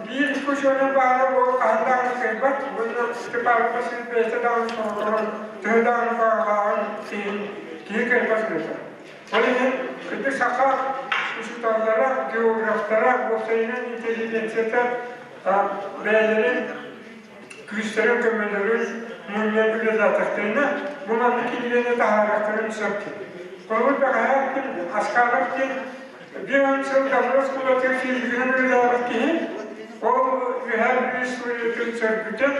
Биир учуонай баара ол хаһан даҕаны кыайбат уонна Степан Васильевич бэйэтэ даҕаны соҕотоҕун төһө даҕаны баҕалааҕын иһин киһи кыайбат үлэтэ. Ол иһин кырдьык саха учууталлара, географтара, уопсайынан интеллигенцията бэйэлэрин күүстэрин көмөлөрүн мунньан үлэлээтэхтэринэ бу маннык кинигэни таһаарыахтарын сөп. Холобур бэҕэһээ күн Аскаров диэн 5 сыл Даврос кулатын физигынан үлэлээбит киһи ол үөһээ Бүлүү историятын сөргүтэн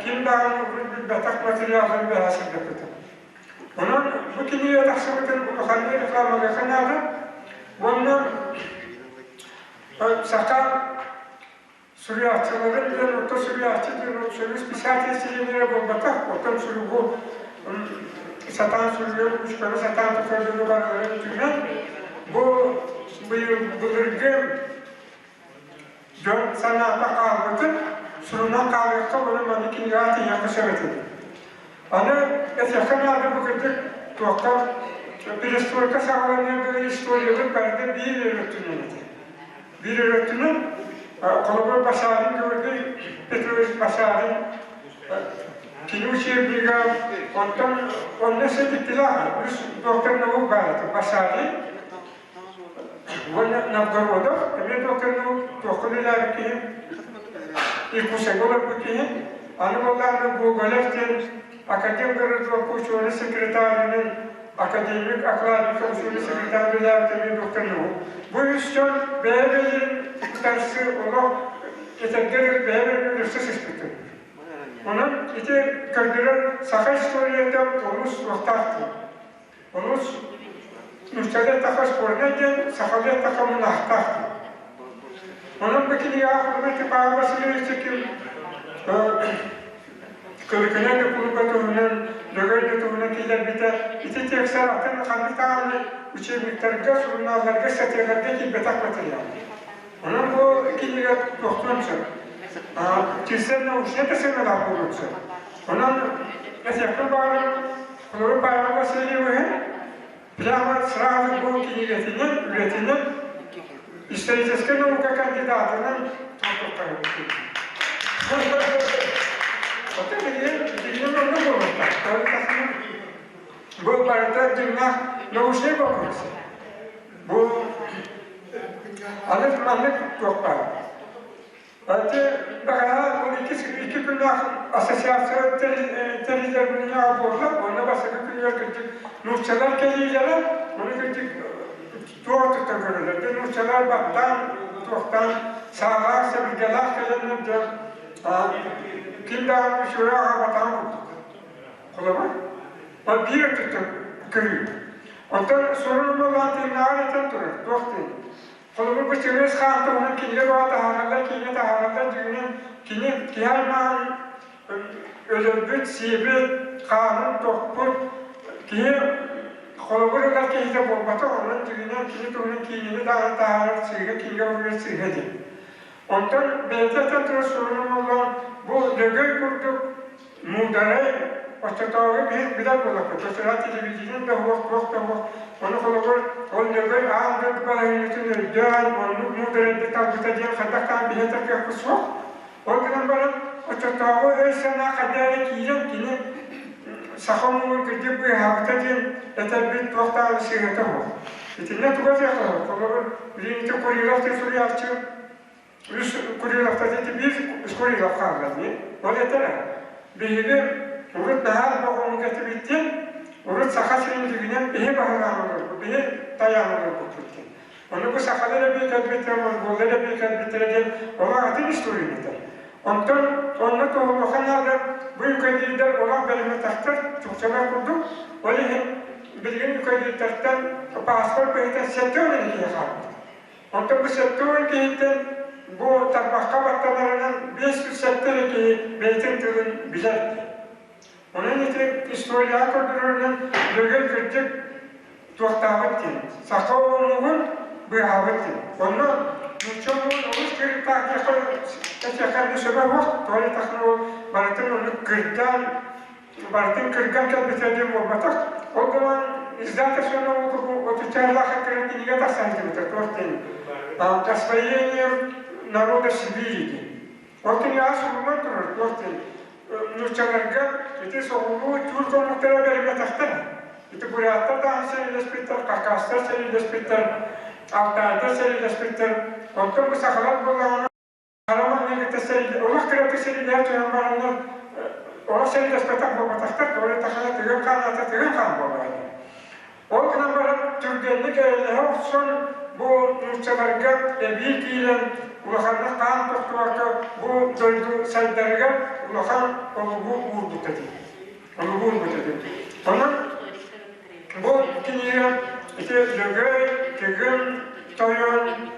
ким даҕаны урут билбэтэх материалын бэһэ сырдаппыта. Онон бу кинигэ тахсыбытын улаханнык рекламалыахха наада. Уонна саха суруйааччыларын диэн орто суруйааччы диэн союз писательств диэн буолбатах, оттон суругу сатаан суруйар, учканы сатаан тутар дьону барыларын түмэн, бу былыргы дьон санаата хаалбытын сурунан хаалыахха уонна маннык кинигэҕэ тиийиэххэ сөп этэ. Аны этиэххэ наада бу кырдьык туохха перестройка саҕаланыар дылы историябыт барыта биир эрэ өттүнэн этэ. Биир өрөттүнэн, холобур, Башарин Георгий Петрович Башарин кини учебнига, онтон онно сэтиктилээх үс доктор наук баар этэ. Башарин уонна Новгородов, эмиэ доктор наук, туохха үлэлээбит киһи, Иркутскайга олорбут киһи. Аны буоллаҕына Гоголев диэн академгородок учуонай секретарынан академик Акладников учуонай секретарь үлэлээбит эмиэ доктор наук. Бу үс дьон бэйэ-бэйэлэрин утарсы олох этэргэ дылы бэйэ-бэйэлэрин өлөрсө сыспыттар. Онон ити көрдөрөр саха историята олус суохтаах диэн. Олус нууччалыы эттэххэ спорнай диэн, сахалыы эттэххэ мунаахтаах диэн. Онон бу кинигэҕэ холобур Павел Васильевич ким Көлүкүнэн да кулуба туһунан, Лөгөй да туһунан киллэрбитэ. Ити текстэр атын ханнык даҕаны учебниктарга, сурунаалларга, статьяларга киирбэтэх материал. Онон бу кинигэ тохтуон сөп. Кирсэн научнай да сыаналаах буолуон сөп. Онон этиэхпин баҕарабын, холобур Павел Васильевиһы прямо сразу бу кинигэтинэн, үлэтинэн историческай наука кандидатынан туттарбыт. Оттон билигин билигин оннук буолуохтаах. Бу барыта дьиҥнээх научнай боппуруос. Бу аны маннык туох баар. Ити бэҕэһээ ол икки күннээх ассоциация тэриллэр мунньаҕа буолла. Онно бастакы күнүгэр кырдьык нууччалар кэлиилэрэ, ону кырдьык туох туттан көрөллөр. Дьэ нууччалар баттаан, туохтаан саалаах, сэбиргэлээх кэлэннэр дьэ ким даҕаны үчүгэй аҕабатаҕын курдук. Холобур, ол биир өттүттэн көрүү. Оттон сурун буоллаан тыыннааҕар этэн турар, туох диэн. Холобур, бу Чыҥыс хаан туһунан кинигэ бөҕө таһаараллар, киинэ таһаараллар дьиҥинэн кини киһи аймаҕын өлөрбүт, сиэбит, хаанын тохпут киһи холобур ылар киһитэ буолбатах, онон дьиҥинэн кини туһунан киинэни даҕаны таһаарар сыыһа, кинигэ уруйар сыыһа диэн. Онтон бэйэтэ этэн турар суругун оллоон бу Лөгөй курдук муударай оччотооҕу биһик билэр буоллахпыт. Оччоҕо телевидение да суох, туох да суох. Ону холобур, ол Лөгөй аан дойду балаһыанньатын өйдөөн, оннук муударайдык талбыта диэн хайдах даҕаны биһи этэр кыахпыт суох. Ол гынан баран, оччотооҕу өй-санаа хайдах эрэ киирэн кини саха омугун кырдьык быыһаабыта диэн этэрбит туох даҕаны сыыһата суох. Итиннэ туга диэххэ холобур, билигин ити Курилов диэн суруйааччы үс Куриловтар ити биир Курилов хаалла дии. Ол этэрэ, биһиги урут наһаа элбэх омук этибит диэн, урут Саха сирин дьиҥинэн биһи баһылаан олорбут, биһи тайаан олорбуппут диэн. Ону бу сахалар эбии кэлбиттэрэ, монголлар эбии кэлбиттэрэ диэн олох атын история этэ. Онтон онно туһулуха наада бу юкагирдар олох бэлэмнэтэхтэр, чукчалар курдук. Ол иһин билигин юкагирдартан паспорт быһыытын 70 киһи хаалбыт. Онтон бу 70 киһиттэн бу тарбахха баттанарынан 507 эрэ киһи бэйэтин тылын билэр. Онон ити историяҕа көрдөрөрүнэн Лөгөй кырдьык туохтаабыт диэн, саха омугун быыһаабыт диэн. Онно нуучча омугун олус кырыктаах диэххэ этиэххэ эмиэ сөбө суох. Тоҕо диэтэххинэ ол барытын ону кырдаан, барытын кырган кэлбитэ диэн буолбатах. Ол гынан издательство наука бу отуччалаах кыра кинигэ тахсан сылдьыбыта туох диэн «Освоение народа Сибири» диэн. Ол кинигэҕэ суруллан турар туох диэн нууччаларга ити соҕуруу түүр омуктара бэриммэтэхтэр. Ити буряттар даҕаны сэриилэспиттэр, хакастар сэриилэспиттэр, алтайдар сэриилэспиттэр. Онтон бу сахалар буоллаҕына хараманныгыта сэриилэ олох кыратык сэриилэһэ түһэн бараннар олох сэриилэспэтэх буолбатахтар, тоҕо диэтэххинэ тыгын хаан аата тыгын хаан буоллаҕа дии. Ол гынан баран түргэнник эйэлэһэ охсон бу нууччаларга эбии киирэн улаханнык хаан тохтубакка бу дойду сайдарыгар улахан олугу уурбут этим. Олугу уурбут этим. Онон бу кинигэ ити Лөгөй, Тыгын, Тойон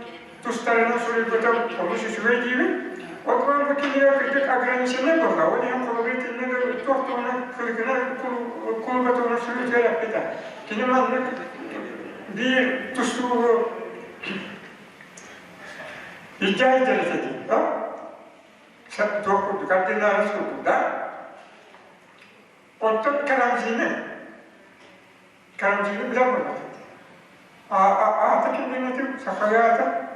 тустарынан суруйбутум олус үчүгэй диибин. Ол гынан бу кинигэ кырдьык ограниченный буолла. Ол иһин холобур итиннэ туох туһунан кыргына кулуба туһунан суруйуутугар эппитэ. Кини маннык биир тустуугу илдьэ сылдьар этэ дии. Туох курдук, ординарец курдук, да? Оттон Карамзины Карантины билэр буолбатым. Аата кимнин сахалыы аата?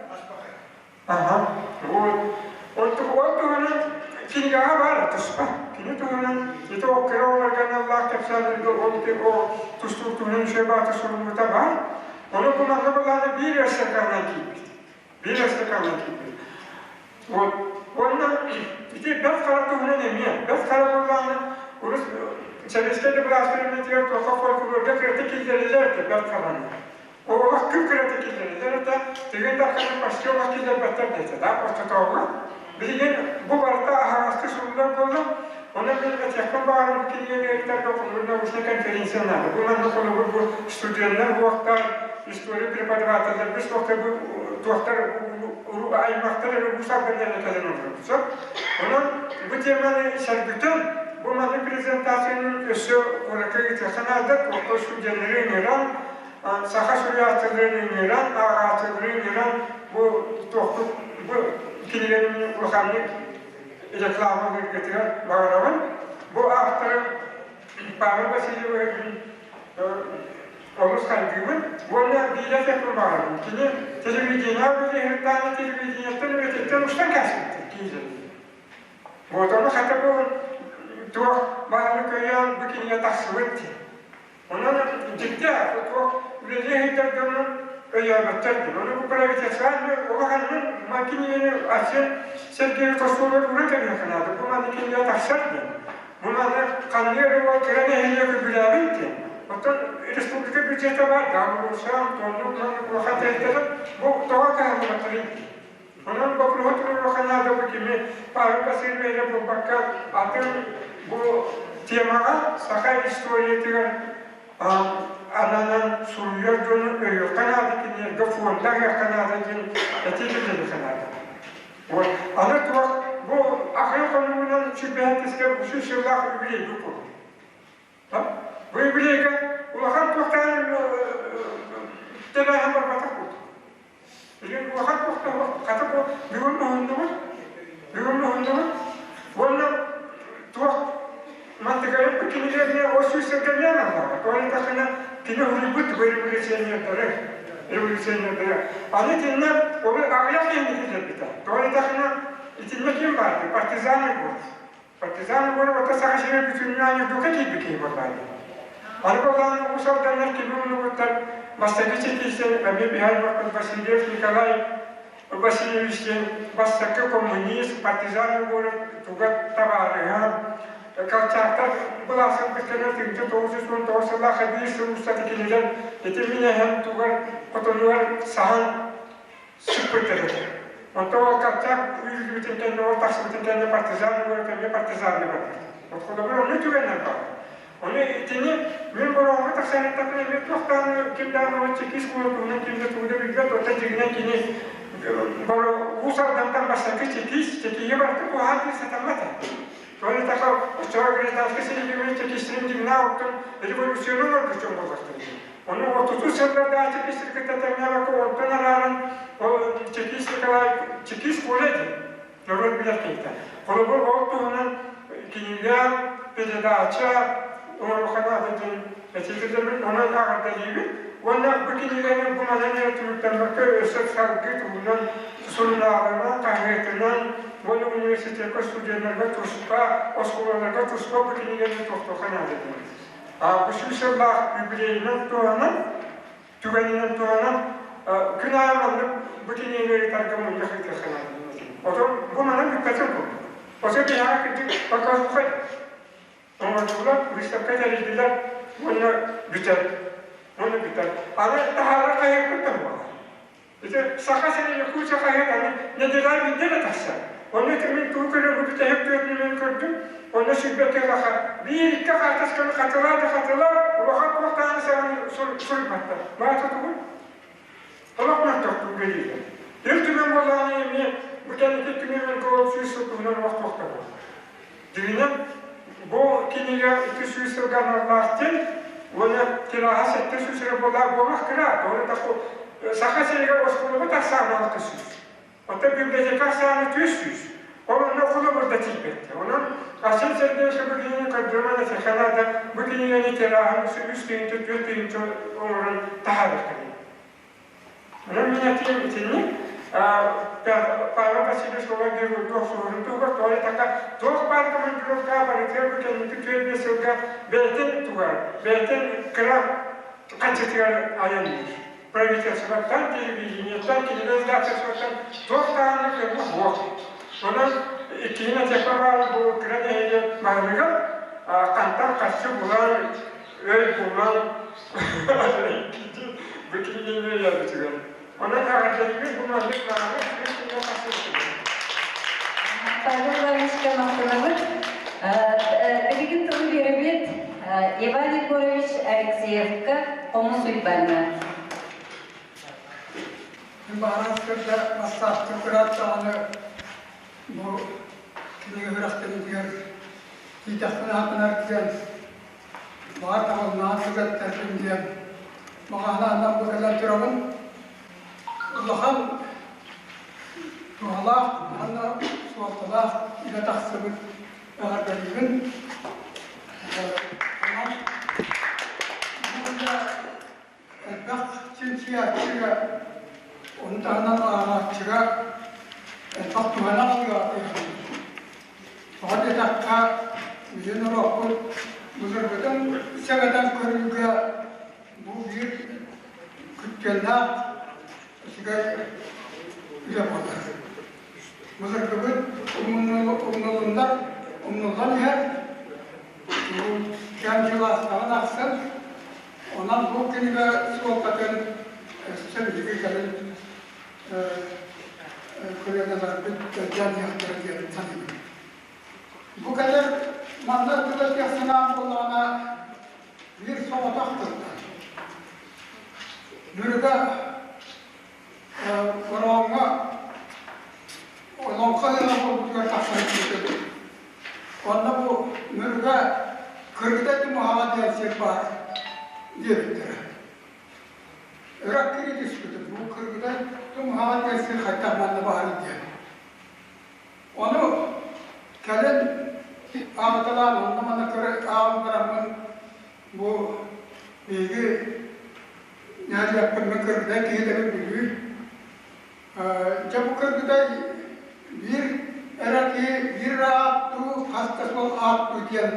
Аха. Вот. Ол туһунан кинигэҕэ баар туспа. Кини туһунан ити ол кыра оҕолорго аналлаах кэпсээннэргэ ол ити ол тустуу туһунан үчүгэй баата суруллубута баар. Ону бу манна былаана биир ыстакаанынан киирбит. Биир ыстакаанынан киирбит. Вот. Уонна ити Бэрт Хара туһунан эмиэ. Бэрт Хара буоллаҕына, урут советскай да былаас временитигэр туохха фольклорга кыратык киллэрэллэр этэ Бэрт Хараны. Олох күн кыратык киллэрэллэр этэ, Тыгын Дарханы почти олох киллэрбэттэр диэтэ, да, ортотооҕу. Билигин бу барыта аһаҕастык суруллар буолла. Онон мин этиэхпин баҕарабын кинигэни ыытарга холобур научнай конференция наада. Бу манна холобур бу студеннар уохтар, история преподавателлэр бис уохтар бу туохтар аймахтар эрэ бу салгыннары кэлэн олоробут. Онон бу теманы сэргүтэн, бу маннык презентацияны өссө куоракка ыытыахха наада, туохха студеннары ыҥыран, саха суруйааччыларын ыҥыран, ааҕааччылары ыҥыран бу туохпут бу кинигэни улаханнык реклама ыытыгар баҕарабын. Бу авторы Павел Васильевич олус хайгыыбын уонна биирэ этиэхпин баҕарабын. Кини телевидениеҕа үлэлииртааны телевидениеттэн үлэтиттэн устан кээспиттэр киирэн. Вот ону хата бу туох баҕаны көрөн бу кинигэ тахсыбыт дии. Онон дьикти туох үлэлии сылдьар дьону өйөөбөттөр дии. Ону бу правительствоны улаханын ма кинигэни Арсен Сергеевич остуолугар ууран кэбиһиэххэ наада. Бу манна кинигэ тахсар диэн. Бу маны ханнык эрэ уол кыра нэһилиэк үбүлээбит диэн. Оттон республика бюджета баар, Даамырусаан, Тоннук, маннык улахан тэрилтэлэр бу тоҕо кыһаллыбаттарый? Онон боппуруоһу туруоруохха наада бу кими Павел Васильевич эрэ буолбакка, атын бу темаҕа саха историятыгар ананан суруйар дьону өйүөххэ наада, кинилэргэ фонда аһыахха наада диэн этии киллэриэххэ наада. Вот. Аны туох бу ахын хонугунан сүрбэһэттискэ үс сыллаах үбүлүөй курдук. Бу үбүлүөйгэ улахан туохтаан тэрээһин барбатах курдук. Билигин улахан туохтаах хата бу бүгүн уһуннубут, бүгүн уһуннубут. Уонна туох мантыкайын бу кинилэрне ол сүүс сылга аллаҕа. Тоҕо диэтэххинэ кини уһуйбут революционердары, революционердары. Аны итиннэ ол аҕыйах киһини киллэрбитэ. Тоҕо диэтэххинэ итиннэ ким баарды? Партизаны буолар. Партизан буолбата Саха сирэ бүтүннүү Ньургука киирбит киһи буоллаҕа дии. Аны буоллаҕына Уус Алданнар кими умнубуттар бастакы чекистэр эмиэ Михаил Васильев Николай Васильевич диэн бастакы коммунист, партизан город туга табаарыһа. Колчактар былаасын кытта 1919 сыллаахха биир сыл устата кинилэр ити мин эһэм тугар хотонугар саһан сыппыттар этэ. Онтон ол Колчак үүрүллүбүтүн кэннэ, ол тахсыбытын кэннэ партизан угар кэннэ партизанны барбыт. Холобур, онно түгэннэр баар. Ону итини мин бороҕоҥҥо тахсан эттэхпинэ эмиэ туох даҕаны ким даҕаны ол чекист буолар туһунан ким да тугу да билбэт, оттон дьиҥинэн кини Уус Алдантан бастакы чекист, чекиһи барыта куһаҕан диир сатаммат этэ. Тоҕо диэтэххэ, оччоҕо гражданскай сэриигэ чекистэрин дьиҥнээх оттон революционнай оҥорбут дьон буоллахтара дии. Ону отутус сыллардаах чекистэр кытта тэҥнээбэккэ онтон арааран ол чекист Николай чекист Коля диэн норуот билэр киһитэ. Холобур, ол туһунан кинигэ, передача оҥоруохха наада диэн этии киллэрбит, онон эҕэрдэлиибит. Уонна бу кинигэни бу манан эрэ түмүктэммэккэ өссө салгыы туһунан сурунаалынан, хаһыатынан уонна университекка студеннарга туспа, оскуолаларга туспа бу кинигэни тохтуохха наада диэн. Бу сүүс сыллаах юбилейынан туһанан түгэнинэн туһанан күн аайы маннык бу кинигэни ыытарга мунньах ыытыахха наада. Отон бу манан бүппэтин курдук. Ото биһиэхэ кырдьык показухай оҥордулар, выставка тэрийдилэр уонна бүтэр. Уонна бүтэр. Аны таһаарар хайыппыт да буолар. Ити Саха сирин Якутия хаһыат аны нэдиэлэҕэ биирдэ эрэ тахсар. Онно ити мин тугу көрөн бу бүтэһик түөртүн мин көрдүм. Онно сүүрбэккэ биир-икки хаартысканы хатылаа да хатылаа, улахан туох даҕаны саҥаны суруйбаттар. Маата тугуй? Олох мөлтөхтүк үлэлииллэр. Ил Түмэн буоллаҕына эмиэ бу кэнники түмэн ол 100 сыл туһунан олох туох да буолла. Дьиҥинэн, бу кинигэ 200 сылга аналлаах диэн уонна тираһа 700 эрэ буоллаах буолах кыра, тоҕо диэтэххэ Саха сиригэр оскуолаҕа тахсаан 600. Оттон библиотека ахсаана 400. Ол онно холобур да тиийбэттэр. Онон Арсен Сергеевич бу кинигэни көрдөрүмэн этиэххэ наада, бу кинигэни тираһын үс тыһыынча, түөрт тыһыынча оҥорон таһаарыахха диэн. Онон мин этиим итинник. Павел Васильевич Володин охсуһарын туһугар тоҕо диэтэххэ, туох баар командировкаҕа барытыгар бу кэнники түөрт сылга бэйэтин тугар, бэйэтин кыра хаччытыгар айанныыр. Правительствоттан, телевидениеттан, кинигэ издательствоттан туох даҕаны көмө суох. Онон иккиһин этиэхпэ баар бу кыра нэһилиэк баһылыгар хантан харчы булан, өй булан бу кинигэни өйөөбүтүгэр. Онон эҕэрдэлиибин бу маннык мааны үчүгэй кинигэ тахсыбытыгар. Павел Ивановичка махтанабыт. Билигин тылы биэрэбит Иван Егорович Алексеевка Хомус Уйбаҥҥа. Баарас кырда массаастыы кыраат даҕаны бу кинигэ үрэхтэригэр тиийдэхпинэ хатанар диэн баар таҕылнаан түгэттэрбин диэн маҕаһынааннан бу кэлэн турабын. Улахан туһалаах уонна суолталаах үлэ тахсыбыт эҕэрдэлиибин. Онон бу үлэ элбэх чинчийээччигэ, ону таһынан ааҕааччыга элбэх туһаны аҕалыаҕа Тоҕо диэтэххэ, билигин норуоппут былыргытын сэгэтэн көрүүгэ бу биир күттүөннээх үчүгэй үлэ буолар. Былыргыбыт умнулуннар, умнуллан иһэр, бу кэм дьыл аастаҕын ахсын, онон бу кинигэ суолтатын өссө биһиги кэлин көлүөнэлэрбит кэргэн иһэхтэрэ диэн саныыбын. Бу кэлэр манна тылы санаам буоллаҕына биир соҕотох тылтан. Бүрүгэ Орооҥҥо Олоҥхо ыала буолбутугар тахсан киирбит. Онно бу Мүрүгэ Кыргыдай Тумуһаҕа диэн сир баар диэбиттэрэ. Өрө кири түспүтүм. Бу Кыргыдай Тумуһаҕа диэн сир хайдах манна баарый диэн. Ону кэлин ааҕыталаан онно-манна көрө ааҕан бараммын бу биһиги нэһилиэкпин мин Кыргыдай киһитэбин Бүлүү. Дьэ бу Кыргыдай биир эрэ киһи биир эрэ ааттуу, хас да суол ааттуу диэн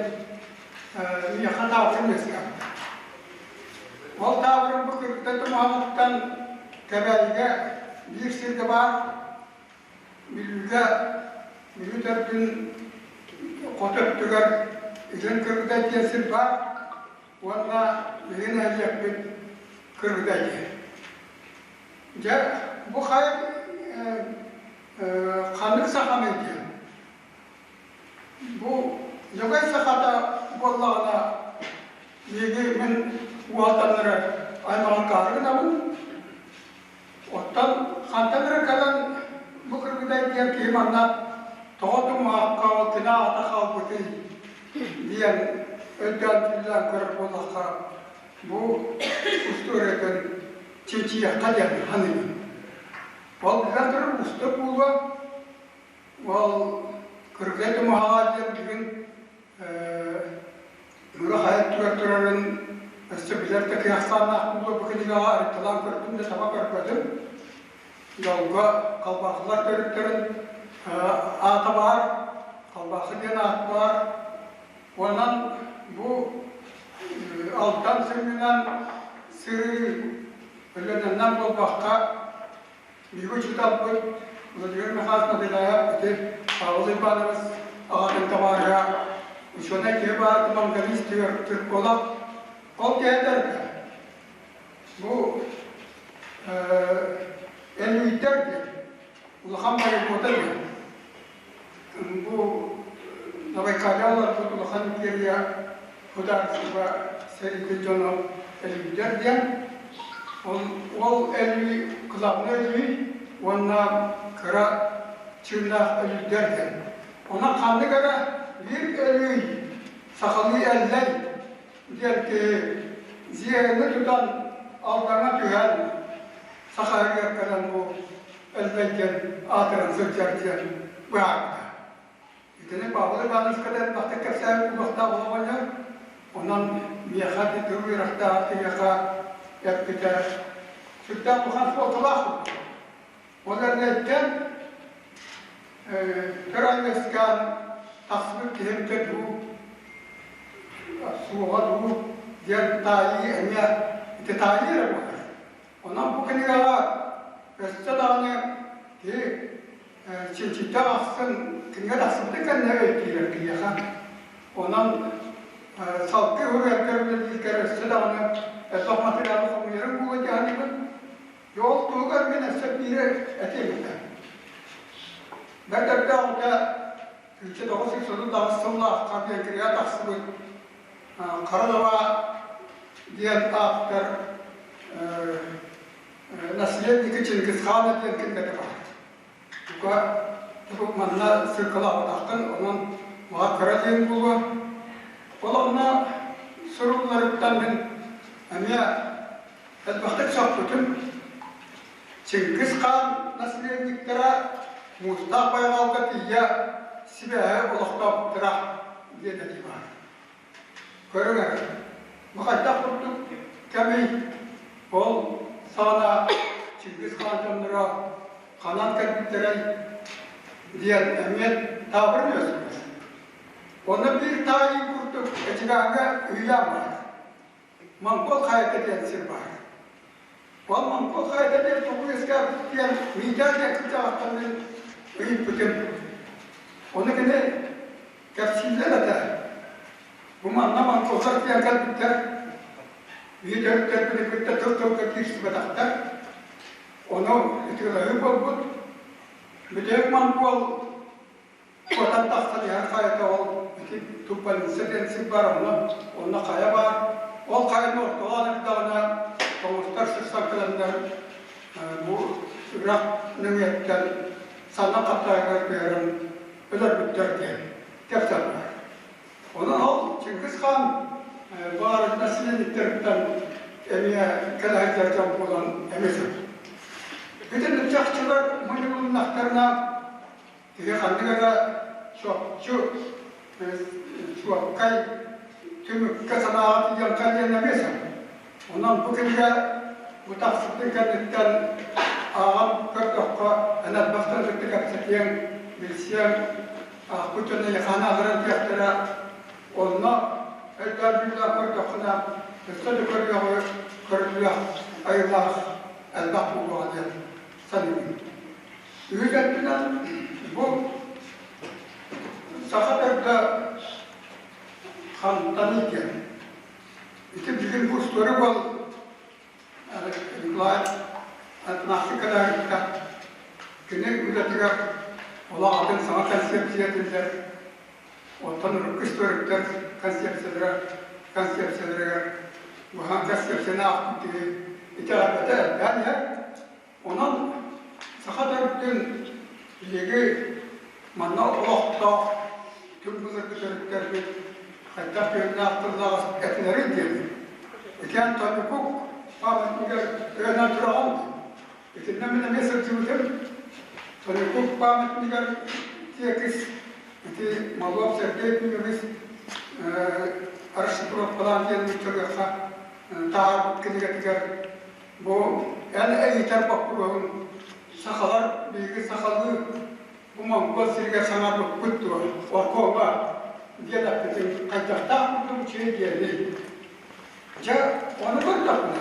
миэхэ таабырын үөскээбит. Ол таабырын бу Кыргыдай тумаһаҕыттан Кэбээйигэ биир сиргэ баар Бүлүүгэ Бүлүү төрдүн хоту өттүгэр. Илин Кыргыдай диэн сир баар уонна биһиги нэһилиэкпит Кыргыдай диэн. Дьэ, бу хайа ханнык саханый диэн. Бу Дьөгөй сахата буоллаҕына биһиги мин уолаттаннары аймаҕын каары гынабын. Оттон хантан эрэ кэлэн бу Кыргыдай диэн киһи манна тоҕо тумуһахха ол кини аата хаалбытый диэн өйдөөн түүлээн көрөр буоллахха бу устуоруйатын чинчийиэххэ диэн саныыбын. Ол билэн турар уустук буолуо. Ол Кыргыдай тумуһаҕа диэн бүгүн Мура хайа өттүгэр турарын өссө билэр да киһи ахсааннаах буолуо бу кинигэҕэ арыйталаан көрдүм да таба көрбөтүм. Дьолго Халбаахылар төрүттэрин аата баар, Халбаахы диэн аат баар. Онон бу Алдан сүнньүнэн сырыы Өлүөнэннэн буолбакка Биһиги учууталбыт Владимир Михайлович Набилаев ити Павел Иванович аҕатын табаарыһа учуонай киһи баар мангалист түрколог ол киһи бу Элүүйтэр диэн улахан бойобуота диэн бу Новайкаля олорбут улахан империя судаарыстыба сэриитин дьоно Элүүйтэр диэн Ол, ол өлүү главнай өлүү уонна кыра чыыннаах өлүүрдэр диэн. Онон ханнык эрэ биир өлүү сахалыы эллэй диэн киһи зиэрэни тутан Алдаҥа түһэн Сахарыгар кэлэн бу эллэй диэн аатыран сылдьар диэн быһаарбыта. Итини Павел Ивановичка да элбэхтик кэпсээбит буолуохтаах оҕонньор. Онон миэхэ тыл үөрэхтээх киһиэхэ эппитэ сүрдээх улахан суолталаах курдук. Ол эрдэттэн кыра үөскээн тахсыбыт киһим дуу, суоҕа дуу диэн таайыы эмиэ ити таайыы эрэ буолар. Онон бу кинигэҕэ өссө даҕаны киһи чинчийдэх ахсын кинигэ тахсыбытын кэннэ өйдүүрэр киһиэхэ. Онон салгыы уруйарга үлэлииргэр өссө даҕаны элбэх материалы хомуйарым буолуо дии саныыбын. Ол туһугар мин өссө биири этиэм этэ. Бэрт өрдөөҕүтэ 1938 сыллаахха Венгрияҕа тахсыбыт Хара Дабаа диэн автор Наследники Чингисхана диэн кинигэтэ баар. Бука тугу манна ссылкалаабатаххын, онон мага кыра диэн буолуо. Ол онно сурулларыттан мин эмиэ элбэхтик сөхпүтүм. Чингис хаан наследниктара Муустаах байҕалга тиийэ сибээһи олохтообуттара диэн этии баар. Көрүҥ эрэ, бу хайдах курдук кэмий ол саҕана Чингис хаан дьонноро ханан кэлбиттэрэй диэн эмиэ таабырын үөскүүр. Онно биир таайыы курдук Эчигээҥҥэ үһүйээн баар. Монгол хайата диэн сир баар. Ол Монгол хайата диэн тугу үөскээбит диэн Миитээ диэн кырдьаҕастан мин ыйыппытым. Ону кини кэпсииллэр этэ. Бу манна монголлар диэн кэлбиттэр. Биир төрүттэрбини кытта тыл-тылга киирсибэтэхтэр. Ону ытыалаһыы буолбут. Бүтэһик монгол Куотан тахсан иһэр хайата ол ити Туппалица диэн сир баар онно, онно хайа баар. Ол хайаны ортолоон эрдэҕинэ тоҥустар сырсан кэлэннэр бу үрэх нөҥүөттэн санна хаптаайыгар түһэрэн өлөрбүттэр диэн кэпсэллэр. Онон ол Чингис хаан баарына силиниттэртэн эмиэ кэлэ сылдьар дьон буолан эмиэ сөп. Бүтүн чахчылар мунньулуннахтарына Киһи ханнык эрэ чопчу чуолкай түмүккэ санааҕа тиийэн кэлиэн эмиэ сөп. Онон бу кинигэ бу тахсыбытын кэнниттэн ааҕан көрдөххө, эн элбэхтэн кытта кэпсэтиэҥ, билсиэҥ, аахпыт дьон эйиэхэ анааларын диэхтэрэ. Онно өйдөөн дьүүллээн көрдөххүнэ, өссө да көрүөҕү көрүллүөх айылаах элбэх буолуоҕа диэн саныыбын. Үһүс өттүнэн бу саха төрдө хантан диэн. Ити билигин бу история буол Николай Афанасьевич кини үлэтигэр олох атын саҥа концепция этиллэр. Оттон урукку историктар концепциялара концепцияларыгар быһан концепцияны аахпыт киһи итэҕэйбэтэ элбээн иһэр. Онон саха төрүтүн биһиги манна олохтоох түҥ былыргы төрүттэрбит хайдах күөннээх тыллаах этилэрин диэн итиэн Тоньюкук памятнигар өйөнөн тураҕын. Итиннэ мин эмиэ сылдьыбытым. Тоньюкук памятнигар тиэкис ити Малов Сергей Пинович расшифровкалаан диэн нууччалыахха таһаарбыт кинигэтигэр Бу эн ыйытар боппуруоһуҥ сахалар биһиги сахалыы бу монгол сиригэр саҥарбыппыт дуо, оркуома диэн эппитиҥ хайдахтаах курдук үчүгэй диэний? Дьэ, ону көрдөхпүнэ,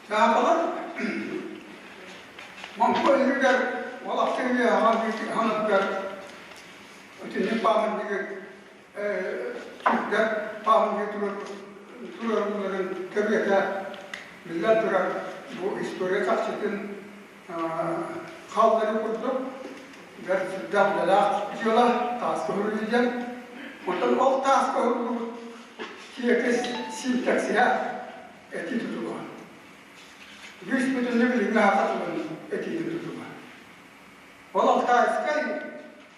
саахалар монгол сиригэр ол ахсын хаҥатыгар итинник пааматнигы Сүүрдэр пааматнигы туруорулларын төрүөтэ биллэн турар бу история чахчытын хаалларыы курдук бэрт сүрдээх үлэлээх дьыала тааска уһуруйуу диэн. Оттон ол тааска уһуллубут тиэкис синтаксиһа этии тутулуга. Үс бүтүннүү билиҥҥи саха тылын этиитин тутулуга. Ол Алтайскай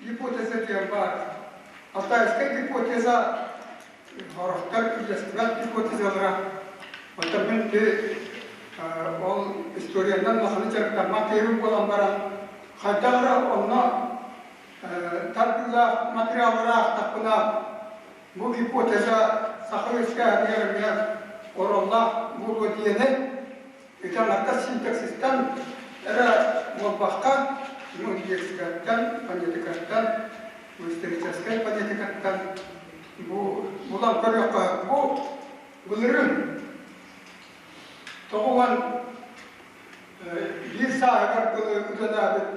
гипотеза диэн баар. Алтайскай гипотеза сорохтор үллэстибэт гипотезалара. Оттон мин ти ол историянан улаханы дьарыктаммат киһибин буолан баран, хайдах эрэ онно тардыылаах материаллары аахтахпына, бу гипотеза саха үөскээһинигэр эмиэ ороллоох буолуо диэни Ити аҥардас синтаксистан эрэ буолбакка, ну, лексикаттан, фонетикаттан, историческай фонетикаттан бу булан көрүөххэ, бу былырыын 91 сааһыгар дылы үлэлээбит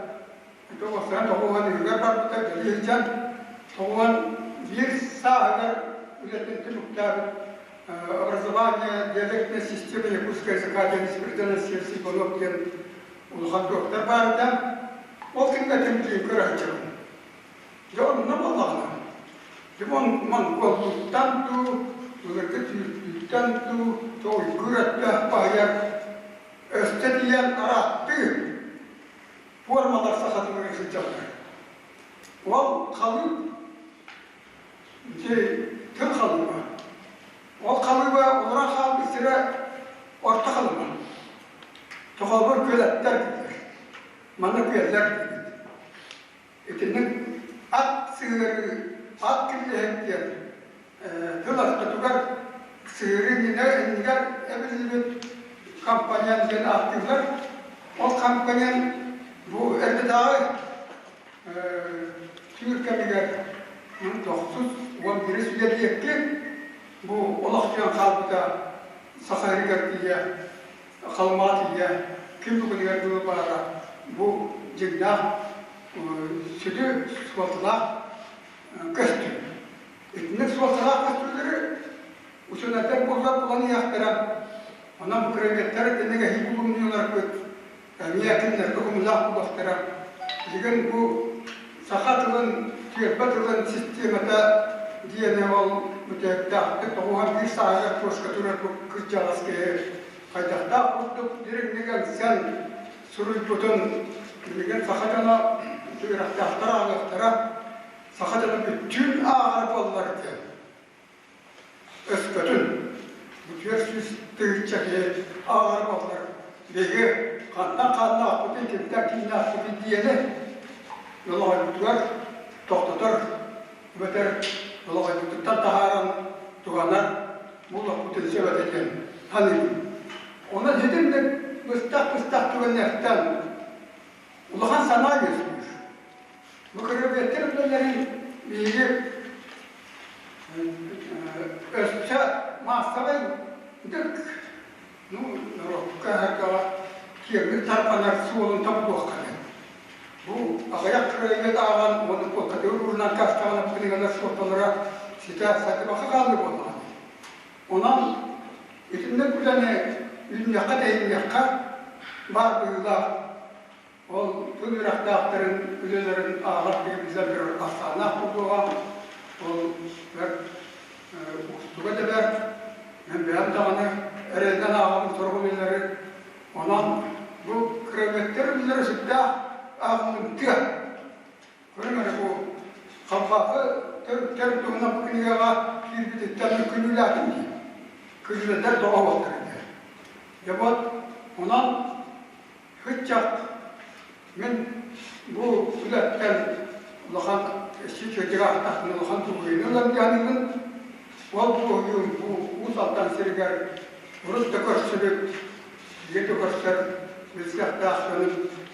91 үһүгэр барбыта, кэлии сылдьан 91 сааһыгар үлэтин түмүктээбит образование диалектной системы якутского языка диэн Спиридон Сергеев диэн улахан доктор баар этэ. Ол кэмҥэ тимтиин көрө сылдьабын. Дьэ онно буоллаҕына, Димон монголлууттан дуу, былыргы түүрдүүттэн дуу тоҕуйгуур өттө баһыйар өстө тиийэн арааттыы формалар сахатыгар сылдьаллар. Ол халыып Ити тыл халыыба. Ол халыыба олорон хаалбыт сирэ орто халыма. Тохообор күөлэттэр дииллэр. Манна күөллэр диибит. Итинник ат сыһыарыы, ат киллэһик диэн тыл ортотугар сыһыарыы иннигэр эбиллибит компонент диэн ааттыыллар. Ол компонент бу эрдэтээҕи Түүр кэмигэр тохсус 11 үйэ диэки бу олохтуйан хаалбыта Саха сиригэр тиийэ, Халымаҕа тиийэ, ким бүгүнүгэр дылы баара бу дьиҥнээх сүдү суолталаах көстүү. Итинник суолталаах көстүүлэри учуонайдар буллар булан иһиэхтэрэ. Онон бу кырамиаттар итинник эһии булумньуларбыт эмиэ кинилэргэ умулаах буолуохтара. Билигин бу саха тылын, түөлбэ тылын систиэмэтэ диэни ол бүтэһиктээхтик 91 сааһыгар куоска турар бу кырдьаҕас киһи хайдахтаах курдук дириҥник ылсан суруйбутун билигин саха дьоно үөрэхтээхтэр ааҕыахтара, саха дьоно бүттүүн ааҕар буоллар диэн Өскөтүн бу 400 000 киһи ааҕар буоллар, биһиги хантан хааннаахпытый, кимтэн кииннээхпитий диэни олоҕойбутугар тохтотор эбэтэр олоҕойбутуттан таһааран туһанар буолуохпутун сөп этэ диэн саныыбын. Онон итинник быстах-быстах түгэннэртэн улахан санаа үөскүүр. Бу кыргыттар үлэлэрин биһиги өссө маассабай дык ну норуокка аһардаҕа киэҥник тарҕанар суолун тобулуохха диэн. Бу аҕыйах кырайга ааҕан уонна куоккатыгар уурунан кастаҕына кинигэлэр суолталара ситэ сайдыбакка хаалыы буоллаҕа дии. Онон итинник үлэни үүннэххэ-тэйиннэххэ баар быһыылаах ол тыл үөрэхтээхтэрин үлэлэрин ааҕар киһи биллэн турар ахсааннаах буолуоҕа. Ол бэрт уустуга да бэрт. Мин бэйэм даҕаны эрэлинэн ааҕабын сорох үлэлэри. Онон бу кыраметтэр үлэлэрэ сүрдээх ааҕыллымтыа. Көрүҥ эрэ бу халбаакы төрүттэр туһунан бу кинигэҕэ киирбититтэн күнүүлээтим дии. Күнүүлэнэр тоҕо буолтар дии. Дьэ вот онон ыччат мин бу үлэттэн улахан сүүчүөтүгэр ааттахпына улахан дуоһуйууну ылан диэханыбын. Ол дуоһуйуум бу Уус Алдан сиригэр урут да көрсүбүт, биир да көрсөр билсиэхтээх дьонум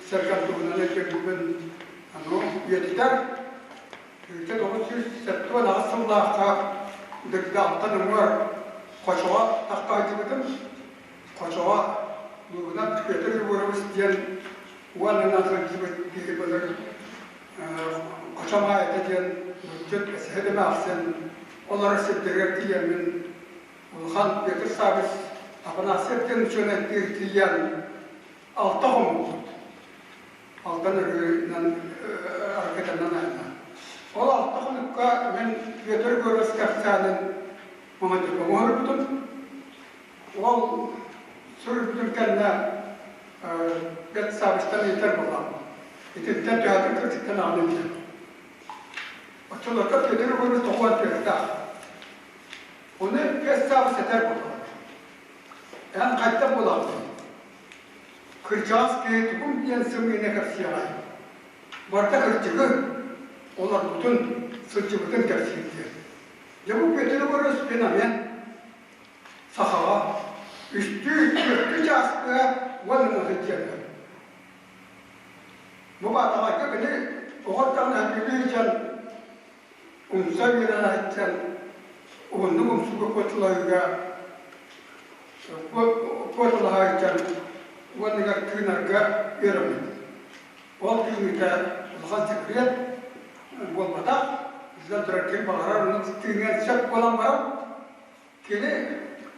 сэргэм туһунан өйдөбүлбүн Аны үйэтитэр 1978 сыллаахха Дырдаалтан уҥуор Хочоҕо таххаһдьыбытым. Хочоҕо Лугунап Петр Егорович диэн уонунан сылдьыбыт киһи былыр Хочо Маайата диэн булчут эсэһит эмээхсин олорор сирдэригэр тиийэммин улахан Петр Саввич Афанасьев диэн учуонайдыыр тиийэн алта хоммуппут. Алдан өрүһүнэн аргытанан айаннаан. Ол алта хонукка мин Петр Егорович кэпсээнин мамадырга оҥорбутум. Ол суруйбутум кэннэ Петр Саввичтан ыйытар буоллаҕым. Итинтэн төһөтүн кырдьыктан аҕалым диэн. Оччолорго Петр Егорович тоҕуон түөртээх. Ону Петр Саввич этэр буоллаҕа. Эн хайдах буолаҕын? Кырдьаҕас киһи тугум диэн сымыйаны кэпсиэҕэй? Барыта кырдьыгы, олорбутун, сылдьыбытын кэпсиир диэн. Дьэ бу Петр Егорович феномен сахаҕа үстүү, түөртүү чааскыга уонна сылдьыаҕа. Бу Баатаҕайга кини оҕо эрдэҕинэ бүлүү дьон умса үөрэн сылдьан уһуннук умсуга куоталаһыыга куоталаһа сылдьан уонныгар тыынарга үөрэммит. Ол тыыныыта улахан секрет буолбатах, биллэн турар ким баҕарар ону тыыныан сөп буолан баран кини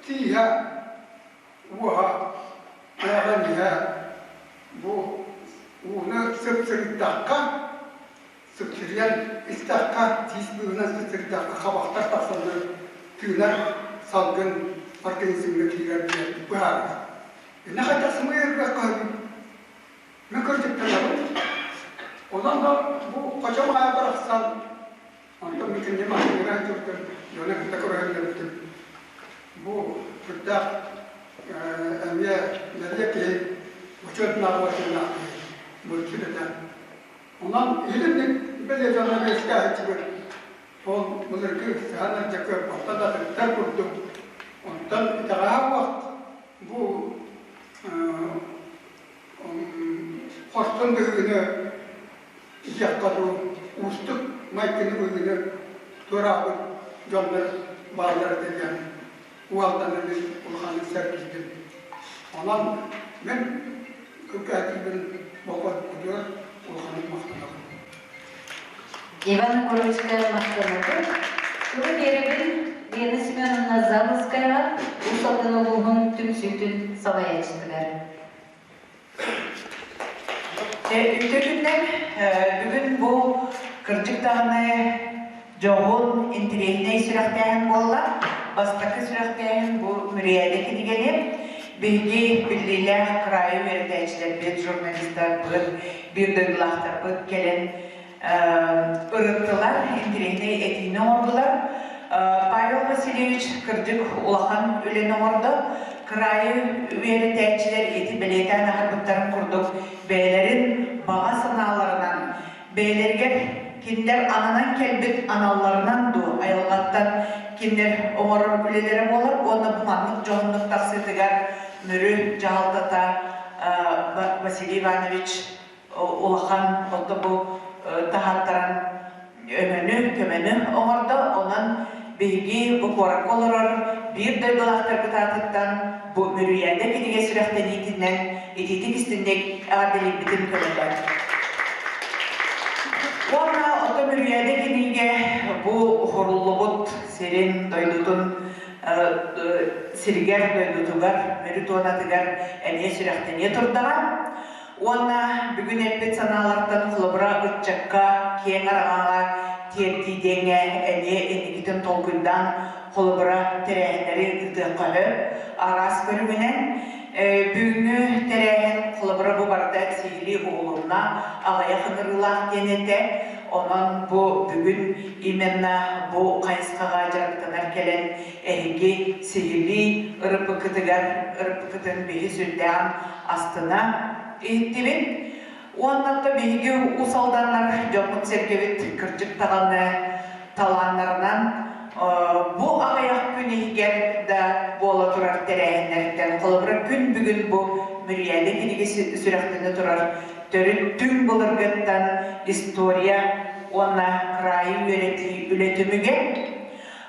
тииһэ, уоһа, айаҕын иһэ бу ууну сыпсырыйдахха Сыпсырыйан истэххэ, тиис быыһынан сыпсырыйдахха хабахтар тахсаннар тыынар салгын организмҥа киирэр диэн быһаарар. Иннэ хайдах сымыйаргахха мин кырдьыктанабын. Онон да бу хочом аайы барахсан онтон мин кинини массыына сылдьыбытым, дьону кытта көрөһүннэрбитим. Бу сүрдээх эмиэ бэлиэ киһи, учуотунааҕы бачыымнаах киһи, булчут этэ. Онон иһилинник бэлиэ дьоно үөскээһиччибит ол былыргы саһан ардьакы оттон атыттар курдук онтон итэҕэһэ уох бу хорсун быһыыны диэххэ дуу уустук майгыны быһыыны туораабыт дьоннор бааллар этэ диэн уолтанан улаханнык сэргиибин. Онон мин күкээкибин бокуотпутугар улаханнык махтанабын. Иван Егоровичка махтанабын. Тылы биэрэбин Лена Семеновна Залыскаяҕа Уус Алдан улууһун түмсүүтүн салайааччытыгар. Үтүө күннэр. Бүгүн бу кырдьык даҕаны дьоһун интириэһинэй сүрэхтээһин буолла. Бастакы сүрэхтээһин бу Мүрүйээдэ кинигэни биһиги биллиилээх кыраайы үөрэтээччилэрбит, журналистарбыт, биир дойдулаахтарбыт кэлэн ырыттылар, интириэһинэй этиини оҥордулар. Павел Васильевич кырдьык улахан үлэни оҥордо. Кыраайы үөрэтээччилэр ити бэлиэтээн аһарбыттарын курдук бэйэлэрин баҕа санааларынан, бэйэлэригэр кинилэр ананан кэлбит аналларынан дуу айылҕаттан кинилэр оҥорор үлэлэрэ буолар уонна бу маннык дьоһуннук тахсыытыгар Мүрү дьаһалтата Василий Иванович улахан отто бу таһааттаран өҥөнү, көмөнү оҥордо. Онон биһиги бу куоракка олорор биир дойдулаахтарбыт аатыттан бу Мүрүйээдэ кинигэ сүрэхтэниитинэн итиитик истинник эҕэрдэлиирбитин көмөлөөн. Уонна ото Мүрүйээдэ кинигэ бу уһуруллубут сирин, дойдутун сиригэр, дойдутугар, Мүрү туонатыгар эмиэ сүрэхтэниэ турдаҕа. Уонна бүгүн эппит санаалартан холобура ыччакка киэҥ араҥаҕа тиэрдии диэҥҥэ эмиэ инникитин толкуйдаан холобура тэрээһиннэри ыытыахха сөп. Араас көрүҥүнэн бүгүҥҥү тэрээһин холобура бу барыта сиһилии уһулунна, аҕыйах ыҥырыылаах диэн этэ. Онон бу бүгүн именно бу хайысхаҕа дьарыктанар кэлэн эһиги сиһилии ырыппыккытыгар ырыппыккытын биһи сүрдээҕин астына иһиттибит. Уонна да биһиги Уус Алданнар дьоммут-сэргэбит кырдьык даҕаны талааннарынан бу аҕыйах күн иһигэр да буола турар тэрээһиннэртэн холобура күн бүгүн бу Мүрүйээдэ кинигэ сүрэхтэнэ турар төрүт түҥ былыргыттан история уонна кыраайы үөрэтии үлэ түмүгэ.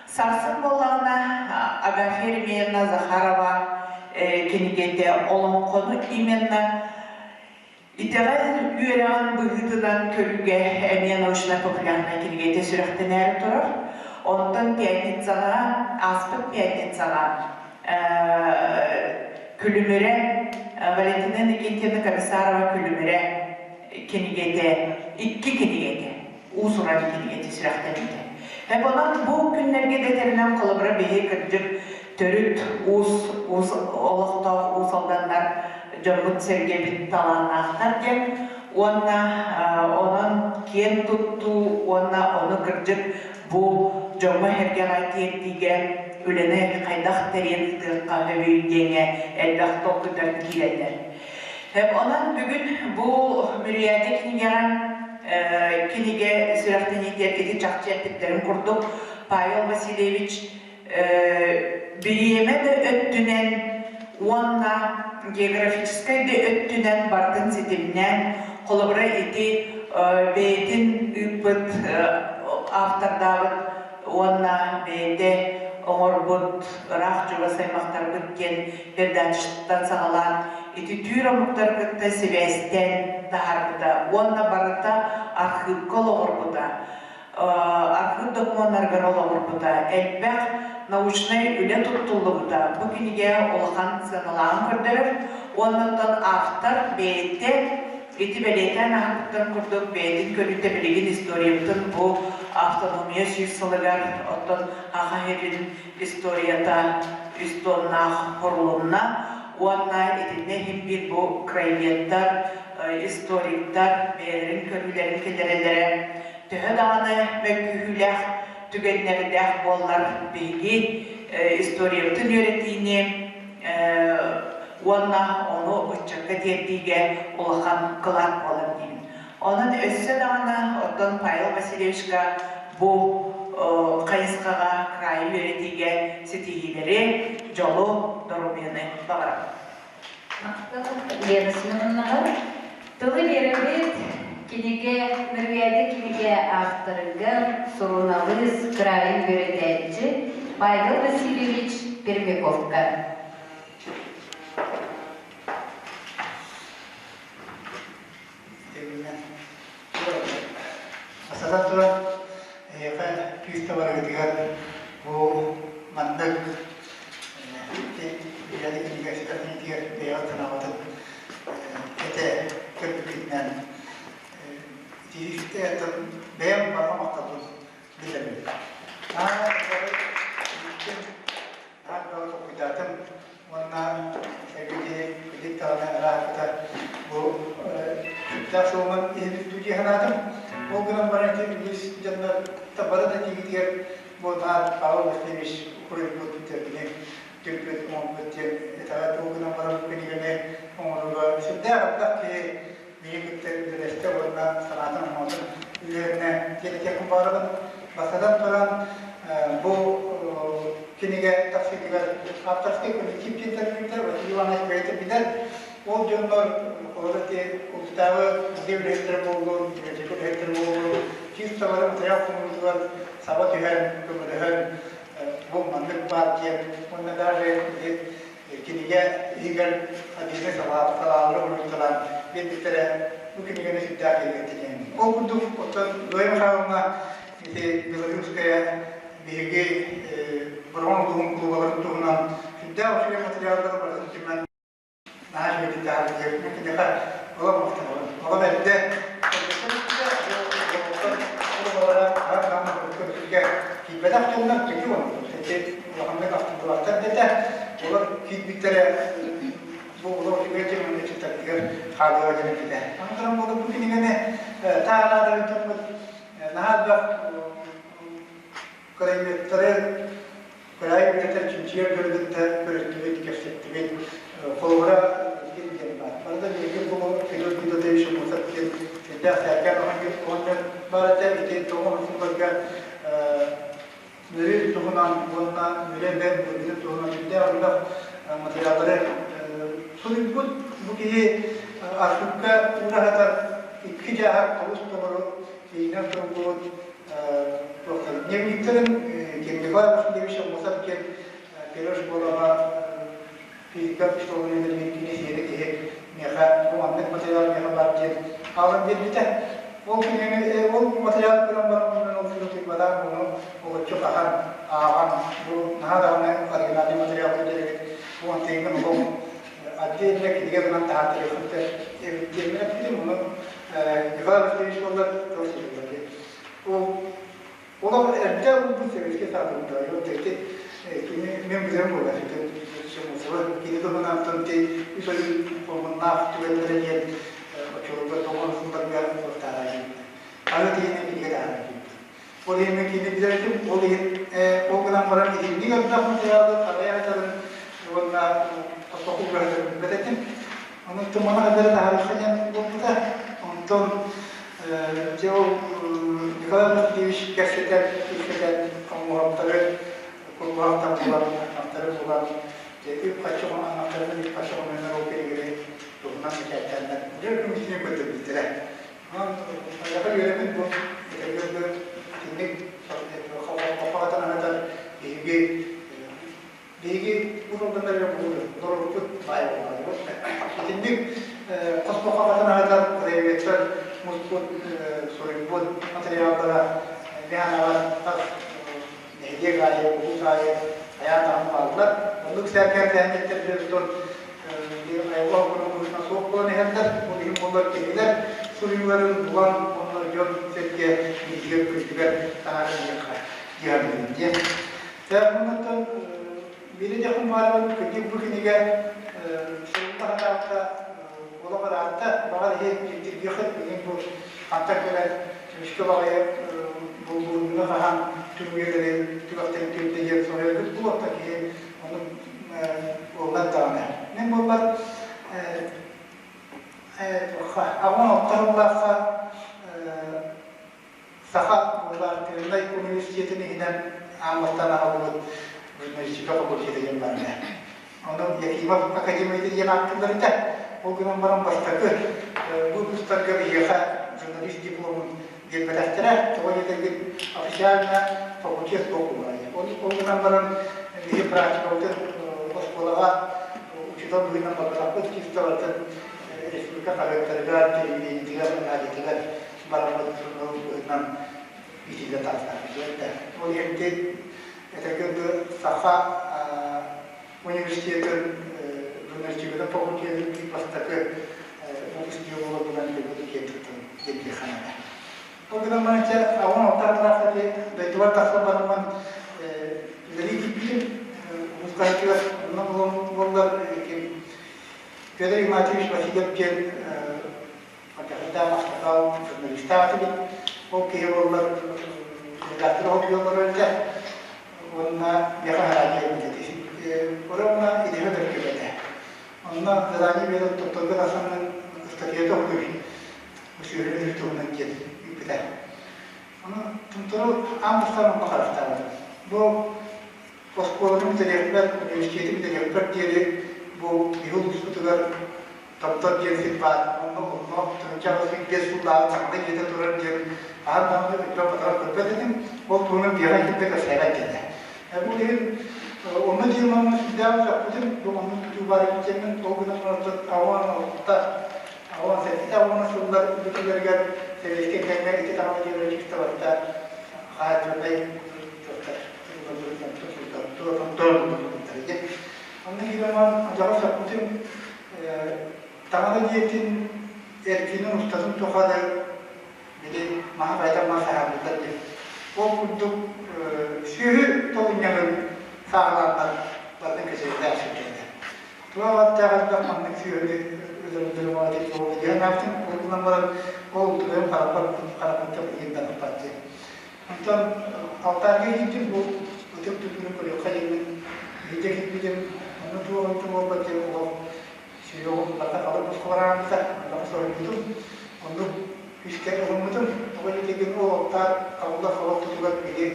Сарсын буоллаҕына Агафья Еремеевна Захарова кинигэтэ олоҥхону именно Итэҕэл үөрэҕин быһыытынан көрүүгэ эмиэ научнай-популярнай кинигэтэ сүрэхтэнээри турар. Онтон пятницаҕа, ааспыт пятницаҕа Күлүмүрэ Валентина Иннокентьевна Комиссарова Күлүмүрэ кинигэтэ, икки кинигэтэ, уус-уран кинигэтэ сүрэхтэммитэ. Онон бу күннэргэ дэтэринэн холобура биһи кырдьык төрүт уус уус олохтоох уус алданнар дьоммут-сэргэбит талааннаахтар диэн уонна онон киэн туттуу уонна ону кырдьык бу дьоҥҥо-сэргэҕэ тиэрдиигэ үлэни хайдах тэрийэн ыытыахха сөбүй диэҥҥэ элбэх толкуйдар киирэллэр. Онон бүгүн бу Мүрүйээдэ кинигэҕэ кинигэ сүрэхтэниитигэр ити чахчы эппиттэрин курдук Павел Васильевич бириэмэ да өттүнэн уонна географическай да өттүнэн барытын ситимнээн, холобура ити бэйэтин ыыппыт автордаабыт уонна бэйэтэ оҥорбут ыраах чугас аймахтарбыт диэн передачаттан саҕалаан ити түүр омуктары кытта сибээстээн таһаарбыта уонна барыта архыыпка олоҕурбута. Архыып докумуоннарыгар олоҕурбута, элбэх научнай үлэ туттуллубута. Бу кинигэ улахан сыаналааҕын көрдөрөр уонна оттон автор бэйэтэ ити бэлиэтээн аһарбыттарын курдук бэйэтин көрүүтэ билигин историябытын бу автономия 100 сылыгар оттон Саха сирин историята үс тоннаах хорулунна уонна итиннэ иһин биир бу краеведтар, историктар бэйэлэрин көрүүлэрин киллэрэллэрэ Төһө даҕаны мөккүһүүлээх түгэннэрдээх буоллар, биһиги историябытын үөрэтиини уонна ону ыччакка тиэрдиигэ улахан кылаат буолар диибин. Онон өссө даҕаны оттон Павел Васильевичка бу хайысхаҕа кыраайы үөрэтиигэ ситиһиилэри, дьолу, доруобуйаны баҕарабын. Махтал Лена Семеновнаҕа. Тылы биэрэбит кинигэ, Мөрүөдэ кинигэ авторыгар, суруналыыс, кыраайы үөрэтээччи Павел Васильевич Пермяковка. Бастатан туран, эһиэхэ күүс табаргытыгар бу маннык үлэни кинигэ сүрэхтэниитигэр бэйэҕит санаабытын этэ көрбүккүтүнэн итиитэ бэйэм барҕа махталбын биллэрэбин. Наһаа Аан бөҕө толкуйдаатым уонна эбиги билик даҕаны ырааппыта бу сүрдээх суолунан иһибит дуу дии санаатым. Ол гынан баран ити үгүс дьоннор бары да тиигитигэр бу наар Павел Васильевич уруйбут кини түмпүт оҥорбут диэн итэҕэт ол гынан баран бу кинигэни оҥорууга сүрдээх элбэх киһи миигин кытта үлэлэстэ уонна санаатын оҥоотун үлэлэринэ диэн этиэхпин баҕарабын. Бастатан туран, бу кинигэ тахсыытыгар авторский коллектив диэн тэриллибитэ, Василий Иванович бэйэтэ билэр. Ол дьоннор олор ити улуустааҕы музей үлэһиттэрэ буоллун, библиотека үлэһиттэрэ буоллун, чисто материал хомуйуутугар саба түһэн, көмөлөһөн, бу маннык баар диэн уонна даже кинигэ иһигэр отдельнай салаалары уруйталаан биэрбиттэрэ бу кинигэни сүрдээх киэргэттэ диэн. Ол курдук, оттон Зоя Михайловна ити Белорусская биһиги Бороҕон улууһун кулубаларын туһунан сүрдээх үчүгэй материаллары барытын түмэн наһаа үчүгэйдик таһаарбыт. Мин киниэхэ олох махтанабын. Олох эрдэ киирбэтэх дьоннор кини ити улаханнык ахтыллыбаттар дэтэ. Олор киирбиттэрэ бу олох үчүгэй дьон ыччаттаргар хаалыа диэн эппитэ. Аны туран бу кинигэни таһаараадарын дьоммут наһаа элбэх Кыраиметтары кыраай үөрэтэр чинчийэр дьону кытта көрүстүбүт, кэпсэттибит. Холобура, итин диэн баар. Барыта биһиги бу Федот Федотович Аммосов диэн сүрдээх сээркээн оҕонньор баар этэ. Ити тоҕо сылларга Мүрү туһунан уонна Мүрэ бэрт быргытын туһунан сүрдээх элбэх материаллары суруйбут. Бу киһи архыыпка уураһатар икки дьааһык олус толору киинэн суруллубут Дневниктэрин Николай Васильевич Аммосов диэн первой школаҕа физика школаны үөрэммит кини сиэри киһи миэхэ бу маннык материал миэхэ баар диэн хаалан биэрбитэ. Ол кинини ол материал көрөн баран ол тыйбатаан ону олоччу хаһан ааҕан бу наһаа даҕаны оригинальный материал көрдөрөбүт бу антыйгын олох отдельно кинигэ гынан таһаартарыахпыт эбит диэммин эппитим ону Николай Васильевич буоллар туох дииллэр Ол олох эрдэ ылбыт советский саатымда вот эти кини мен билэрим буолар кини туһунан ти үс ой хомуннаах түгэннэрэ диэн оччолорго тоҕон сылларга туохтааҕа аны тиһини кинигэ таһаарар Ол иһин кини билэрим, ол иһин ол гынан баран итинник элбэх материалы харайа сытарын уонна тохтокул быһытын билбэт этим. Онон тумана хадара таһаарыахха диэн буолбута. Онтон дьэ ол Николай Васильевич кэпсэтэн, кэпсэтэн хомуһаптары, курбуһахтан булан, аймахтары булан, үп-харчы аймахтарынан үп-харчы хомуйаннар ол кинигэни туһунан бэчээттэннэр. Дьэ күн көрдөрбүттэрэ. Айаҕа үөрэммит бу этэргэ итинник хоппоҕотон аһатар биһиги биһиги уролданар эрэ норуоппут баай буолар. Итинник хоспохоҕотон аһатар краеведтар муспут суруйбут материаллара мээнэҕэ тас нэһилиэк аайы, улуус аайы хайаан даҕаны бааллар. Оннук сэргээтэһиннэттэр дьон айылҕа быһыытынан суох буолан иһэллэр. Ол иһин буоллар кинилэр суруйууларын булан уонна дьон-сэргэ билигэр-көрдүгэр таһааран иһиэххэ дьаһанабын диэн. Дьэ, оннуттан биир дьахым баарбын кырдьык бу кинигэ сурулла сатаабыта олох ыраатта. Баҕар иһи дьиктиргиэххит билигин бу хантан кэлэн Көмүскэ баҕайы булгунньуну хаһан түҥүөлэри түгэхтэрин түөрдэ диэн соһуйаргыт буолуохта киһи ону буоллар даҕаны. Мин буоллар аҕам алта сыллаахха Саха гуманитарнай университетын иһинэн аан бастаан аһыллыбыт журналистика факультета диэн баара. Ону Якимов академията диэн ааттыыллар этэ. Ол гынан баран бастакы выпустарга биһиэхэ журналист дипломун биэрбэтэхтэрэ. Тоҕо диэтэргит официально факультет суох буолара. Ол гынан баран биһи практикабытын оскуолаҕа учуутал быһыытынан барбатахпыт, чисто барытын республика хаһыаттарыгар, телевидениетигэр, радиотыгар бараммыт журнал быһыытынан иитиллэн таҕыстахпыт. Ол иһин этэргэ дылы саха университетын журналистикатын факультетын биир бастакы выпускнига буоларбынан көрбүт киэн туттан диэн ханаада. Ол гынан баран чэ аҕам алтаатылаах эти дойдубар тахсан бараммын үлэлии киирбитим улуустаахтыгар онно буоллар Федор Игнатьевич Васильев диэн Алдьархайдаах аксакал журналистаах этибит. Ол киһи буоллар редактор оһоллор этэ. Уонна миэхэ хараадьа эбит этэ. Уонна идэһэ бэркэ этэ. Онно задание биэрэн тотторго тахсаннан ыстатыйа тоһуйбут. Сүрүн туһунан диэн ыыппыта. Ону Томтору аан бастаан онно харахтаабытым. Бу оскуоланы бүтэриэхпэр, университеты бүтэриэхпэр диэри бу биһи улууспутугар Томтор диэн сир баар, онно онно 1085 сыллааҕы саҥаны дьиэтэ турар диэн хаһан даҕаны өйдөөн батаран көрбөт этим. Ол туһунан биэҕэ иһирдэ кэпсээбэт диэтэ. Бу иһин онно диэн манна сүрдээх сөхпүтүм, бу оннук тутуу баар эбит диэммин, ол гынан баран ауан алта, ауан сэттэ ауан сыллар бүтүүлэригэр сэбиэскэй кэмҥэ ити таҥара дьиэлэрэ чисто барыта хаһаайыстыбаннай туохтар. Таҥара дьиэтин эркинин устатын тухары били маһа хайдах мас аһаабыттар диэн. Ол курдук сүөһү толунньаҕын сааһылааннар барытын кэчэйдээх сылдьаллар. Туох аттаах элбэх маннык сүөһүнү өлөрөллөрүн оҕо буолла диэн анаабытым. Ол гынан баран ол тулуйан харахпар харахпыттан билигин да туппат диэн. Онтон Алтаарга киирдим бу ытык тутууну көрүөххэ диэммин биирдэ киирбитим онно туох эмитэ буолбат диэн олох сүһүөҕүм барыта халыр босхо бараабыта, онно соһуйбутум. Оннук күүскэ ылыммытым. Тоҕо диэтигин ол Алтаар хабыллар хабах тутугар били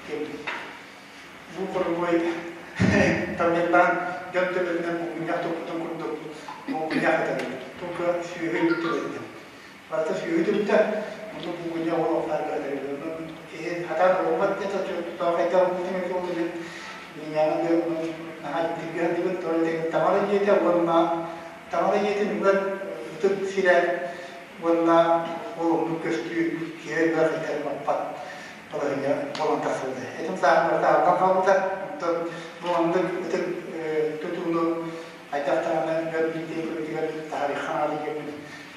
ким бу хоругуой Тамерлан дьон төбөтүнэн булгунньах туппутун курдук булгунньах этэр эбит. Только сүөһү төбөтүнэн. Барыта сүөһү төбөтө, онно булгунньах ол Алтаарга этэр эбит. Онон киһи хатаан ылыммат диэн тоо хайдах ылбытын эти ол иһин минньээҕи да наһаа дьиктиргэһэн тоҕо диэтэ таҥара дьиэтэ уонна таҥара дьиэтин үгэр ытык сирэ уонна ол оннук көстүү киһи өйүгэр хайдах баппат балаһыанньа буолан тахсыбыта. Этим сааһым барыта алдан хаалбыта. Онтон бу маннык ытык тутууну хайдах даҕаны дьон биирдии көрүүтүгэр таһаарыахха наада диэммин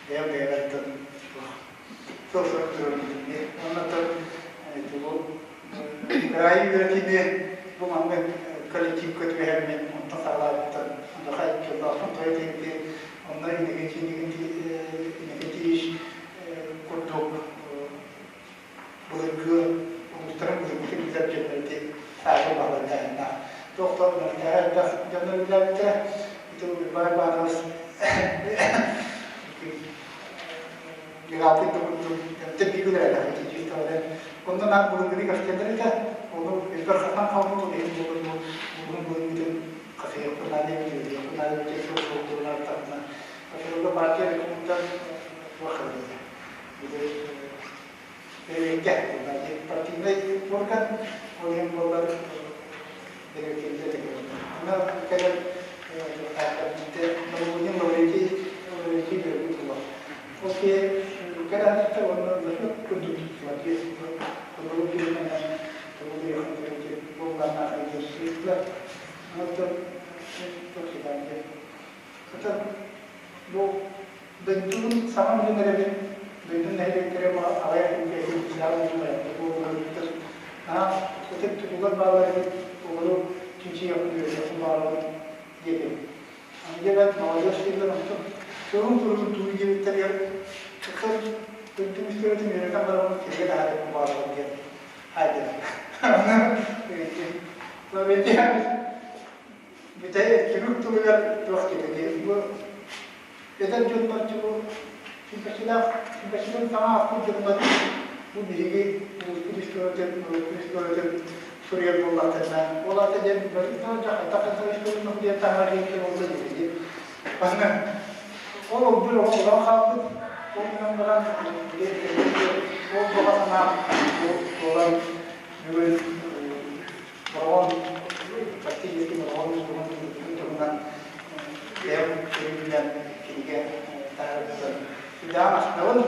бэйэм бэйэбэттэн сыл сыл турарбытым. Оннуттан тугу кыраайы үөрэтиини бу маннык коллективка түбэһэммин онтон саҕалаабыттан онуоха дьоллоохтон тойо диэбити онно Иннокентьевич курдук былыргы улуустарын былыргытын билэр дьоннор ити саайга баһылайдааһыннаах. Туох да мэлтэҕэ элбэх дьоннор үлэлээбиттэрэ. Ити Уйбаан Иванович легалты да курдук эмтэн биир элбэх ити дьиэ Онно наан былыргыны көстөллөр этэ. Ону элбэх хатан хаалбыт ол иһин буолан булгун былыргытын хасыйыахпын наада эбит, үөрүйэхпин наада эбит диэн суол турунааттаҕына оччолорго партия рекомендтан туох кэлбитэ. Бэйэккэ партийнай орган, ол иһин буоллар бэрэбиэркэлиирэ тэҥэ. Онно кэлэн Новогодний Лаврентий Лаврентий үөрбүт буолар. Ол киһи кэлэн уонна насчет курдук тугу тугу Бу дойдубун саҥа билэн эрэбин, дойдум нэһилиэктэрэ аҕыйах күҥҥэ саҕа буолбуттар. Наһаа ытык тутулар бааллар эбит, олору чинчийэхпин, үөрэтиэхпин баҕарабын диэтим. Аны дьэ молодежь дииллэр онтон сылын туругун туу диэбиттэригэр ыксал дойдум историятын үөрэтэн бараммын кинигэ таһаарыахпын баҕарабын диэн айдым. Аны Бүтэй түмүк тылыгар туох диэбитий? Бу эдэр дьоннор бу сүүрбэччэлээх сүүрбэччэлэн саҥа ааспыт дьоннор бу биһиги улууспут историятын, норуоппут историятын суруйар буоллахтарына, ол аата диэн бары дьэ хайдах хайдах историятын диэн таһаарар диэн буолла диэбитий. Аны ол олбур оҕо хаалбыт, ол гынан баран ол баҕа санаам бу туолан бүгүн Бороҕон практически Бороҕон улууһун туһунан бэйэм көрүүбүнэн кинигэ таһаарбытын сүрдээх астынабын.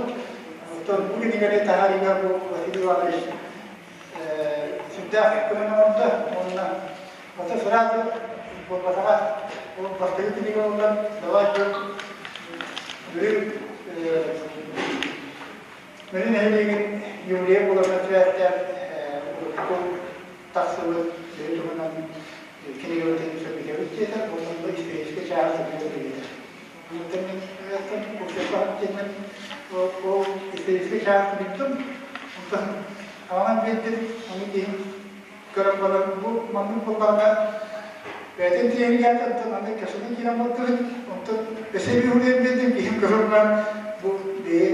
Оттон бу кинигэни таһаарыыга бу Василий Иванович сүрдээх көмөнү оҥордо уонна ото сразу буолбатаҕа ол бастакы кинигэ буолан давай бүгүн Мүрү нэһилиэгин Юлия буоларынан сибээстээн урукку тахсыбыт Мүрү туһунан кинигэбитин сөргүтэбит диэтэ уонна бу историческай чааһы сөргүтэ диэтэ. Онтон мин диэммин ол историческай чааһы суруйдум. Онтон аҕалан биэрдим, ону киһим көрөн баран бу маннык буоллаҕына бэйэтин тиэһингээт онтон аны кэпсэтэн киирэн бардыбыт. Онтон өссө биир үлэм биэрдим, киһим көрөн баран бу бэйэ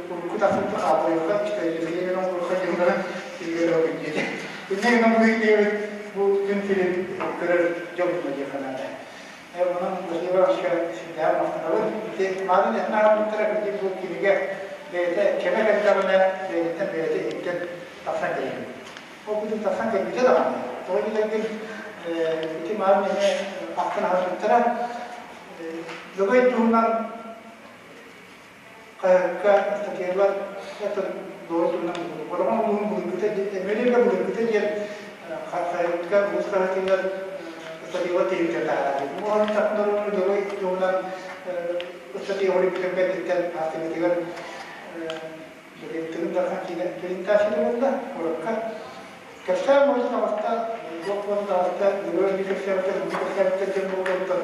урукку тахсыбыт хаалларыахха, историческай оҥоруохха диэн баран тиийэ диэтэ. Инньэ гынан бу диэбит бу күн сирин көрөр дьолбуна диэххэ наада. Онон Василий Ивановичка сүрдээх махтанабын. Ити маарын этин ааҕыбыттара билигин бу кинигэ бэйэтэ кэмэ кэллэҕинэ бэйэтиттэн бэйэтэ иһиттэн тахсан кэлэр. Ол курдук тахсан кэлбитэ даҕаны. Тоҕо диэтэргин ити маарын эмиэ ахтан аһарбыттара. Лөгөй туһунан хаһыакка ыстатыйалар это Лөгөй туһунан Бороҕон улууһун былыргыта Эмиэрикэ былыргыта диэн хаһыакка улуус хаһыатыгар ыстатыйалар тиһиктэр таһаарар. Бу Лөгөй туһунан ыстатыйа олимпиада кэнниттэн астыгытыгар Тыгын Дархан киинэ презентация буолла куоракка. Кэпсээн буолла таҕыста, туох буолла таҕыста, Герой кэпсээбиттэр, кэпсээбиттэр диэн буолуоттан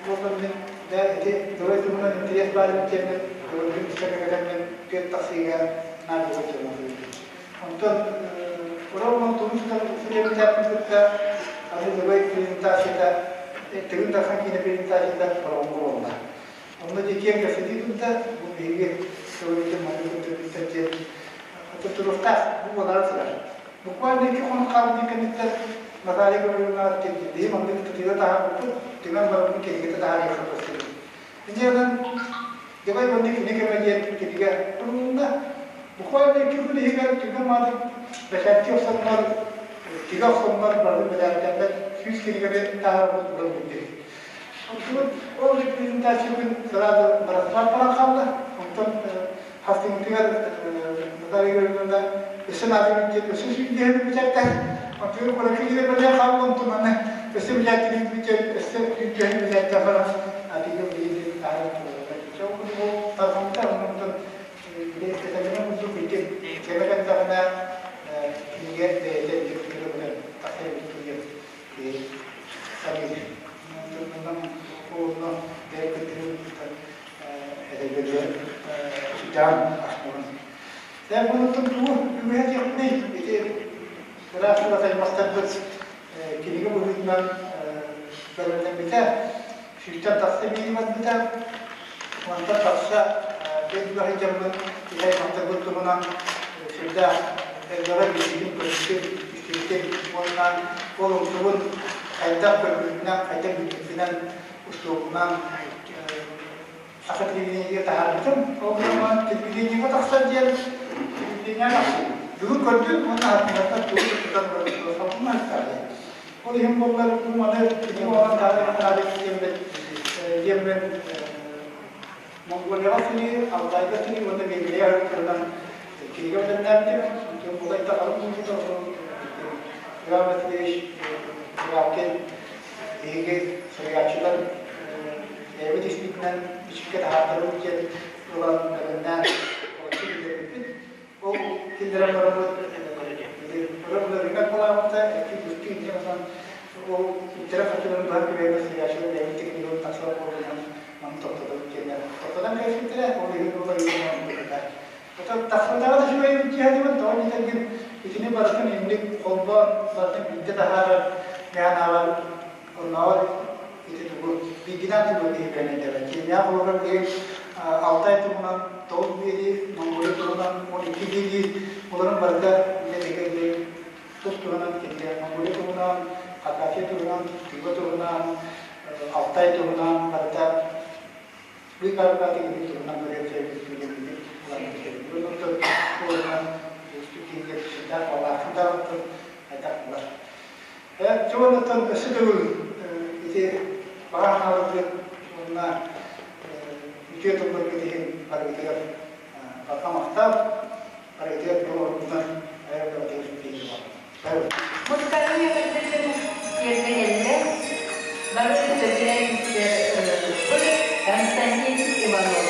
буолла мин да ити Герой туһунан интэриэс баар эбит диэммин Геройдун истэргэ кэлэммин түөрт тахсыыга наар буолар дьоно Онтон Урал тумус сүрэбэлдээппин кытта аны Герой презентацията Тыгын Дархан киинэ презентацията Бороҕоҥҥо буолла. Онно дьэ киэҥ кэпсэтии турда, бу биһиги сылыбытын маннык көрдөрбүттэр диэн туруохтаах бу буолара турар. Буквально икки хонук хаалбытын кэнниттэн Наталья Гавриловна биһи маннык тытыыга таһаарбыппыт, түмэн барбытын кинигэтэ таһаарыахха көрсүбүт. Инньэ Дебай маннык кини кэмэ диэн кинигэ турулунна. Буквально икки күн иһигэр түгэн маадык бэчээттии охсоннор, тигэ охсоннор бары бэчээттэммэт 100 кинигэни таһаарбыт уран бүттүбүт. Ол презентациябын сразу барахсаан баран хаалла. Онтон хастыҥытыгар Наталья Григорьевна өссө наадыйбыт диэн өссө сүүрдүһэн бэчээттээн, онтугар куоракка киирэн бэлиэ хаалла, онтон аны өссө бэчээттириҥ диэн өссө сүүрдүһэн бэчээттээн баран атыыга билигин таһааран тураллар. Ол курдук ол тарҕаммыта, онтон били этэллэрин курдук ити кэмэ кэллэҕинэ кинигэ бэйэтэ илдьэ тахсар эбит диэн саныыр. Онно бэйэ кыттыһын эдэрдэргэ сүрдээх астынан. Дьэ бу тугу үгэһэ диэхпиний ити ыраах чугас аймахтарбыт кинигэ быһыытынан бэлэмнэммитэ, сүүстэн тахса биэрии барбыта, онтон тахса бэйдүгэх дьоммут киһи аймахтарбыт туһунан сүрдээх элбэҕи билбитин, көрбүтүн, истибитин уонна ол умсубун хайдах көрбүтүнэн, хайдах билбиппинэн устуоҕунан саха телевидениегэ таһаарбытым. Ол гынан телевидениегэ тахсар диэн телевидение тахсыбыт. Бүгүн көрдүм уонна хартыынаттан тугу тутан баран Ол иһин буоллар бу маны кини оҥорон таһаарар диэммин Монголияҕа сырыы, Алтайга сырыы уонна Венгрия ырыттарынан кинигэ бэлэмнээбитим. Онтон булайда халыҥ буолбута, Иван Васильевич Куракин биһиги суруйааччылар бэйэбит испитинэн бичиккэ таһаартарабыт диэн ылан бэлэмнээн олоччу киллэрбиппит. Ол киллэрэн бараммыт ырыҥак балаабыта, икки быстыы инньэ гынан ол үптэрэ харчыларын быһан күбэйбит суруйааччылар бэйэбит техникабыт тахсар буолбутунан маны тохтотобут диэннэр тохтотон кэбиспиттэрэ, ол иһин ол ойуун Оттон тахсыбатаҕа да үчүгэй дьиһэтибин, тоҕо диэтэргин итини барытын инник холбоон барытын биирдэ таһаарар мээнэҕэр оннооҕор ити тугу бииргинэн тугу киһи бэлиэтээбэт. Кииннээх олорор киһи Алтай туһунан тоҕус биэрии, Монголия туһунан 12 биэрии олорон барыта үлэ тус туһунан кинигэ Монголия туһунан, Хакасия туһунан, Тыва туһунан, Алтай туһунан барыта быыкаабыкааты киһи туһунан көрүөхсэбит билиммит ылан оттон туһунан үстүк киһигэ сүрдээх балаахын даҕаттан хайдах булар. Чуоннаттан өссө төгүл ити баҕа хааларгыт уонна үтүө тылларгыт иһин барыгытыгар барҕа махтал, барыгытыгар олорбутунан айар бөҕөтүгэр киһи Музыкальнай эҕэрдэлэр киэргэнэллэр. Бары сөбүлээн истэр ырыаһыппыт Константин Иванов.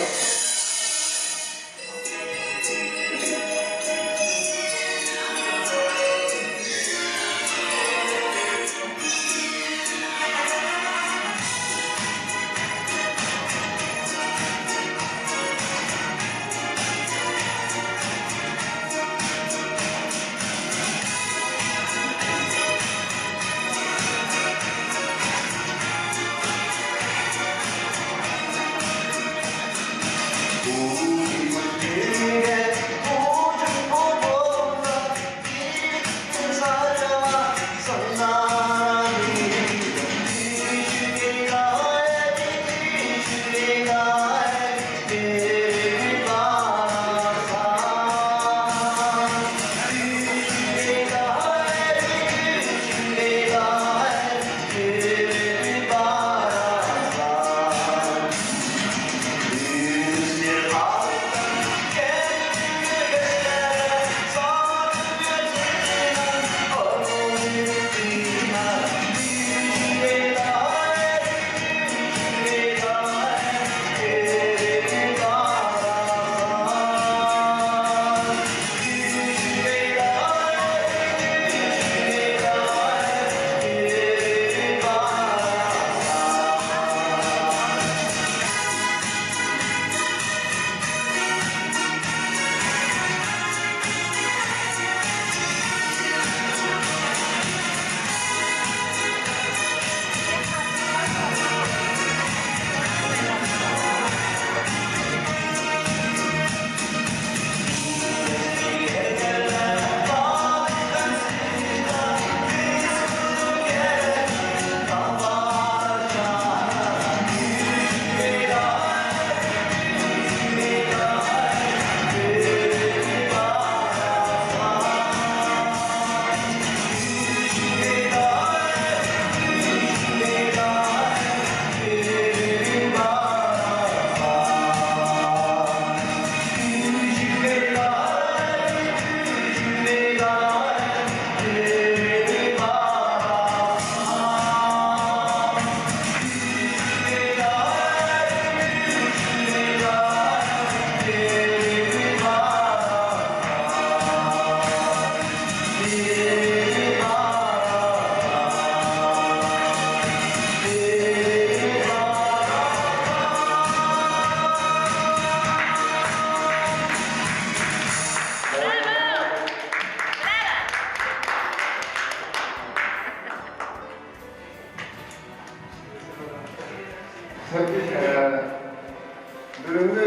Бүгүҥҥү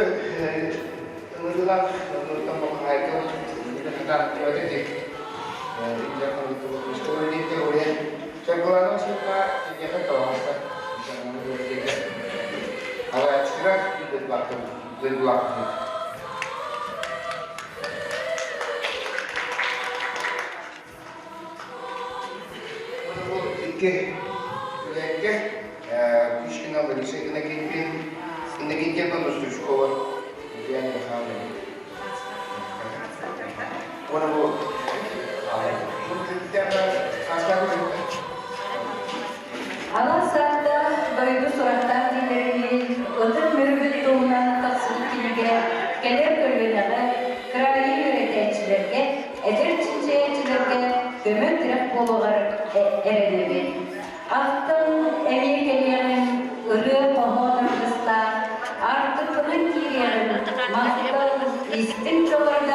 ыҥырыылаах ыҥырыттан бокхаайга хатаан түбэтэ Саргылана Васильевна киниэхэ тоҕоста. Алааччыга дойдулаахтын. Икки үлэккэ Кучкина Лариса Иннокентьевна Нострючкова Ульяна Михайловна. Алаас ааттаах дойду сурахтаах дииллэринии ытык Мүрүбүт туһунан тахсыбыт кинигэ кэлэр көлүөнэҕэ, кыраайы үөрэтээччилэргэ, эдэр чинчийээччилэргэ көмө-тирэх буолуоҕар эрэнэбин. Ахтан эмиэ кэлиэҕим, ырыа-хоһоон аргыстаах, аартыкпынан киириэҕим, махтал, истиҥ тылларынан.